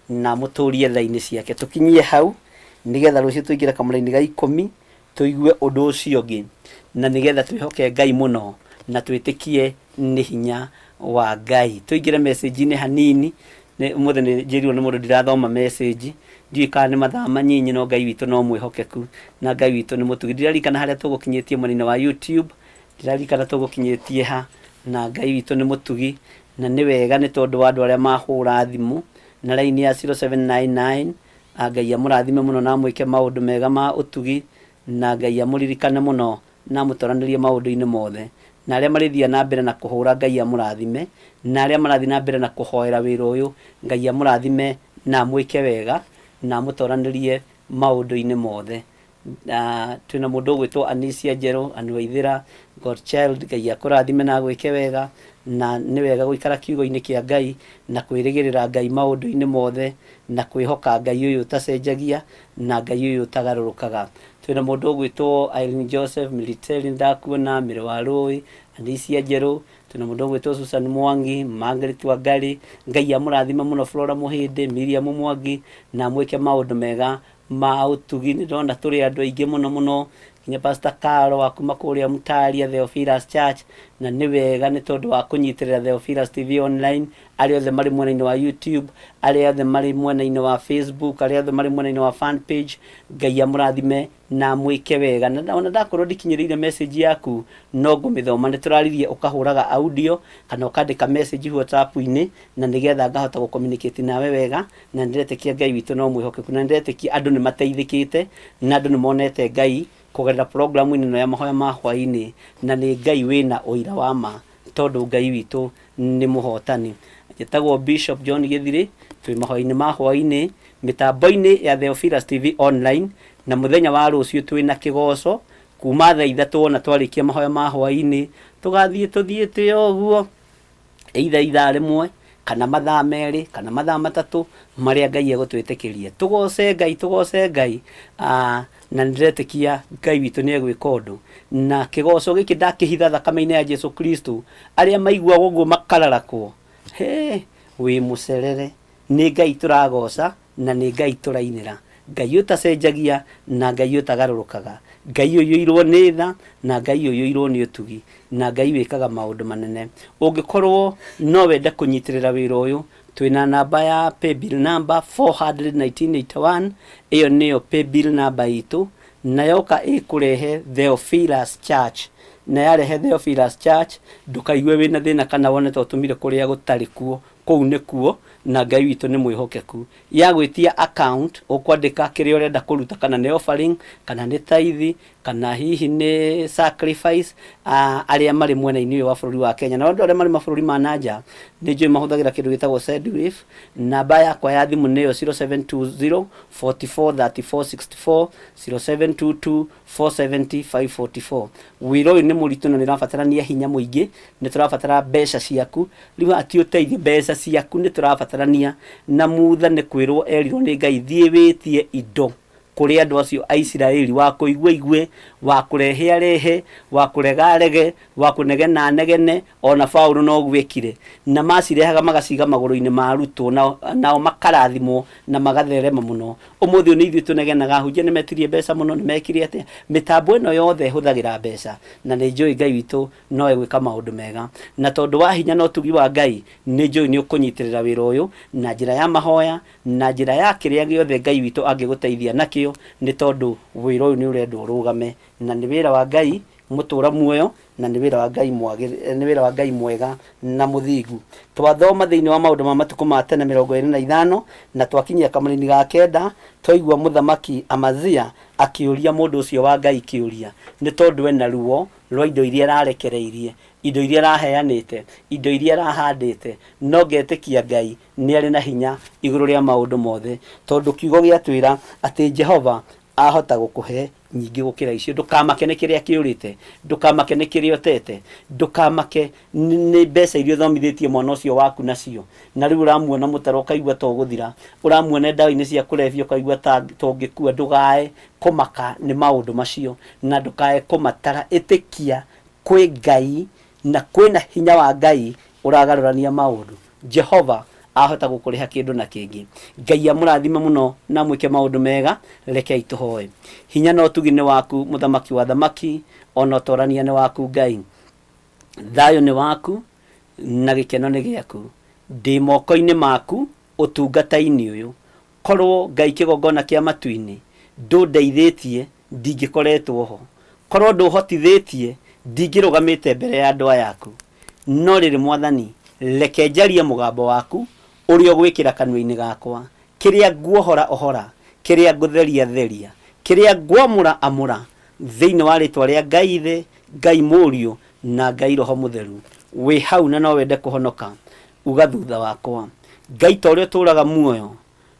na amũtũrie tha-inĩ ciake. Tũkinyie hau nĩgetha rũciũ tũingĩre kamũra-inĩ ga ikũmi tũigue ũndũ ũcio ũngĩ na nĩgetha twĩhoke Ngai mũno na twĩtĩkie nĩ hinya wa Ngai. Tũingĩre message-inĩ hanini ũmũthĩ nĩ njĩrirwo nĩ mũndũ ndirathoma message ndiũĩ kana nĩ mathaa manyinyi no Ngai witũ no mwĩhokeku na Ngai witũ nĩ mũtugi. Ndirarikana harĩa tũgũkinyĩtie mwena-inĩ wa YouTube, ndirarikana tũgũkinyĩtie ha na Ngai witũ nĩ mũtugi na nĩ wega nĩ tondũ wa andũ arĩa mahũra thimũ na raini ya 0799 Ngai amũrathime mũno na amwĩke maũndũ mega ma ũtugi na Ngai amũririkane mũno na amũtoranĩrie maũndũ-inĩ mothe. Na arĩa marĩthiaga na mbere na kũhũra Ngai amũrathime, na arĩa marathiĩ na mbere na kũhoera wĩra ũyũ Ngai amũrathime na amwĩke wega na amũtoranĩrie maũndũ-inĩ mothe. Twĩna mũndũ ũgwĩtwo Anisia Njerũ, Anne Waithĩra, God Child, Ngai akũrathime na agwĩke wega, na nĩ wega gũikara kiugo-inĩ kĩa Ngai na kwĩrĩgĩrĩra Ngai maũndũ-inĩ mothe na kwĩhoka Ngai ũyũ ũtacenjagia na Ngai ũyũ ũtagarũrũkaga. Twĩna mũndũ ũgwĩtwo Irene Joseph Militeli nĩndakuona, Mary wa Rũĩ, Anisia Njerũ, twĩna mũndũ ũgwĩtwo Susan Mwangi, Margaret Wangari, Ngai amũrathime mũno Flora Mũhĩndĩ, Miriam Mwangi na amwĩke maũndũ mega ma ũtugi. Nĩ ndĩrona tũrĩ andũ aingĩ mũno mũno nginya Pastor Carol wa kuma kũrĩa Mutaria Theophilus Church, na nĩ wega nĩ tondũ wa kũnyitĩrĩra Theophilus TV online, arĩa othe marĩ mwena-inĩ wa YouTube, arĩa othe marĩ mwena-inĩ wa Facebook, arĩa othe marĩ mwena-inĩ wa fan page, Ngai amũrathime na amwĩke wega. Na ona ndakorwo ndikinyĩrĩire message yaku no ngũmĩthoma. Nĩ tũraririe ũkahũraga audio kana ũkandĩka message WhatsApp-inĩ na nĩgetha ngahota gũ communicate nawe wega, na nĩndĩretĩkia Ngai witũ no mwĩhokeku, na nĩndĩretĩkia andũ nĩ mateithĩkĩte na andũ nĩ monete Ngai Kũgerera programu-inĩ ĩno ya mahoya ma hwaĩ-inĩ, na nĩ Ngai wĩna ũira wa ma tondũ Ngai witũ nĩ mũhotani. Njĩtagwo Bishop John Gĩthirĩ, twĩ mahoya-inĩ ma hwaĩ-inĩ mĩtambo-inĩ ya Theophilus TV Online, na mũthenya wa rũciũ twĩna kĩgoco kuma thaa 3 wona twarĩkia mahoya ma hwaĩ-inĩ, tũgathiĩ tũthiĩte o ũguo either ithaa rĩmwe kana mathaa 2 kana mathaa 3 marĩa Ngai egũtwĩtĩkĩria. Tũgoce Ngai, tũgoce Ngai, na nĩndĩretĩkia Ngai witũ nĩ egwĩka ũndũ. Na kĩgoco gĩkĩ ndakĩhitha thakame-inĩ ya Jesu Kristo, arĩa maiguaga ũguo makararakwo, he, wĩ mũcerere. Nĩ Ngai tũragoca na nĩ Ngai tũrainĩra. Ngai ũtacenjagia na Ngai ũtagarũrũkaga. Ngai ũiyũirwo nĩ tha na Ngai ũiyũirwo nĩ ũtugi na Ngai wĩkaga maũndũ manene. Ũngĩkorwo no wende kũnyitĩrĩra wĩra ũyũ, twĩna namba ya paybill number 41981, ĩyo nĩyo paybill number itũ, na yoka ĩkũrehe Theophilus Church. Na yarehe Theophilus Church, ndũkaigue wĩna thĩna kana wone ta ũtũmire kũrĩa gũtarĩ kuo. Kũu nĩkuo, na Ngai witũ nĩ mwĩhokeku. Ya gwĩtia account, ũkwandĩka kĩrĩa ũrenda kũruta, kana nĩ offering, kana nĩ tithe, kana hihi nĩ sacrifice, arĩa marĩ mwena-inĩ ũyũ wa bũrũri wa Kenya. Na andũ arĩa marĩ mabũrũri ma na nja, nĩ njũĩ mahũthagĩra kĩndũ gĩtagwo Sendwave. Namba yakwa ya thimũ nĩyo 0720 44 34 64, 0722 470 544. Wĩra ũyũ nĩ mũritũ na nĩ ũrabatarania hinya mũingĩ, nĩ tũrabatara mbeca ciaku. Rĩu haha ti ũteithio, mbeca ciaku nĩ tũrabatarania. Na Mutha nĩ kwĩrwo erirwo nĩ Ngai, thiĩ wĩtie indo kũrĩ andũ acio a Isiraeli, wa kũigua aigue, wa kũrehe arehe, wa kũrega arege, wa kũnegena anegene. Ona Paũlũ noguo ekire. Na macirehaga magaciga magũrũ-inĩ ma arutwo, nao makarathimwo na magatherema mũno. Ũmũthĩ ũyũ nĩ ithuĩ tũnegenaga, ahunjia nĩ metirie mbeca mũno, nĩ mekire atĩa. Mĩtambo ĩno yothe ĩhũthagĩra mbeca, na nĩ njũĩ Ngai witũ no egwĩka maũndũ mega. Na tondũ wa hinya na ũtugi wa Ngai, nĩ njũĩ nĩ ũkũnyitĩrĩra wĩra ũyũ na njĩra ya mahoya, na njĩra ya kĩrĩa gĩothe Ngai witũ angĩgũteithia nakĩo, nĩ tondũ wĩra ũyũ nĩ ũrendwo ũrũgame, na nĩ wĩra wa Ngai mũtũra muoyo, na nĩ wĩra wa Ngai mwagĩrĩ, nĩ wĩra wa Ngai mwega na mũthingu. Twathoma thĩinĩ wa maũndũ ma matukũ ma tene 25 na twakinyia kamũrĩni ga 9, twaigua mũthamaki Amazia akĩũria mũndũ ũcio wa Ngai kĩũria, nĩ tondũ ena ruo rwa indo iria ararekereirie, indo iria araheanĩte, indo iria arahandĩte, no ngetĩkia Ngai nĩ arĩ na hinya igũrũ rĩa maũndũ mothe, tondũ kiugo gĩatwĩra atĩ Jehova ahota gũkũhe nyingĩ gũkĩra icio. Ndũkamake nĩ kĩrĩa kĩũrĩte, ndũkamake nĩ kĩrĩa ũtete, ndũkamake nĩ mbeca iria ũthomithĩtie mwana ũcio waku nacio, na rĩu ũramuona mũtaro ũkaigua ta ũgũthira, ũramuona ndawa-inĩ cia kũrebia ũkaigua ta ũngĩkua. Ndũkae kũmaka nĩ maũndũ macio na ndũkae kũmatara. Ĩtĩkia kwĩ Ngai na kwĩna hinya wa Ngai ũragarũrania maũndũ. Jehova ahota gũkũrĩha kĩndũ na kĩngĩ. Ngai amũrathime mũno na amwĩke maũndũ mega. Rekei tũhoe. Hinya na ũtugi nĩ waku, Mũthamaki wa athamaki, ona ũtorania nĩ waku Ngai. Thayũ nĩ waku na gĩkeno nĩ gĩaku. Ndĩ moko-inĩ maku ũtungata-inĩ ũyũ. Korwo Ngai kĩgongona kĩa matu-inĩ ndũndeithĩtie ndingĩkoretwo ho. Korwo ndũhotithĩtie ndingĩrũgamĩte mbere ya andũ aya aku. No rĩrĩ Mwathani, reke njarie mũgambo waku ũrĩa ũgwĩkĩra kanua-inĩ gakwa. Kĩrĩa nguohora ohora, kĩrĩa ngũtheria theria, kĩrĩa ngwamũra amũra, thĩinĩ wa rĩtwa rĩa Ngai Ithe, Ngai Mũriũ, na Ngai Roho Mũtheru. Wĩ hau na no wende kũhonoka, uga thutha wakwa, Ngai ta ũrĩa ũtũũraga muoyo,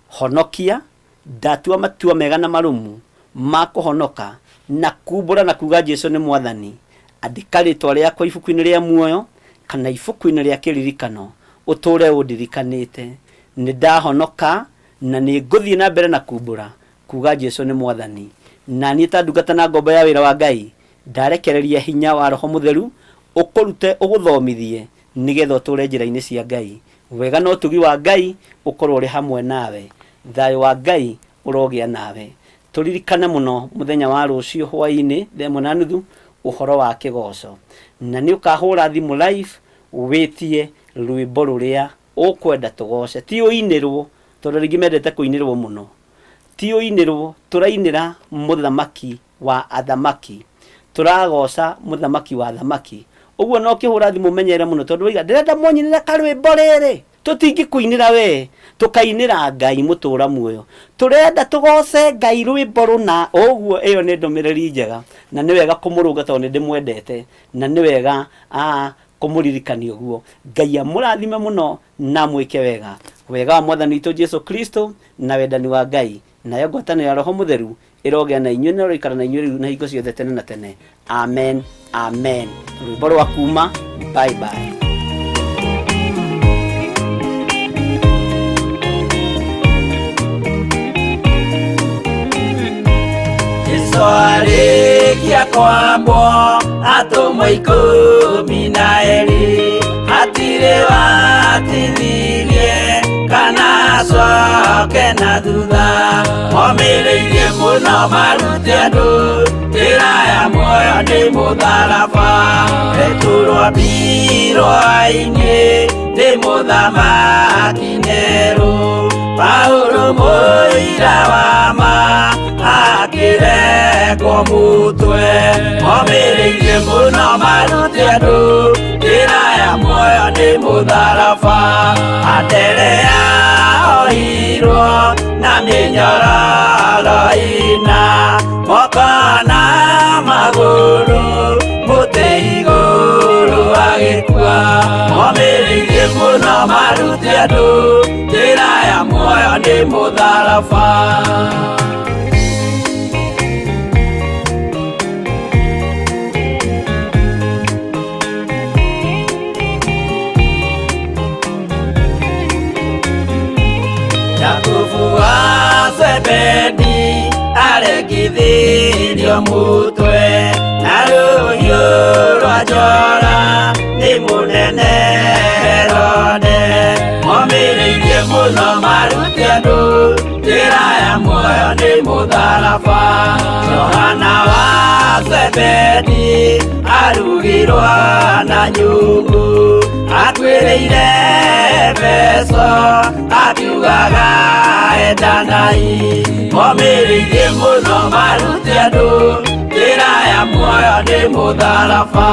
honokia. Ndatua matua mega na marũmu ma kũhonoka na kumbũra na kuga Jesu nĩ Mwathani. Andĩka rĩtwa rĩakwa ibuku-inĩ rĩa muoyo kana ibuku-inĩ rĩa kĩririkano, ũtũũre ũndirikanĩte. Nĩ ndahonoka na nĩ ngũthiĩ na mbere na kumbũra kuga Jesu nĩ Mwathani. Na niĩ ta ndungata na ngombo ya wĩra wa Ngai, ndarekereria hinya wa Roho Mũtheru ũkũrute ũgũthomithie nĩgetha ũtũũre njĩra-inĩ cia Ngai. Wega na ũtugi wa Ngai ũkorwo ũrĩ hamwe nawe. Thayũ wa Ngai ũrogĩa nawe. Tũririkane mũno mũthenya wa rũciũ hwaĩ-inĩ thaa 1:30 ũhoro wa kĩgoco. Na nĩ ũkahũra thimũ live wĩtie rwĩmbo rũrĩa ũkwenda tũgoce. Ti ũinĩrwo, tondũ andũ aingĩ mendete kũinĩrwo mũno. Ti ũinĩrwo, tũrainĩra mũthamaki wa athamaki. Tũragoca mũthamaki wa athamaki. Ũguo no ũkĩhũra thimũ menyerere mũno tondũ waiga ndĩrenda mũnyinĩre karwĩmbo rĩrĩ. Tũtingĩkũinĩra we, tũkainĩra Ngai mũtũra muoyo. Tũrenda tũgoce Ngai rwĩmbo rũna. Ũguo ĩyo nĩ ndũmĩrĩri njega, na nĩ wega kũmũrũnga tondũ nĩ ndĩmwendete, na nĩ wega kũmũririkania ũguo. Ngai amũrathime mũno na amwĩke wega. Wega wa Mwathani witũ Jesu Kristo na wendani wa Ngai nayo ngwatanĩro ya Roho Mũtheru ĩrogĩa na inyuĩ na ĩroikara na inyuĩ rĩu na hingo ciothe tene na tene. Amen, amen. Rwĩmbo rwa kuma, bye bye. Jesu arĩkia kwambwo atũmwo 12 hatirĩ watithirie kana acoke na thutha momĩrĩirie mũno marute andũ njĩra ya muoyo nĩ mũtharaba Petero ambirwo-inĩ nĩ mũthamaki Nero Paulo mũira wa ma akĩrekwo mũtwe momĩrĩirie mũno marute andũ njĩra ya muoyo nĩ mũtharaba Anderea ohirwo na mĩnyororo ĩna moko na magũrũ mũtĩ igũrũ agĩkua momĩrĩirie mũno marute andũ njĩra ya muoyo nĩ mũtharaba. Jakubu wa Zebedi aregithirio mũtwe na rũhiũ rwa njora nĩ mũnene Herode momĩrĩirie mũno marute andũ njĩra ya muoyo nĩ mũtharaba Johana wa Zebedi arugirwo na nyungu akuĩrĩire Efeso akiugaga endanai momĩrĩirie mũno marute andũ njĩra ya muoyo nĩ mũtharaba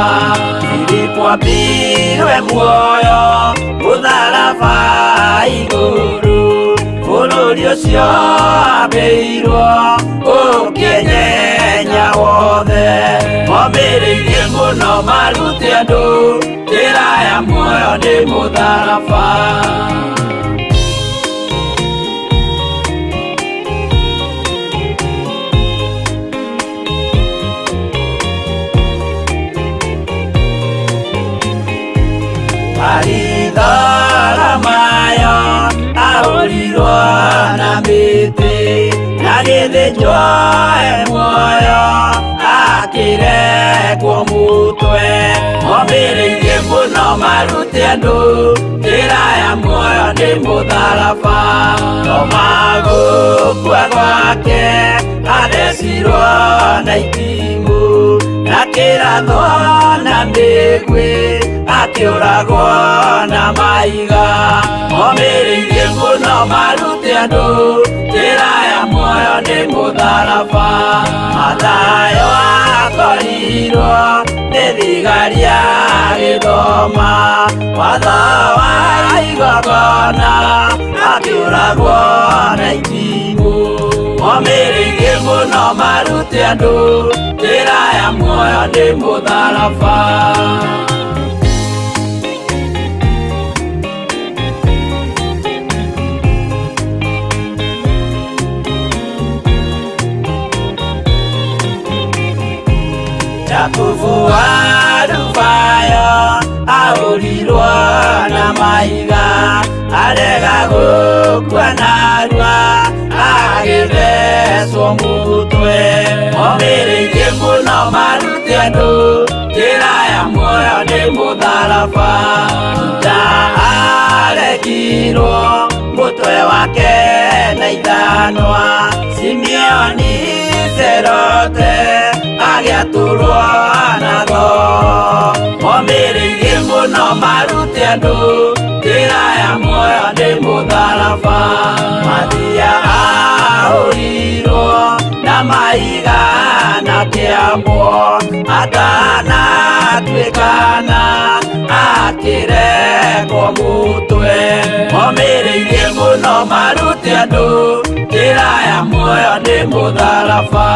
Filipo ambirwe muoyo mũtharaba igũrũ bũrũri ũcio ambĩirwo ũkĩnyenya wothe momĩrĩirie mũno marute andũ njĩra ya muoyo nĩ mũtharaba. Baritholomayo ahũrirwo na mĩtĩ na gĩthĩnjwo e muoyo akĩrekwo mũtwe momĩrĩirie mũno marute andũ njĩra ya muoyo nĩ mũtharaba Toma gũkua gwake athecirwo na itimũ na kĩrathwo na mĩguĩ akĩũragwo na mahiga momĩrĩirie mũno marute andũ njĩra ya muoyo nĩ mũtharaba Mathayo akorirwo nĩ thigari agĩthoma watho wa igongona akĩũragwo na itimũ momĩrĩirie mũno marute andũ njĩra ya muoyo nĩ mũtharaba. Jakubu wa Alufayo ahũrirwo na mahiga arega gũkua narua agĩthecwo mũtwe momĩrĩirie mũno marute andũ njĩra ya muoyo nĩ mũtharaba Juda aregirwo mũtwe wake na ithanwa Simeoni Serote agĩatũrwo na thoo momĩrĩirie mũno marute andũ njĩra ya muoyo nĩ mũtharaba Mathia ahũrirwo na mahiga na kĩambwo atanatuĩkana akĩrekwo mũtwe Muoyo nĩ mũtharaba.